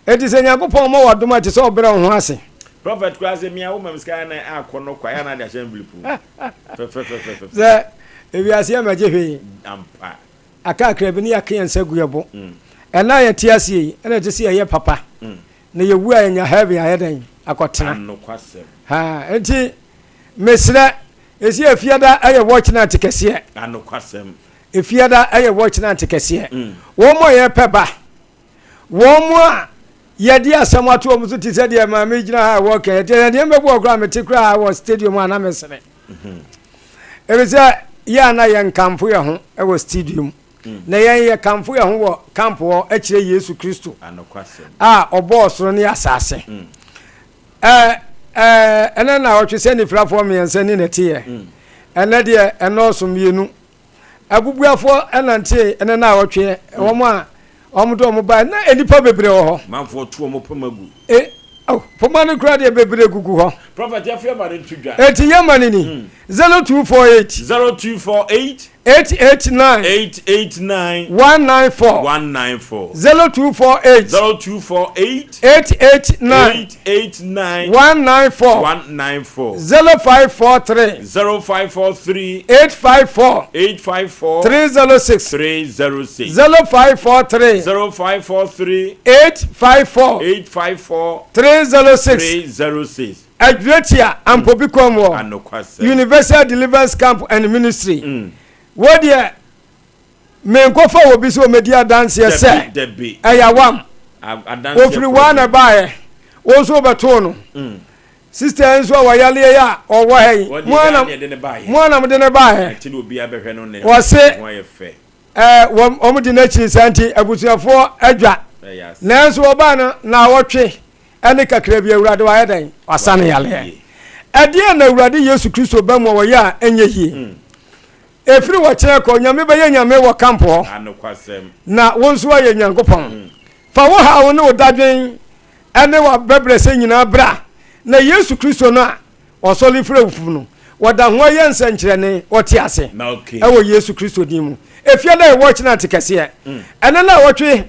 Enti sɛ Nyankopɔn ma wo adom a ɛte sɛ ɔbrɛ wo ho ase. Prophet koraa sɛ mia wo ma me sika na akɔ no kwa ya na de ahyɛ envelope mu fɛfɛfɛfɛfɛ. Sɛ ewiase yɛmmɛgye hwee. Ampa. Aka kakra bi ne yɛaka yɛn nsa gu yɛn bo. Ɛnnɛ a yɛte aseɛ yi ɛna ɛte sɛ yɛyɛ papa. Na yɛwu a yɛnya heaven ayɛ dɛn akɔtena. Anokwasɛm. Ha enti mesrɛ Esi Efiada yɛ watch night kɛseɛ. Anokwasɛm. Efiada yɛ watch night kɛseɛ. Wɔn a yɛpɛ ba, wɔn a yɛde asɛm ato wɔn so te sɛ deɛ maame gyina ha a wɔka yɛ deɛ deɛ mbɛbu ɔkora mete koraa wɔ stadium a na mesere. Ebi sɛ yɛ a na yɛn nkamfo yɛ ho wɔ stadium. Na yɛn yɛ kamfo yɛ ho wɔ camp hɔ kyerɛ Yesu Kristo a ɔbɔɔ soro ne asase. Ɛɛ, ɛɛ, ɛnɛ naawɔtwe sɛ nifirafoɔ mmiɛnsa ni na ɛteɛ. Mm. Ɛnɛ deɛ ɛnɔɔso mmienu. Abubuafoɔ ɛnante ɛnɛ naawɔtwe mm. wɔn a wɔn de wɔn bae na nnipa bebree wɔ hɔ. Manfoɔ to wɔn poma gu. E, oh, poma no kura deɛ bebree gugu hɔ. Prɔfɛt yɛfo yɛ ma no nto dwa. Eti yɛ ma no ni. Mm. 0248. 0248. 889. 889. 194. 194. 0248. 0248. 889. 889. 194. 194. 0543. 0543. 854. 854. 306. 306. 0543. 0543. 854. 854. 306. 306. Adwiratia Ampobi Kwan wɔ Universal Deliverance Camp and Ministry. Wo deɛ menkɔfa obi sɛ ɔmɛdi adanseɛ sɛ ɛyɛ awam. Ofiri waa na ɛbaeɛ, wo nso wobɛtoo no. Sista yi nso a wɔyaleɛ yi a ɔwɔ ha yi, mo ara na mode no baeɛ. Wɔse wɔn de n'akyi saa nti abusuafoɔ adwa. Nanso wɔbaa no naawɔtwe ne kakra bi Awurade wayɛ dɛn? Wasa no yareɛ. Ɛdeɛn na Awurade Yesu Kristo ba mu a wɔyɛ a ɛnyɛ yie? Hmm. Ɛfiri wɔkyerɛ kɔ Nyame bɛyɛ Nyame wɔ kampo hɔ na wo nso ayɛ Nyankopɔn. Hmm. Fa wo haw ne wo dadwen ne w'abɛbrɛsɛ nyinaa bra na Yesu Kristo no a ɔsɔre firi awufo mu no wɔda ho ayɛ nsɛnkyerɛnne wɔte ase ɛwɔ Yesu Kristo din mu. Efie dɛ ɛwɔ kyena te kɛseɛ hmm. ɛne na wɔtwe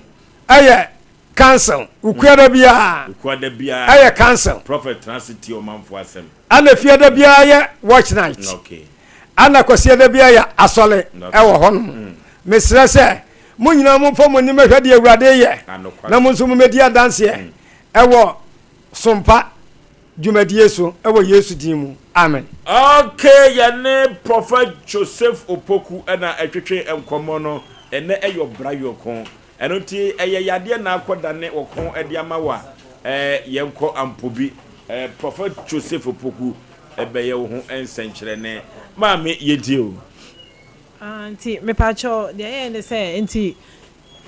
ɛyɛ Council, Wukuada biara Wukuada biara ɛyɛ council. Prophet tena ase tie ɔmanfoɔ asɛm. Ɛna fiada biara yɛ watch night. Okay. Ɛna kwasiada biara yɛ asɔre ɛwɔ hɔ nom. Mm. Mesrɛ sɛ mo nyinaa momfa mo ani mɛhwɛ deɛ Awurade yɛ na mo nso mommɛdi adanseɛ mm. ɛwɔ sompa dwumadie so wɔ Yesu din mu, amen. Ok yɛne Prophet Joseph Opoku na ɛtwetwe nkɔmmɔ no, ɛnɛ ɛyɛ ɔbra yɔko Ɛno nti ɛyɛ yadeɛ na akɔ dane ɔko de ama wo a, eh, yɛnkɔ Ampobi. Eh, Prophet Joseph Opoku bɛyɛ wo ho nsɛnkyerɛnne. Maame, yɛntie o. Ah, nti mepakyɛw deɛ ɛyɛɛ ne sɛ nti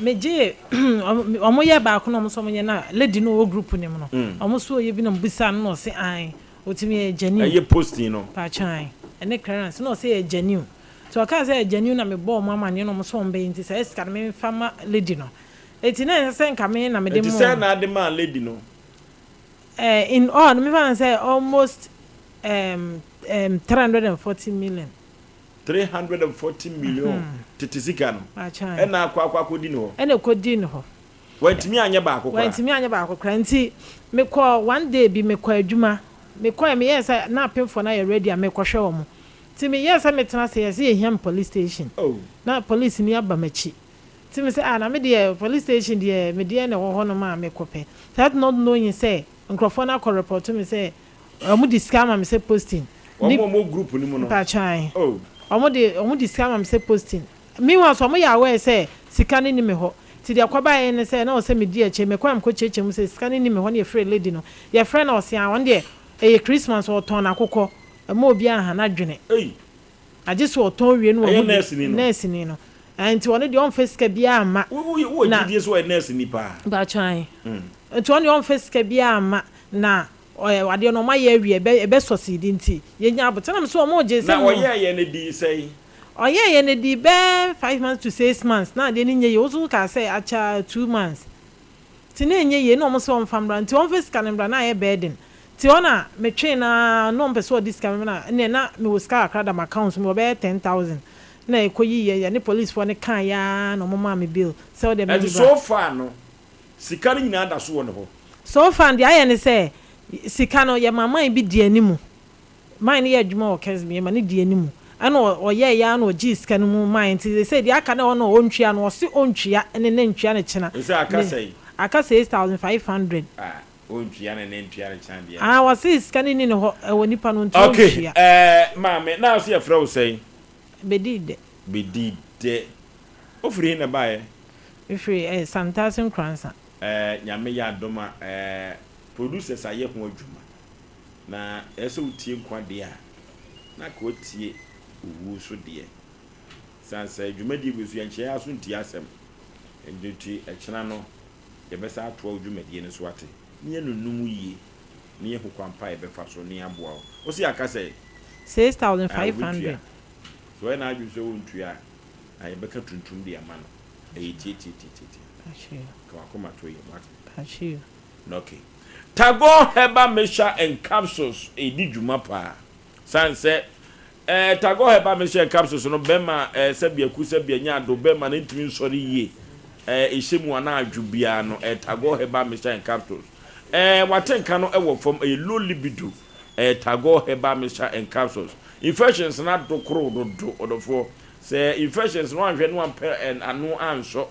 megyee ɔmo yɛ baako na ɔmo nso ɔmo nyɛ na lady no ɔwɔ group no mu no ɔmo nso ɔyɛ bi na ɔmo no na ɔse ae ɔtumi yɛ genuine. Ɛyɛ posting no. Pakyɛw ae ɛne clearance na ɔse ɛyɛ genuine. Nti ɔkaa sɛ agya ni na mebɔɔ ɔmo amaneɛ na ɔmo sɛ ɔmo bɛyɛ nti saa sika no memfa ma lady no. Nti na ɛnsɛ sɛ nka me na mede Nti ma sɛn ɔmo. na ade maa lady no? Eh, in all no mefa no sɛ almost um, um, 340 million. 340 million tete sika no ɛna akɔ akɔ akɔdi ne hɔ. Ɛna ɛkɔdi ne hɔ. Wantumi anyɛ baako koraa. Wantumi anyɛ baako koraa nti mekɔ one day bi mekɔ adwuma mekɔɛ meyɛɛ sɛ na apemfoɔ no ayɛ ready a mekɔhwɛ wɔn nti meyɛɛ sɛ metena ase yɛse yɛhia me police station na police ni aba m'akyi nti me sɛ ah na me deɛ police station deɛ me deɛ na ɛwɔ hɔ nom a mekɔ pɛ that not knowing sɛ nkorɔfoɔ no akɔ report me sɛ wɔn de sika ama me sɛ posting Wɔn a wɔwɔ group no mu no. Mpakyɛw ae wɔn de wɔn de sika ama me sɛ posting Meanwhile nso wɔyɛ aware sɛ sika no nni me hɔ. Nti deɛ ɛkɔbaeɛ ne sɛ na ɛwɔ sɛ medi akyire. Mekɔe a mekɔkyiakyia mu sɛ sika no nni me hɔ na yɛfrɛɛ lady no. Yɛfrɛɛ no a ɔse ah ɔno deɛ ɛyɛ Christmas ɔtɔn akokɔ. Mma obiara nha n'adwene. Agye sɛ ɔtɔn wie na Ɛyɛ wahu deɛ nɛɛseni no? Nɛɛseni no. Ae nti ɔno deɛ ɔmfa sika biara mma. Wo wo wowɔ Na gyidie sɛ ɔyɛ nɛɛseni paa? Mpakyɛw ae. Nti ɔno deɛ ɔmfa sika biara mma na Ɔyɛ adeɛ no ɔmo ayɛ awie ɛbɛ ɛbɛ sɔsiidi nti yɛnya aboterɛ na me so ɔmo gye sɛ Na mo. ɔyɛɛyɛ no dii sɛn? Ɔyɛɛyɛ no dii bɛɛ 5 months to 6 months na adeɛ no nyɛ yie wo nso wo kaa sɛ akyɛ 2 months nti na ɛnyɛ yie na ɔmo sɛ ɔmfa mmra nti ɔmfa sika no mmra na ayɛ burden nti hɔ na me twee no ara na ɔmpɛ sɛ ɔde sika no na ɛneɛ na me wɔ sika kakra da m'account mu ɛbɛyɛ 10,000 na ɛkɔ yiiɛ yɛne police foɔ no kaeɛ ara na ɔmo maa me bail sɛ wodeɛ Ɛnti memmra. so far no Sika no nyinaa da so wɔ ne hɔ. So far deɛ ayɛ ne sɛ sika no yɛma man bi di animu. Man no yɛ adwuma wɔ Kesben yɛma no di animu. Ɛna ɔyɛeɛ ara na ɔgyee sika no mu mae nti seesei deɛ aka no a ɔno ɔntua no ɔse ɔntua ne ne ntua no kyena. Seesei aka Ne sɛn? aka 6500. Ah ɔntua ne ne ntua no kyena deɛ. Ah ɔse sika no nni ne hɔ ɛwɔ nipa no nti Okay ɔntua. ɛɛ maame na ɔse yɛfrɛ wo sɛn? Bedi dɛ. Bedi dɛ. Wofiri he na ɛbaeɛ? Mefiri eh, Santase Nkoransa. Eh, Nyame yɛ adom a, eh, producers ayɛ ho adwuma. Na ɛyɛ sɛ wotie nkwa deɛ a, na anka woatie owuo nso deɛ. Sane sɛ dwumadie wei so yɛnkyɛ yɛn aso ntie asɛm. Ɛno nti ɛkyena no yɛbɛsan atoa wo dwumadie no so ate, na yɛanunu mu yie, na yɛahu kwan pa a yɛbɛfa so na yɛaboa wo. Wo se aka sɛn? Ah, 6500. wobɛtua. Sɛ ɔyɛ n'adwene sɛ ɔntua a, na yɛbɛka tuntum de ama no. Ɛyɛ tiatiatiatiatia. Ka w'akoma to yam, wate? Okay. Tagore Herbal Mixture and Capsules ɛdi dwuma paa. Sane sɛ eh, Tagore Herbal Mixture and Capsules no bɛma eh, sɛbi aku sɛbi anya ado bɛma no ntumi nsɔre yie eh, ɛhyɛ mu anaa adwo biara no eh, Tagore Herbal Mixture and Capsules eh, wate nka no ɛwɔ fam ɛyɛ low libido eh, Tagore Herbal Mixture and Capsules infections no adokoro dodo ɔdɔfoɔ Sɛ infections no wanhwɛ na wampɛ ano ansɔ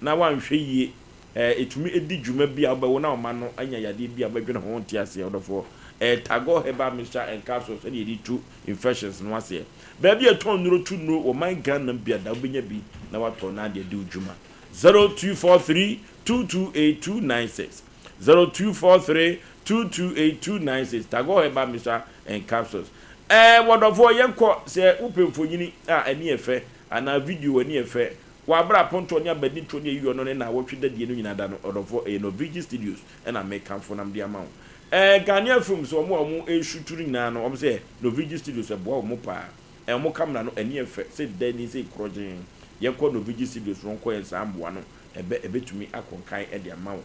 na wanhwɛ yie, ɛtumi di dwuma bi a wobɛwo na wo mma no anya yadeɛ bi a wobɛdwene ho wonte aseɛ ɔdɔfoɔ. Ɛyɛ Tagore Herbal Mixture and Capsules ɛna yɛde tu infections no aseɛ. Baabi a yɛtɔn nnuro tu nnuro wɔ man Ghana mu biada wobɛnya bi na watɔ na ade adi wo dwuma. 0243 228 296 0243 228 296 Tagore Herbal Mixture and Capsules. Ɛɛ wɔdɔfoɔ yɛnkɔ sɛ wopɛ mfonyini a ani yɛ fɛ anaa video ani yɛ fɛ wɔ aberɛ a apontoɔ ne abadintoɔ ne ayiyɔ no ne naawɔtwe dadie no nyinaa da no ɔdɔfoɔ ɛyɛ Norvigi Studios ɛna mekamfo na mede ama wo. Ɛɛ Ghanaian films wɔn a wɔn ɛreshutu no nyinaa no wɔn sɛ Norvigi Studios ɛboa wɔn paa ɛɛ wɔn camera no ani yɛ fɛ sɛ dani sɛ korɔgyee yɛnkɔ Norvigi Studios no nkɔ yɛn saa mmoa no ɛbɛ ɛbɛtumi akɔ nkan ɛde ama wo.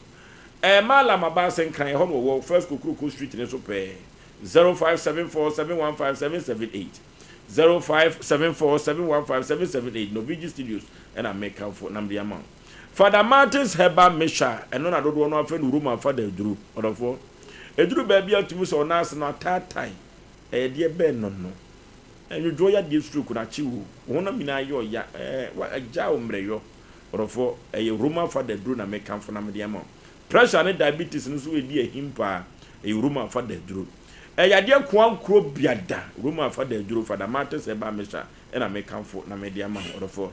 Ɛɛ Mallam Abaase Nkran ɛhɔ na wɔwɔ First Kokroko Street no so pɛɛ. 0574 715 778 0574 715 778 Novigi Studios ɛna mekamfo na mede ama wo. Father Martin's Herbal Mixture ɛno na dodoɔ no afrɛ no Roman Fada aduro. Ɔdɔfoɔ, ɛduru baabi a wotumi sɛ ɔnan ase no ataatae, ɛyɛ deɛ bɛn no no. Nwodwoɔ yadeɛ stroke no akye wo, wo honam nyinaa yɛ ɔya, ɛɛ agyaa wo mmerɛyɔ. Ɔdɔfoɔ, ɛyɛ Roman Fada aduro na mekamfo na mede ama wo. Pressure ne diabetes no nso redi ahim paa. Ɛyɛ Roma fada aduro. Ɛyɛ adeɛ koa nkuro biada. Roma fada aduro, Fada Martins Herbal Mixture ɛna mekamfo na mede ama wo ɔdɔfoɔ.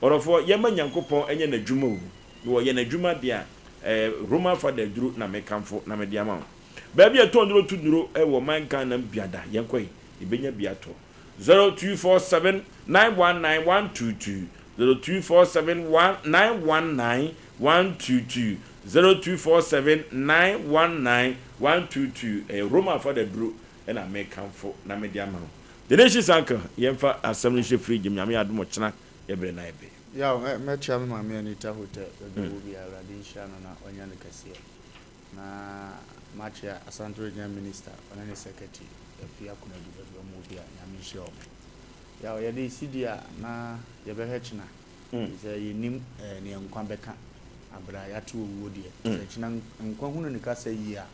Ɔdɔfoɔ, yɛmma Nyankopɔn nyɛ n'adwuma o. Na ɔyɛ n'adwuma deɛ a, ɛyɛ Roma fada aduro na mekamfo na mede ama wo. Baabi a yɛtɔn nnuro to nnuro wɔ ɔman Ghana mu biada, yɛnkɔ yi, yɛbɛnya bi atɔ. 0247 919 122, 0247 919 122, 0247 919 122 Ɛyɛ Roma fada duro na mekamfo na mede ama wo. The Nations Uncle, yɛmfa asɛm no nhyɛ fridge mu, Nyame yɛ adom ɔkyena yɛbrɛ na yɛbɛ. Yaw, mɛkyea me maame Anita Hotel, baabi a ɔwɔ biara, Awurade nhyira no na ɔnyɛ no kɛseɛ. Na makyea Asante Regional Minister ɔne ne Secretary Afia Konadu baabi a wɔwɔ biara Nyame nhyira wɔn. Yaw yɛde si di a na yɛbɛhwɛ kyena efisɛ yɛnnim neɛ nkwa bɛka aberɛ a yɛate owuo deɛ. Sɛ kyena nkwa hunu ne kasa yie a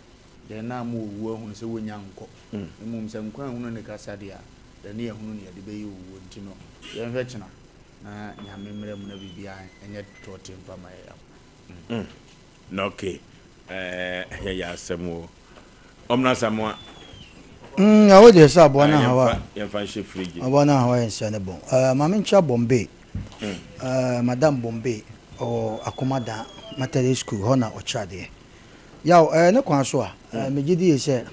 then na ama owuo ahunu sɛ wɔnnya nkɔ. Mmom sɛ nkwa anhunu ne kasa deɛ a then ne yɛahunu neɛ yɛde bɛyɛ owuo nti no yɛnhwɛ kyena na Nyame mmra mu na biribiara nyɛ tɔɔte mfa ma yɛn. Mm. Na okay. Eh, ɛyɛ yɛ asɛm o. Ɔmna Asamoah. Mm, awo deɛ sɛ aboa no ahawa. Yɛmfa nhyɛ fridge. Aboa no ahawa yɛ nsɛ ne bɔn. Eh, maame nkyia Bombay. Mm. Eh, Madam Bombay, ɔwɔ Akomadan Methodist School hɔ na ɔkyerɛ adeɛ. Yaw, eh, ne kwan so a, eh, mm. megye die sɛ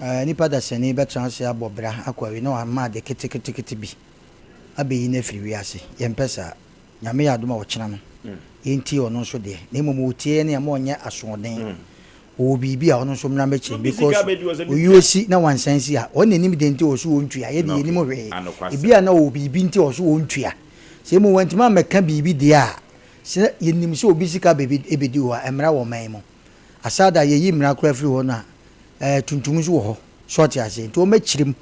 eh, nipa dasani bɛtena ase abɔ bra akɔ awie na wama ade ketekete bi abɛyi no afiri wiase. Yɛmpɛ saa. Nyame yɛ adom a ɔkyena no yɛntie ɔno nso deɛ na mmom ɔtie yɛn a ma ɔnyɛ asoɔden. Ɔwɔ biribi a ɔno nso mmra mmɛkyerɛ mu because ɔyi ɔsi na wansan si a ɔno na ɛnim deɛ nti ɔso ɔntua yɛ deɛ yɛnim hwee. Ebi a na ɔwɔ biribi nti ɔso ɔntua. Sɛ mmom wantumi ammɛka biribi deɛ a sɛ yɛnim sɛ obi sika bɛdi hɔ a mmara wɔ ɔman yi mu. Asada yɛyi mmara koraa firi hɔ no a ɛɛ tuntum nso wɔ hɔ. So ɔte aseɛ? Nti ɔmmɛkyerɛ mu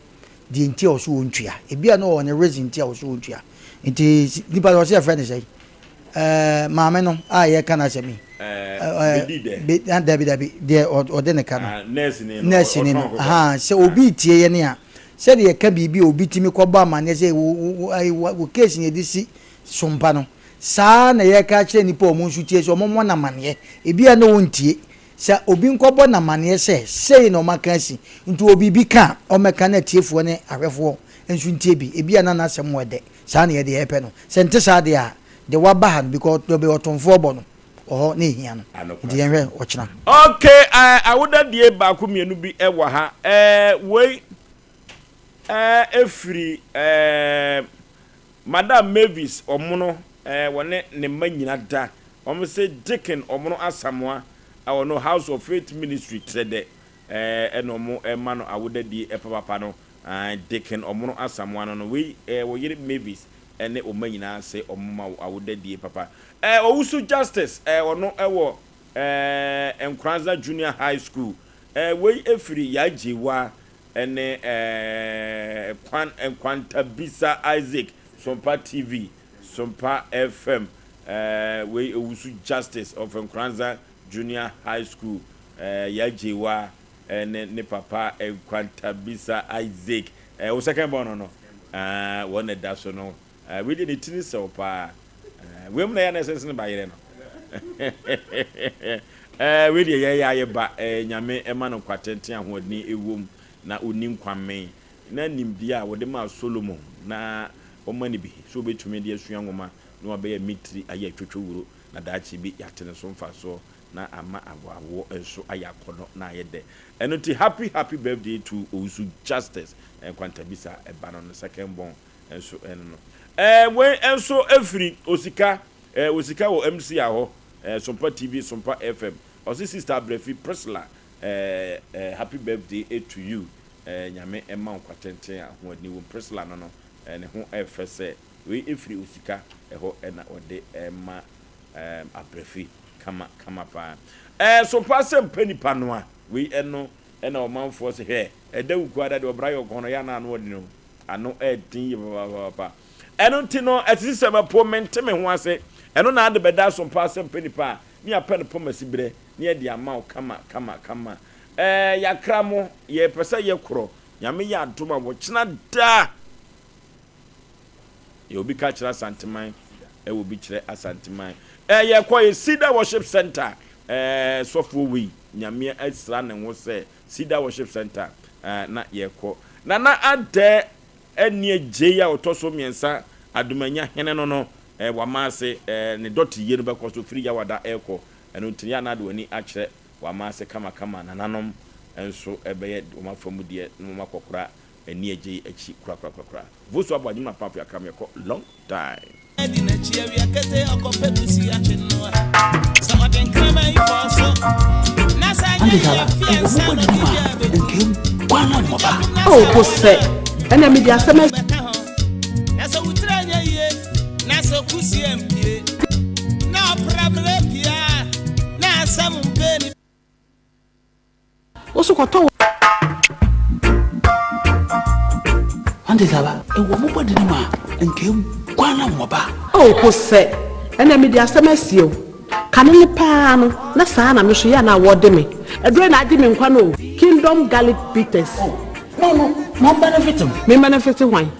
deɛ nti a ɔso ɔntua. Ebi a na ɔwɔ ne reason nti a ɔso ɔntua. Nti nipa no ɔsɛ yɛfrɛ no sɛn? Ɛɛ maame no a yɛka n'asɛm yi. Ɛɛ bedi dɛ. Be ah, dabi dabi deɛ ɔde ne ka no. Ah, nurse ni no. Nurse ni no. Ahan sɛ obi tie yɛn a sɛdeɛ yɛka biribi a obi tumi kɔbɔ amaneɛ sɛ wo wo ayi wo case na yɛde si sompa no saa na yɛka akyerɛ nipa a wɔn nso tie sɛ wɔn mmɔ no amaneɛ. Ebi a na wɔntie. Sɛ obi nkɔbɔ no amaneɛ sɛ sei na wɔaka asi, nti ɔwɔ biribi ka a, ɔmmɛka na atiefoɔ ne ahwɛfoɔ nso ntie bi. Ebia na n'asɛm wɔ dɛ, saa na yɛde yɛpɛ no. Sɛ nte saa deɛ a, deɛ waba ha no, because deɛ ɔbɛyɛ ɔtomfoɔ bɔ no wɔ hɔ na ɛhia no. Nti yɛnhwɛ ɔkyena. Ok eh, awodadie baako mmienu bi wɔ ha eh, wei eh, ɛfiri eh, Madam Mavis Ɔmono eh, wɔne ne mma nyina da. Wɔn se Deacon Ɔmono Asamoah a ɔno House of Faith Ministry Trɛdɛ eh, ɛna ɔmo ɛma no awodadie papapa no. Ae, Deacon Ɔmono Asamoah no no, wei eh, wo yere Mavis ne wo mma nyinaa se ɔmo ma wo awodadie papa. Eh, Owusu Justice eh, ɔno ɛwɔ eh, Nkoranza Junior High School. Eh, wei ɛfiri Yaa Gyewa ne eh, Kwan Nkwantabisa Isaac, Sompa TV, Sompa FM, eh, wei Owusu Justice of Nkoranza Junior High School, eh, Yaa Gyewa eh, ne ne papa Nkwantabisa Isaac, eh, wo second born no no, eh, wɔn na ɛda so no, eh, wei deɛ ne ti ne sɛw paa, eh, wei mu na ɛyɛ na ɛsɛ sene ba yerɛ no. Eh, wei deɛ yɛyɛ ayɛ ba, eh, Nyame ɛma no nkwa tenten ahoɔden ɛwom na ɔni nkwa mmee, na nimdeɛ a wɔde maa Solomon na ɔma no bi sɛ ɔbɛtumi de asua nwoma na wabɛyɛ mitiri ayɛ atwotwowuro na daakye bi yɛate ne so mfasoɔ na ama awoɔ nso ayɛ akɔnɔ na ayɛ dɛ. Ɛno nti happy happy birthday to Owusu Justice Nkwantabisa ɛba no no second born nso ɛno no. Eh, wei nso ɛfiri Osika, eh, Osika wɔ MCR hɔ, eh, Sompa TV, Sompa FM. Ɔse Sister Abrafi Priscilla, eh, eh, happy birthday to you. Eh, Nyame ɛma wo nkwatenten a ahoɔden wom. Priscilla no no, eh, ne ho ɛfɛ sɛ. Wei ɛfiri Osika ɛhɔ ɛna ɔde ɛma eh, Abrafi kama kama paa. Eh, Sompa asɛm pɛ nipa noa. Wei ɛno ɛna ɔmanfoɔ se hwɛ, ɛda wukuada deɛ ɔbra yɛ ɔkɔn no yɛ ana ano ɔden o. Ano ɛden yie papaapa. Ɛno nti no, ɛte sɛ mɛpo mente me ho ase. Ɛno na ade bɛda so mpa sɛ mpɛ nipa a, ne yɛapɛ no pɔm asi berɛ, ne yɛde ama wo kama kama kama. Ɛɛ, yɛakra mo, yɛpɛ sɛ yɛkorɔ. Nyame yɛ adom a, wɔkyena da! Yɛ obi ka kyerɛ Asanteman, ɛwɔ obi kyerɛ Asanteman. Ɛɛ, yɛkɔ yɛ Cedar Worship Center. Ɛɛ, sɔfoɔ wei, Nyame asra ne ho sɛ Cedar Worship Center, ɛɛ, na yɛkɔ. Nana Adɛ Ɛnne Agyei a ɔtɔ so mmiɛnsa, Adomanya hene no no, wama ase, ne dɔteyie no bɛkɔ so firi Yawada rekɔ. Ɛno nti yɛ a na de w'ani akyerɛ wama ase kamakama. Nananom nso bɛyɛ wɔn afa mu deɛ na wɔn akɔkora Ɛnne Agyei akyi korakorakorakora. Vosu abɔ Agyemang Apamfo Yakram yɛkɔ long time. Di n'akyi awia kete ɔkɔpɛ kusi akye no a sɛ ɔde nkraman yi fɔɔ so na sɛ anyɛ yie fie nsa no de bi a bɛgu Oh, kosɛ ɛna mede asɛm bɛka ho na sɛ wo tiri anyɛ yie na sɛ kusi ampie na ɔpra mmerɛ pie a na asɛm mpɛ ni. Wo so kɔtɔ wo. Ante saba, ɛwɔ mo bɔde no mu a, nka eguan na wɔba. Oh, Hosɛ, ɛnna mede asɛm asie wo. Kane no paa no, na saa na me nso yɛ a na wɔde me. Aduro yi na agye me nkwa no o. Kingdom Garlic Bitters. Oh, no, no, ma benefit me. Me benefit hwan?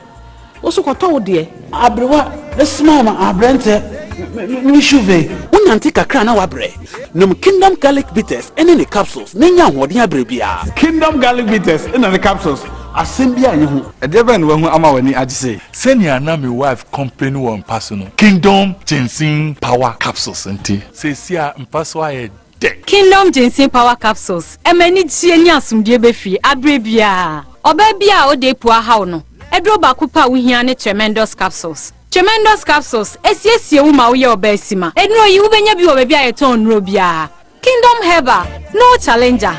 Wo so kɔtɔ wo deɛ. Aberewa ne smile ma aberɛntɛ me shuve. Wonante kakra na woabrɛ. Nom Kingdom Garlic Bitters ne ne capsules na nya ahoɔden abrɛ biara. Kingdom Garlic Bitters na ne capsules, asɛm biara nni ho. Ɛdeɛ bɛn na wahu ama w'ani agye sei? Sɛnea na me wife complaini wɔ mpa so no, Kingdom Ginseng Power Capsules nti, seesei a mpa so ayɛ dɛ. Kingdom Ginseng Power Capsules ɛma anigyeɛ ne asomdwoeɛ ba fie aberɛ biara. Ɔbaa biara a ɔda apu ahaw no, aduro baako pɛ a wohia ne Tremendous Capsules. Tremendous Capsules ɛsiesie wo ma woyɛ ɔbaa sima. Nnuro yi wobɛnya bi wɔ baabi a yɛtɔn nnuro biara. Kingdom Herbal, no challenger.